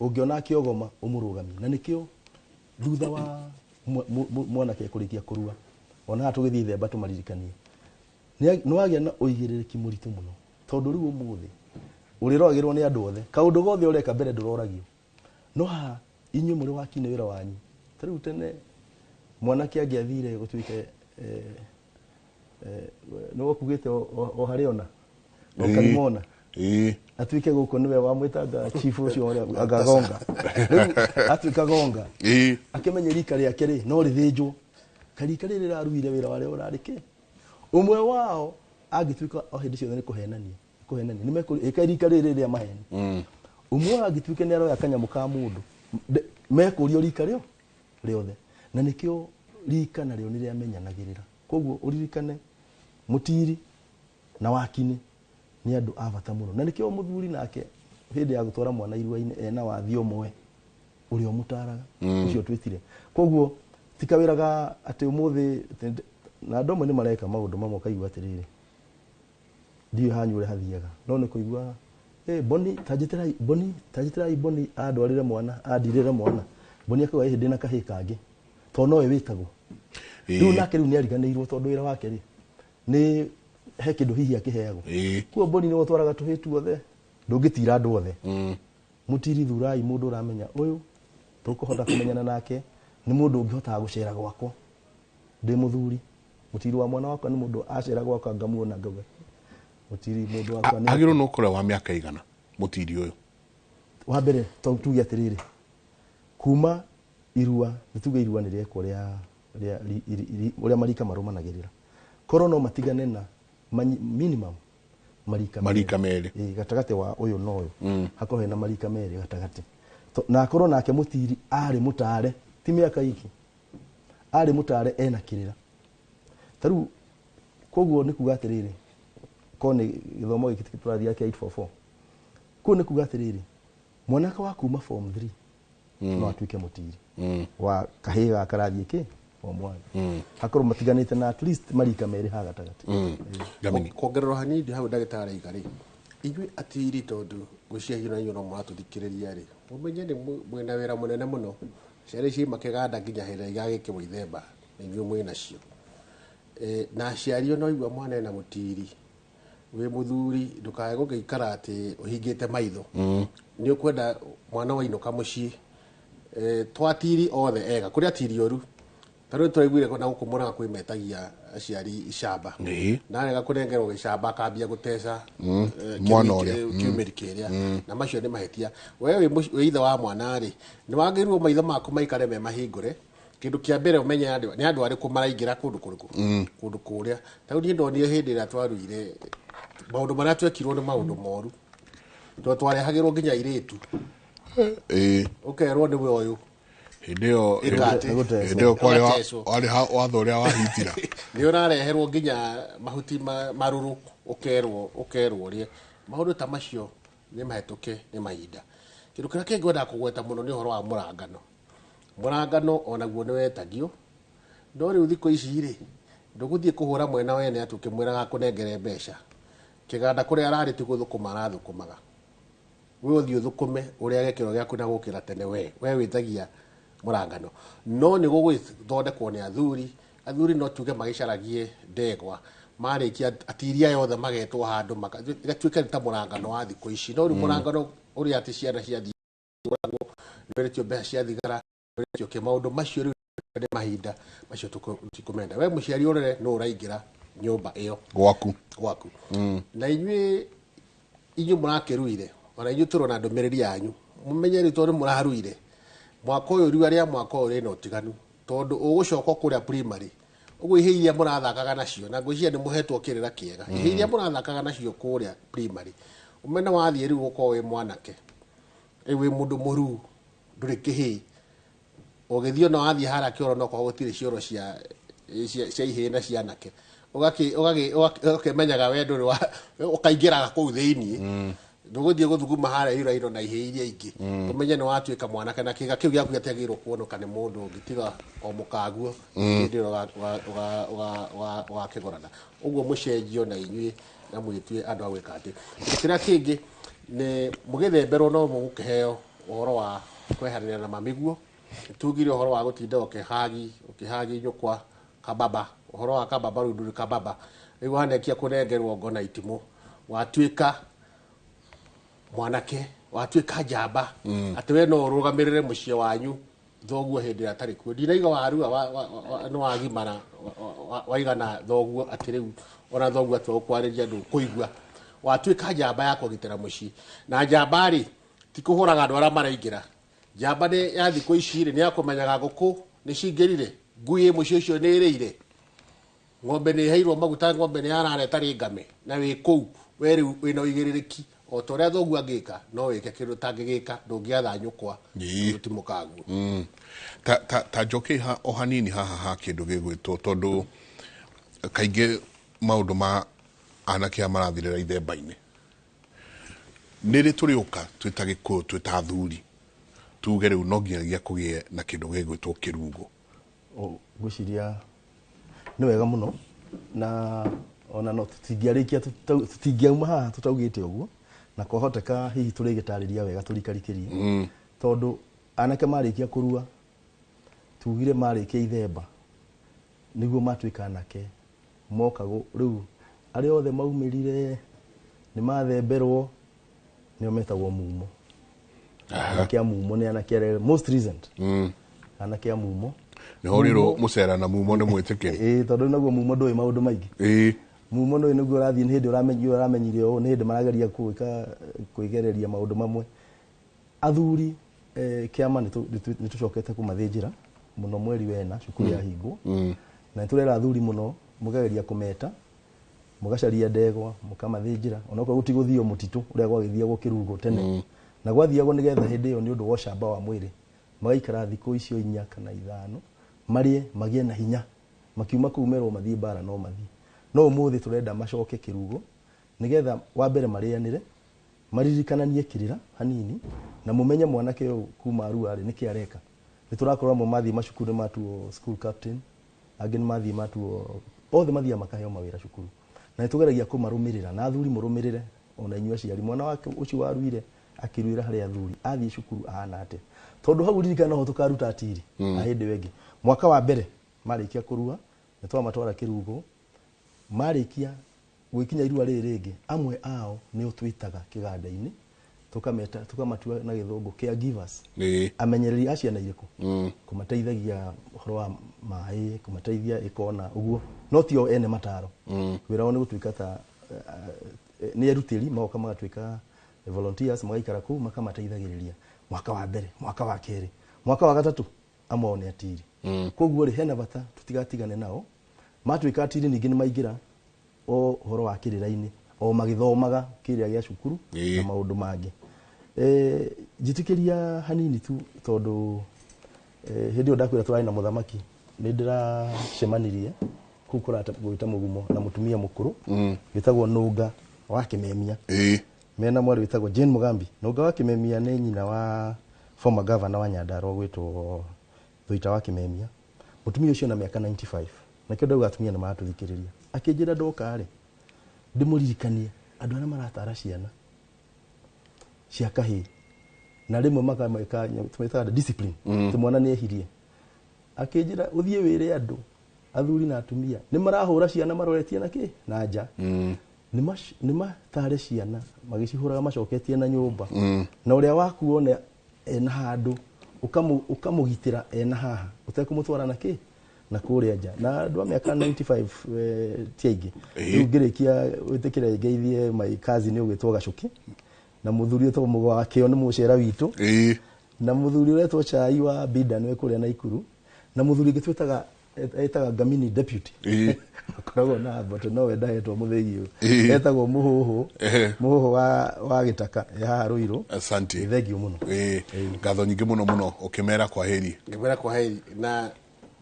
ũngĩona akĩogoma, ũmũrũgamie. Na nĩkĩo thutha wa mwanake kũrĩkia kũrua, ona haha tũgĩthiĩ ithemba tũmaririkanie. Nĩ wagĩa na ũigĩrĩrĩki mũritũ mũno. Tondũ rĩu ũmũthĩ, ũrĩroragĩrwo nĩ andũ othe. Kaũndũ gothe ũreka mbere ndũroragio. No haha, inyuĩ mũrĩ wakinĩ wĩra wanyu. Ta rĩu tene, mwanake angĩathire gũtuĩke, nĩ wokugĩte o harĩ ona? O Karimona. Atuĩke gũkũ nĩwe wamwĩtanga chief ũcio ũrĩa anga gonga. Rĩu atuĩka gonga. Akĩmenye rika rĩake rĩ, no rĩthĩnjwo. Karika rĩrĩ rĩraruire wĩra warĩo ũrarĩ kĩ? Ũmwe wao angĩtuĩka o hĩndĩ ciothe nĩ kũhenania. Kũhenania. Nĩ mekũ-, ĩka rika rĩrĩ rĩa maheni. Ũmwe wao angĩtuĩka nĩ aroya kanyamũ ka mũndũ, mekũrio rika rĩo rĩothe. Na nĩkĩo rika narĩo nĩ rĩamenyanagĩrĩra. Koguo ũririkane mũtiri na wakinĩ nĩ andũ a bata mũno. Na nĩkĩo mũthuri nake hĩndĩ ya gũtwara mwana irua-inĩ ena wathi ũmwe. Ũrĩa ũmũtaraga ũcio twĩtire. Koguo ti kawĩra ga atĩ ũmũthĩ na andũ amwe nĩ mareka maũndũ mamwe ũkaigua atĩrĩrĩ, ndiũĩ hanyu ũrĩa hathiaga, no nĩ kũigua Boni tanjĩtĩrai, Boni tanjĩtĩrai, Boni andwarĩre mwana, andirĩre mwana. Boni akauga ĩhĩ ndĩna kahĩĩ kangĩ, tondũ nowe wĩtagwo. Rĩu nake rĩu nĩ ariganĩirwo tondũ wĩra wake rĩ nĩ he kĩndũ hihi akĩheagwo. Kuo Boni nĩwe ũtwaraga tũhĩĩ tuothe, ndũngĩtira andũ othe. Mũtiri thurai mũndũ ũramenya ũyũ tũkũhota kũmenyana nake, nĩ mũndũ ũngĩhotaga gũcera gwakwa ndĩ mũthuri. Mũtiri wa mwana wakwa nĩ mũndũ acera gwakwa ngamuona ngauga mũtiri mũndũ wakwa nĩ Agĩrĩirwo nĩ gũkorwo wa mĩaka igana mũtiri ũyũ? Wa mbere to tuge atĩrĩrĩ, kuma irua, nĩ tuge irua nĩ rĩekwo rĩa ũrĩa marika marũmanagĩrĩra, korwo no matigane na minimum marika marika merĩ. Gatagatĩ wa ũyũ na ũyũ hakorwo hena marika merĩ gatagatĩ. Na akorwo nake mũtiri arĩ mũtare, ti mĩaka iki, arĩ mũtare ena kĩrĩra. Ta rĩu koguo nĩ kuga atĩrĩrĩ, korwo nĩ gĩthomo gĩkĩ tũrathiĩ kĩa 844, koguo nĩ kuga atĩrĩrĩ, mwanake wa kuma form 3 no atuĩke mũtiri wa kahĩĩ gaka karathiĩ kĩ form 1, hakorwo matiganĩte na at least marika merĩ ha gatagatĩ. Gamini. Kuongererwo hanini hau ndagĩtarĩ aiga rĩ, inyuĩ atiri tondũ ngwĩciria na inyuĩ no mũratũthikĩrĩria rĩ, mũmenye nĩ mwĩna wĩra mũnene mũno. Ciana ici makĩganda nginya hĩndĩ ĩrĩa igagĩkĩrwo ithemba, na inyuĩ mwĩnacio. Na aciari ona waigua mwana ena mũtiri, wĩ mũthuri ndũkae gũgĩikara atĩ ũhingĩte maitho. Nĩ ũkwenda mwana wainũka mũciĩ. Twatiri othe ega, kũrĩ atiri oru. Ta rĩu tũraiguire na gũkũ Mũrang'a kwĩ metagia aciari icamba. Na arega kũnengerwo gĩcamba akambia gũteca, Mwana ũrĩa. Kiumĩri kĩrĩa. Na macio nĩ mahĩtia. We wĩ ithe wa mwana rĩ, nĩ wagĩrĩirwo maitho maku maikare me mahingũre. Kĩndũ kĩa mbere ũmenye nĩ andũ arĩkũ maraingĩra kũndũ kũrĩkũ, kũndũ kũrĩa. Ta rĩu niĩ ndonire hĩndĩ ĩrĩa twaruire, maũndũ marĩa twekirwo nĩ maũndũ moru. Tondũ twarehagĩrwo nginya airĩtu. Ũkerwo nĩwe ũyũ. Hĩndĩ ĩyo, Ĩka atĩ. hĩndĩ ĩyo kwarĩ Ũgatecwo. warĩ watho ũrĩa wa Hitler. Nĩ ũrareherwo nginya mahuti marũrũ, ũkerwo ũrĩe. Maũndũ ta macio nĩ mahĩtũke nĩ mahinda. Kĩndũ kĩrĩa kĩngĩ ngwendaga kũgweta mũno nĩ ũhoro wa mũrangano. Mũrangano onaguo nĩ wetagio, no rĩu thikũ ici rĩ, ndũgũthiĩ kũhũra mwena wene atĩ ũkĩmwĩraga akũnengere mbeca. Kĩganda kũrĩa ararĩ ti gũthũkũma arathũkũmaga. We ũthiĩ ũthũkũme ũrĩage kĩro gĩaku na gũkĩra tene we. We wĩtagia mũrangano. No nĩ gũgũthondekwo nĩ athuri. Athuri no tuge magĩcaragie ndegwa. Marĩkia atiri aya othe magetwo handũ ĩgatuĩka nĩ ta mũrangano wa thikũ ici. No rĩu mũrangano ũrĩa atĩ ciana ciathiĩ kũragwo, nĩ wĩrĩtio mbeca cia thigara, nĩ wĩrĩtio kĩ, maũndũ macio rĩu nĩ mahinda macio tũtikũmenda. We mũciari ũrere nũ ũraingĩra nyũmba ĩyo gwaku. Gwaku. Na inyuĩ mũrakĩruire, ona inyuĩ tũrona ndũmĩrĩri yanyu, mũmenye rĩu tondũ mũraruire mwaka ũyũ, riũa rĩa mwaka ũyũ rĩna ũtiganu, tondũ ũgũcoka kũrĩa primary ũguo ihĩĩ iria mũrathakaga nacio, na ngwĩciria nĩ mũhetwo kĩrĩra kĩega, ihĩĩ iria mũrathakaga nacio kũrĩa primary, ũmene wathiĩ rĩu ũkorwo wĩ mwanake, rĩu wĩ mũndũ mũruu, ndũrĩ kĩhĩĩ, ũgĩthiĩ ona wathiĩ harĩa kĩoro no korwo gũtirĩ cioro cia ihĩĩ na cia anake, ũgakĩmenyaga we ndũrĩ wa, ũkaingĩraga kũu thĩiniĩ. Ndũgũthiĩ gũthuguma harĩa irairo na ihĩĩ iria ingĩ. Ũmenye nĩ watuĩka mwanake, na kĩga kĩu gĩaku gĩtiagĩrĩirwo kuoneka nĩ mũndũ ũngĩ tiga o mũkaguo, hĩndĩ ĩyo ũgakĩgũrana. Ũguo mũcenjio na inyuĩ na mwĩtue andũ a gwĩka atĩ. Kĩndũ kĩrĩa kĩngĩ nĩ mũgĩthemberwo no mũgũkĩheo ũhoro wa kweheranĩra na mamĩguo. Tugire ũhoro wa gũtinda ũkĩhagi nyũkwa kababa, ũhoro wa kababa rĩu ndũrĩ kababa, rĩu wanekia kũnengerwo ngo na itimũ, watuĩka mwanake, watuĩka njamba, atĩ we no ũrũgamĩrĩre mũciĩ wanyu thoguo hĩndĩ ĩrĩa atarĩ kuo. Ndinaiga warua, nĩ wagimara, waigana thoguo atĩ rĩu ona thoguo atua gũkwarĩria ndũkũigua. Watuĩka njamba ya kũgitĩra mũciĩ. Na njamba rĩ, ti kũhũraga andũ arĩa maraingĩra. Njamba nĩ ya thikũ ici rĩ, nĩ ya kũmenyaga ngũkũ nĩ cingĩrire, ngui ĩ mũciĩ ũcio nĩ ĩrĩire, ng'ombe nĩ ĩheirwo maguta, ng'ombe nĩ yarara ĩtarĩ ngame, na wĩ kũu we rĩu wĩna ũigĩrĩrĩki o ta ũrĩa thoguo angĩka, no wĩke kĩndũ ũtangĩgĩka, ndũngĩatha nyũkwa, tondũ ti mũkaguo. Ta njoke o hanini haha ha kĩndũ gĩgwĩtwo, tondũ kaingĩ maũndũ ma anake aya marathirĩra ithemba-inĩ. Nĩ rĩ tũrĩũka twĩ ta Gĩkũyũ, twĩ ta athuri, Tuge rĩu no nginyagia kũgĩe na kĩndũ gĩgwĩtwo kĩrugo. Ngwĩciria nĩ wega mũno na ona no tũtingĩarĩkia tũtingĩauma haha tũtaugĩte ũguo na kwahoteka hihi tũrĩgĩtarĩria wega tũrikarikĩrie tondũ anake marĩkia kũrua tugire marĩkia ithemba nĩguo matuĩka anake moka rĩu arĩa othe maumĩrire nĩ mathemberwo nĩo metagwo mumo. Anake a mumo nĩ anake arĩa most recent. Anake a mumo nĩho rĩrũ mũcera na mumo nĩ mwĩtĩkĩri. Ĩĩ tondũ naguo mumo ndũĩ maũndũ maingĩ. Ĩĩ mumo ndũĩ nĩguo ũrathiĩ nĩ hĩndĩ ũramenyire ũũ nĩ hĩndĩ marageria gwĩka kwĩgereria maũndũ mamwe. Athuri kĩama nĩ tũcokete kũmathĩnjĩra mũno mweri wena cukuru yahingwo na nĩtũrera athuri mũno mũkageria kũmeta mũgacaria ndegwa mũkamathĩnjĩra onokorwo gũtigũthio mũtitũ ũrĩa gwagĩthiagwo kĩrugo tene na gwathiagwo nĩgetha hĩndĩ ĩyo nĩ ũndũ wa ũcamba wa mwĩrĩ magaikara thikũ icio 4 kana 5 marĩe magĩe na hinya makiuma kũu merwo mathiĩ mbara no mathiĩ. No ũmũthĩ tũrenda macoke kĩrugo nĩgetha wa mbere marĩanĩre maririkananie kĩrĩra hanini na mũmenye mwanake ũyũ kuma Arua rĩ nĩkĩ areka. Nĩ tũrakorwo amwe mathiĩ macukuru nĩ matuo school captain angĩ nĩ mathiĩ matuo othe mathiaga makaheo mawĩra cukuru na nĩ tũgeragia kũmarũmĩrĩra na athuri mũrũmĩrĩre ona inyuĩ aciari mwana wake ũcio waruire akĩruĩra harĩ athuri athiĩ cukuru ahana atĩa tondũ hau ririkana noho tũkaruta atiri a hĩndĩ ĩyo ĩngĩ. Mwaka wa mbere marĩkia kũrua nĩ twamatwara kĩrugo marĩkia gwĩkinya irua rĩrĩ rĩngĩ amwe ao nĩo twĩtaga kĩganda-inĩ tukameta tukamatua na gĩthũngũ caregivers amenyereri a ciana irĩkũ kũmateithagia ũhoro wa maĩ kũmateithia ĩkona ũguo no tio ene mataro wĩra wao nĩ gũtuĩka ta nĩ erutĩri magoka magatuĩka volunteers magaikara kũu makamateithagĩrĩria mwaka wa mbere mwaka wa kerĩ mwaka wa gatatũ amwe ao nĩ atiri. Koguo rĩ hena bata tũtigatigane nao matuĩka atiri ningĩ nĩ maingĩra o ũhoro wa kĩrĩra-inĩ o magĩthomaga kĩrĩa gĩa cukuru na maũndũ mangĩ. Njĩtĩkĩria hanini tu tondũ hĩndĩ ĩyo ndakwĩra tũrarĩ na mũthamaki nĩ ndĩracemanirie kũu gwĩta mũgumo na mũtumia mũkũrũ wĩtagwo Nũnga wa Kĩmemia mena mwarĩ wĩtagwo Jane Mugambi. Nũnga wa Kĩmemia nĩ nyina wa former governor wa Nyandarua gwĩtwo Thuita wa Kĩmemia. Mũtumia ũcio na mĩaka 95 nakĩo ndauga atumia nĩ maratũthikĩrĩria. Akĩnjĩra ndoka rĩ ndĩmũririkanie andũ arĩa maratara ciana cia kahĩĩ na rĩmwe makameka tũmetaga discipline atĩ mwana nĩ ehirie. Akĩnjĩra ũthiĩ wĩre andũ athuri na atumia nĩ marahũra ciana maroretie na kĩ na nja nĩ matare ciana magĩcihũraga macoketie na nyũmba na ũrĩa waku one ena handũ ũkamũgitĩra ena haha ũtekũmũtwara na kĩ na kũrĩa nja na andũ a mĩaka 95 ti aingĩ. Rĩu ngĩrĩkia wĩtĩkĩre ngeithie my cousin ũgwĩtwo Gacuki na mũthuri ũtagwo Mũgo wa Kĩo nĩ mũcera witũ na mũthuri ũretwo Chai wa Bida nĩwe kũrĩa Naikuru na mũthuri ũngĩ twĩtaga etaga Gamini deputy akoragwo na mboto no we ndahetwo mũthĩgi ũyũ etagwo Mũhũhũ Mũhũhũ wa gĩtaka e haha Ruiru. Asante. Thank you mũno. Ngatho nyingĩ mũno mũno ũkĩmera kwa heri. Ngĩmera kwa heri na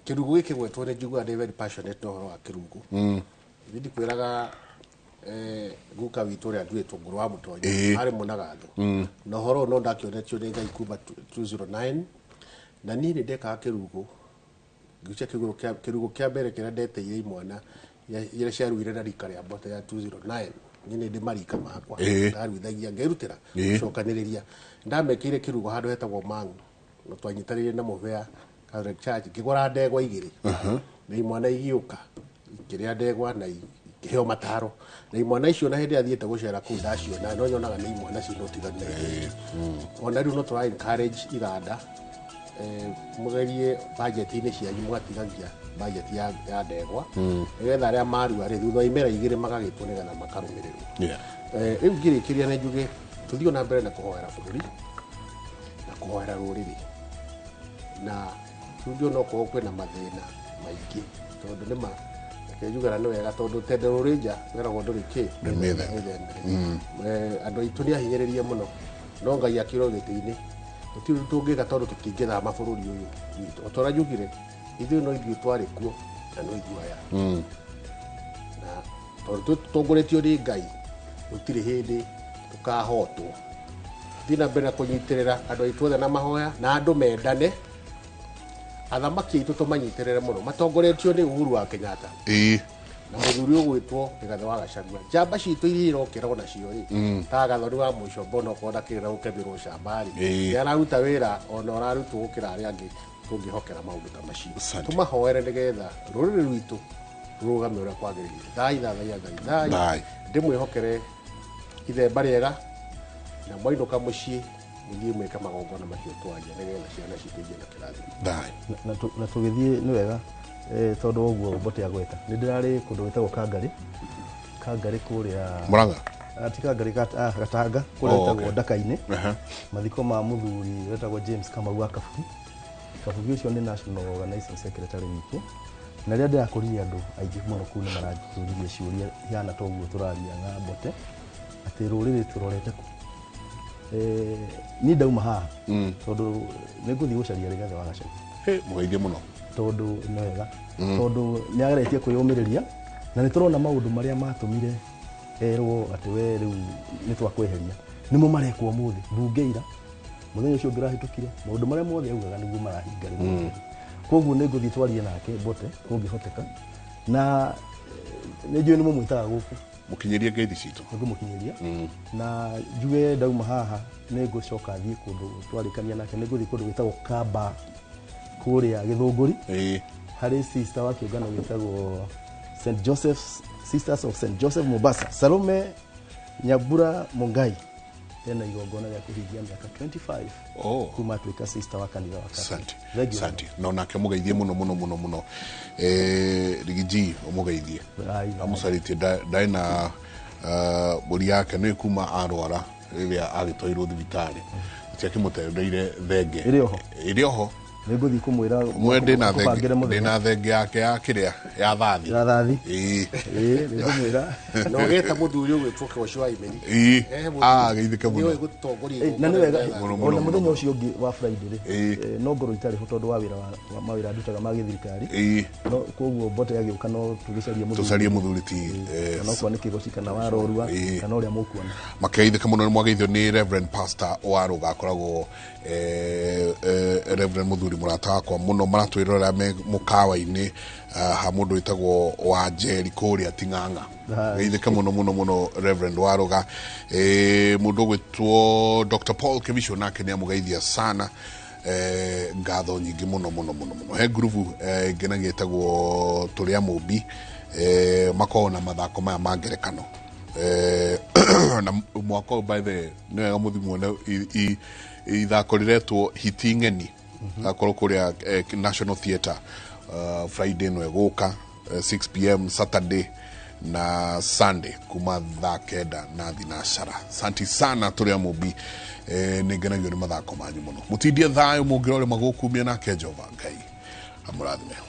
kĩrugu gĩkĩ gwetwo nĩ njiguaga ndĩ very passionate na ũhoro wa kĩrugu. Niĩ ndikwĩraga guka witũ ũrĩa nduĩtwo Ngũrũ wa Mũtonyi arĩ mũnagatho na ũhoro ũyũ no ndakĩonetio nĩ Ngai kuma 209 na niĩ nĩ ndekaga kĩrugu ngĩcia kĩrugu kĩa mbere kĩrĩa ndeteire imwana iria ciaruire na rika rĩa mbote ya 209 niĩ nĩ ndĩ marika makwa ndaruithagia ngerutĩra gũcokanĩrĩria ndamekĩire kĩrugu handũ hetagwo Mang'u na twanyitanĩire na Mũbĩa Catholic Church ngĩgũra ndegwa 2 na imwana igĩũka ikĩrĩa ndegwa na ikĩheo mataro na imwana icio na hĩndĩ athiĩte gũcera kũu ndaciona no nyonaga nĩ imwana ciĩna ũtiganu na ithuĩ. Ona rĩu no tũra encourage iganda mũgerie budget-inĩ cianyu mũgatigagia budget ya ndegwa nĩgetha arĩa marua rĩ thutha wa imera 2 magagĩtwo nĩgetha makarũmĩrĩrwo. Rĩu ngĩrĩkĩria nĩ njuge tũthiĩ na mbere na kũhoera bũrũri na kũhoera rũrĩrĩ na tuge onokorwo kwĩna mathĩna maingĩ tondũ nĩ ma reke njuge na nĩ wega tondũ tende rũrĩ nja weragwo ndũrĩ kĩ Nĩ mĩthemba. Andũ aitũ nĩ ahinyĩrĩrie mũno no Ngai akĩrwo gĩtĩ-inĩ gũtirĩ ũndũ tũngĩka tondũ tũtingĩthama bũrũri ũyũ witũ. O ta ũrĩa njugire ithuĩ no ithuĩ twarĩ kuo na no ithuĩ aya na tondũ tũtongoretio nĩ Ngai gũtirĩ hĩndĩ tũkahotwo Thiĩ na mbere na kũnyitĩrĩra andũ aitũ othe na mahoya na andũ mendane. Athamaki aitũ tũmanyitĩrĩre mũno matongoretio nĩ Uhuru wa Kenyatta na mũthuri ũgwĩtwo Rigathĩ wa Gachagua. Njamba citũ iria irokĩra onacio rĩ, ta Gathoni wa Mũcombo onokorwo ndakĩrĩ na gũkemirwo ũcamba rĩ, nĩ araruta wĩra ona ũrarutwo gũkĩra arĩa angĩ tũngĩhokera maũndũ ta macio. Tũmahoere nĩgetha rũrĩrĩ rwitũ rũrũgame ũrĩa kwagĩrĩire. Thai thathaiya Ngai thai. Ndĩmwĩhokere ithemba rĩega na mwainũka mũciĩ mũthiĩ mwĩke magongona macio twaria nĩgetha ciana citũ igĩe na kĩrathimo. Na tũgĩthiĩ nĩ wega tondũ wa ũguo Mbote agweta. Nĩ ndĩrarĩ kũndũ gwĩtagwo Kangarĩ. Kangarĩ kũrĩa Murang'a? Ti Kangarĩ, Gatanga kũrĩa gwĩtagwo Ndaka-inĩ. Mathiko ma mũthuri wetagwo James Kamau wa Kabugi. Kabugi ũcio nĩ National Organizing Secretary witũ. Na rĩrĩa ndĩrakorire andũ aingĩ mũno kũu nĩ maranjũririe ciũria ihana ta ũguo tũraria na Mbote atĩ rũrĩrĩ tũrorete kũ. Niĩ ndauma haha tondũ nĩ ngũthiĩ gũcaria Rigathĩ wa Gachagua. Mũgeithie mũno. Tondũ nĩ wega. Tondũ nĩ ageretie kwĩyũmĩrĩria na nĩ tũrona maũndũ marĩa matũmire erwo atĩ we rĩu nĩ twakweheria nĩmo marekwo ũmũthĩ. Mbunge ira mũthenya ũcio ũngĩ ũrahĩtũkire maũndũ marĩa mothe augaga nĩguo marahinga rĩu. Koguo nĩ ngũthiĩ twarie nake Mbote kũngĩhoteka na nĩ njũĩ nĩ mũmwĩtaga gũkũ. Mũkinyĩrie ngeithi citũ. Nĩ ngũmũkinyĩria. Na njuge ndauma haha nĩ ngũcoka thiĩ kũndũ twarĩkania nake, nĩ ngũthiĩ kũndũ gwĩtagwo Kamba kũrĩa Gĩthũngũri. Harĩ sister wa kĩũngano gĩtagwo St Joseph's Sisters of St Joseph Mombasa, Salome Nyambura Mungai ena igongona rĩa kũhingia mĩaka 25 kuma atuĩka sister wa kanitha wa Catholic. Asante. No nake mũgeithie mũno mũno mũno mũno. Rigiji ũmũgeithie. Amũcarĩtie ndarĩ na mbũri yake nĩ kuma arwara rĩrĩa agĩtwairwo thibitarĩ. Ciakĩmũtendeire thenge. Ĩrĩ oho? Ĩrĩ oho. Nĩ ngũthiĩ kũmwĩra ndĩna thenge yake ya kĩrĩa ya thathi. Ya thathi. Nĩ ngũmwĩra. Na ũgeta mũthuri ũgwĩtwo Kĩgoci wa Imeri. Geithĩke mũno. Nĩoĩ gũtongoria Na nĩ wega ona mũthenya ũcio ũngĩ wa Friday rĩ, no ngorwo itarĩ ho tondũ wa wĩra wa mawĩra ndutaga ma gĩthirikari. No koguo Mbote agĩũka no tũgĩcarie mũthuri. Tũcarie mũthuri ti. Kana okorwo nĩ Kĩgoci kana wa Rorua kana ũrĩa mũkuona. Makeithĩka mũno nĩ mwageithio nĩ Reverend Pastor wa Rũga akoragwo Reverend mũthuri mũrata wakwa mũno maratwĩrorera me mũkawa-inĩ ha mũndũ wĩtagwo wa Njeri kũrĩa Ting'ang'a. Geithĩke mũno mũno mũno Reverend Waruga. Mũndũ ũgwĩtwo Dr. Paul Kibicho nake nĩ amũgeithia sana. Ngatho nyingĩ mũno mũno mũno mũno. He ngurubu ĩngĩ ĩtagwo Tũrĩa Mũmbi makoragwo na mathako maya ma ngerekano. Na mwaka ũyũ by the nĩ wega mũthiĩ muone ithako rĩretwo Hiti Ng'eni. Akorwo kũrĩa National Theatre Friday no ĩgũka 6 pm Saturday na Sunday kuma thaa 9 na thinacara. Asante sana Tũrĩa Mũmbi. Nĩ ngenagio nĩ mathako manyu mũno. Mũtindie thayũ mũngĩrore magũkumia nake Jehova Ngai amũrathime.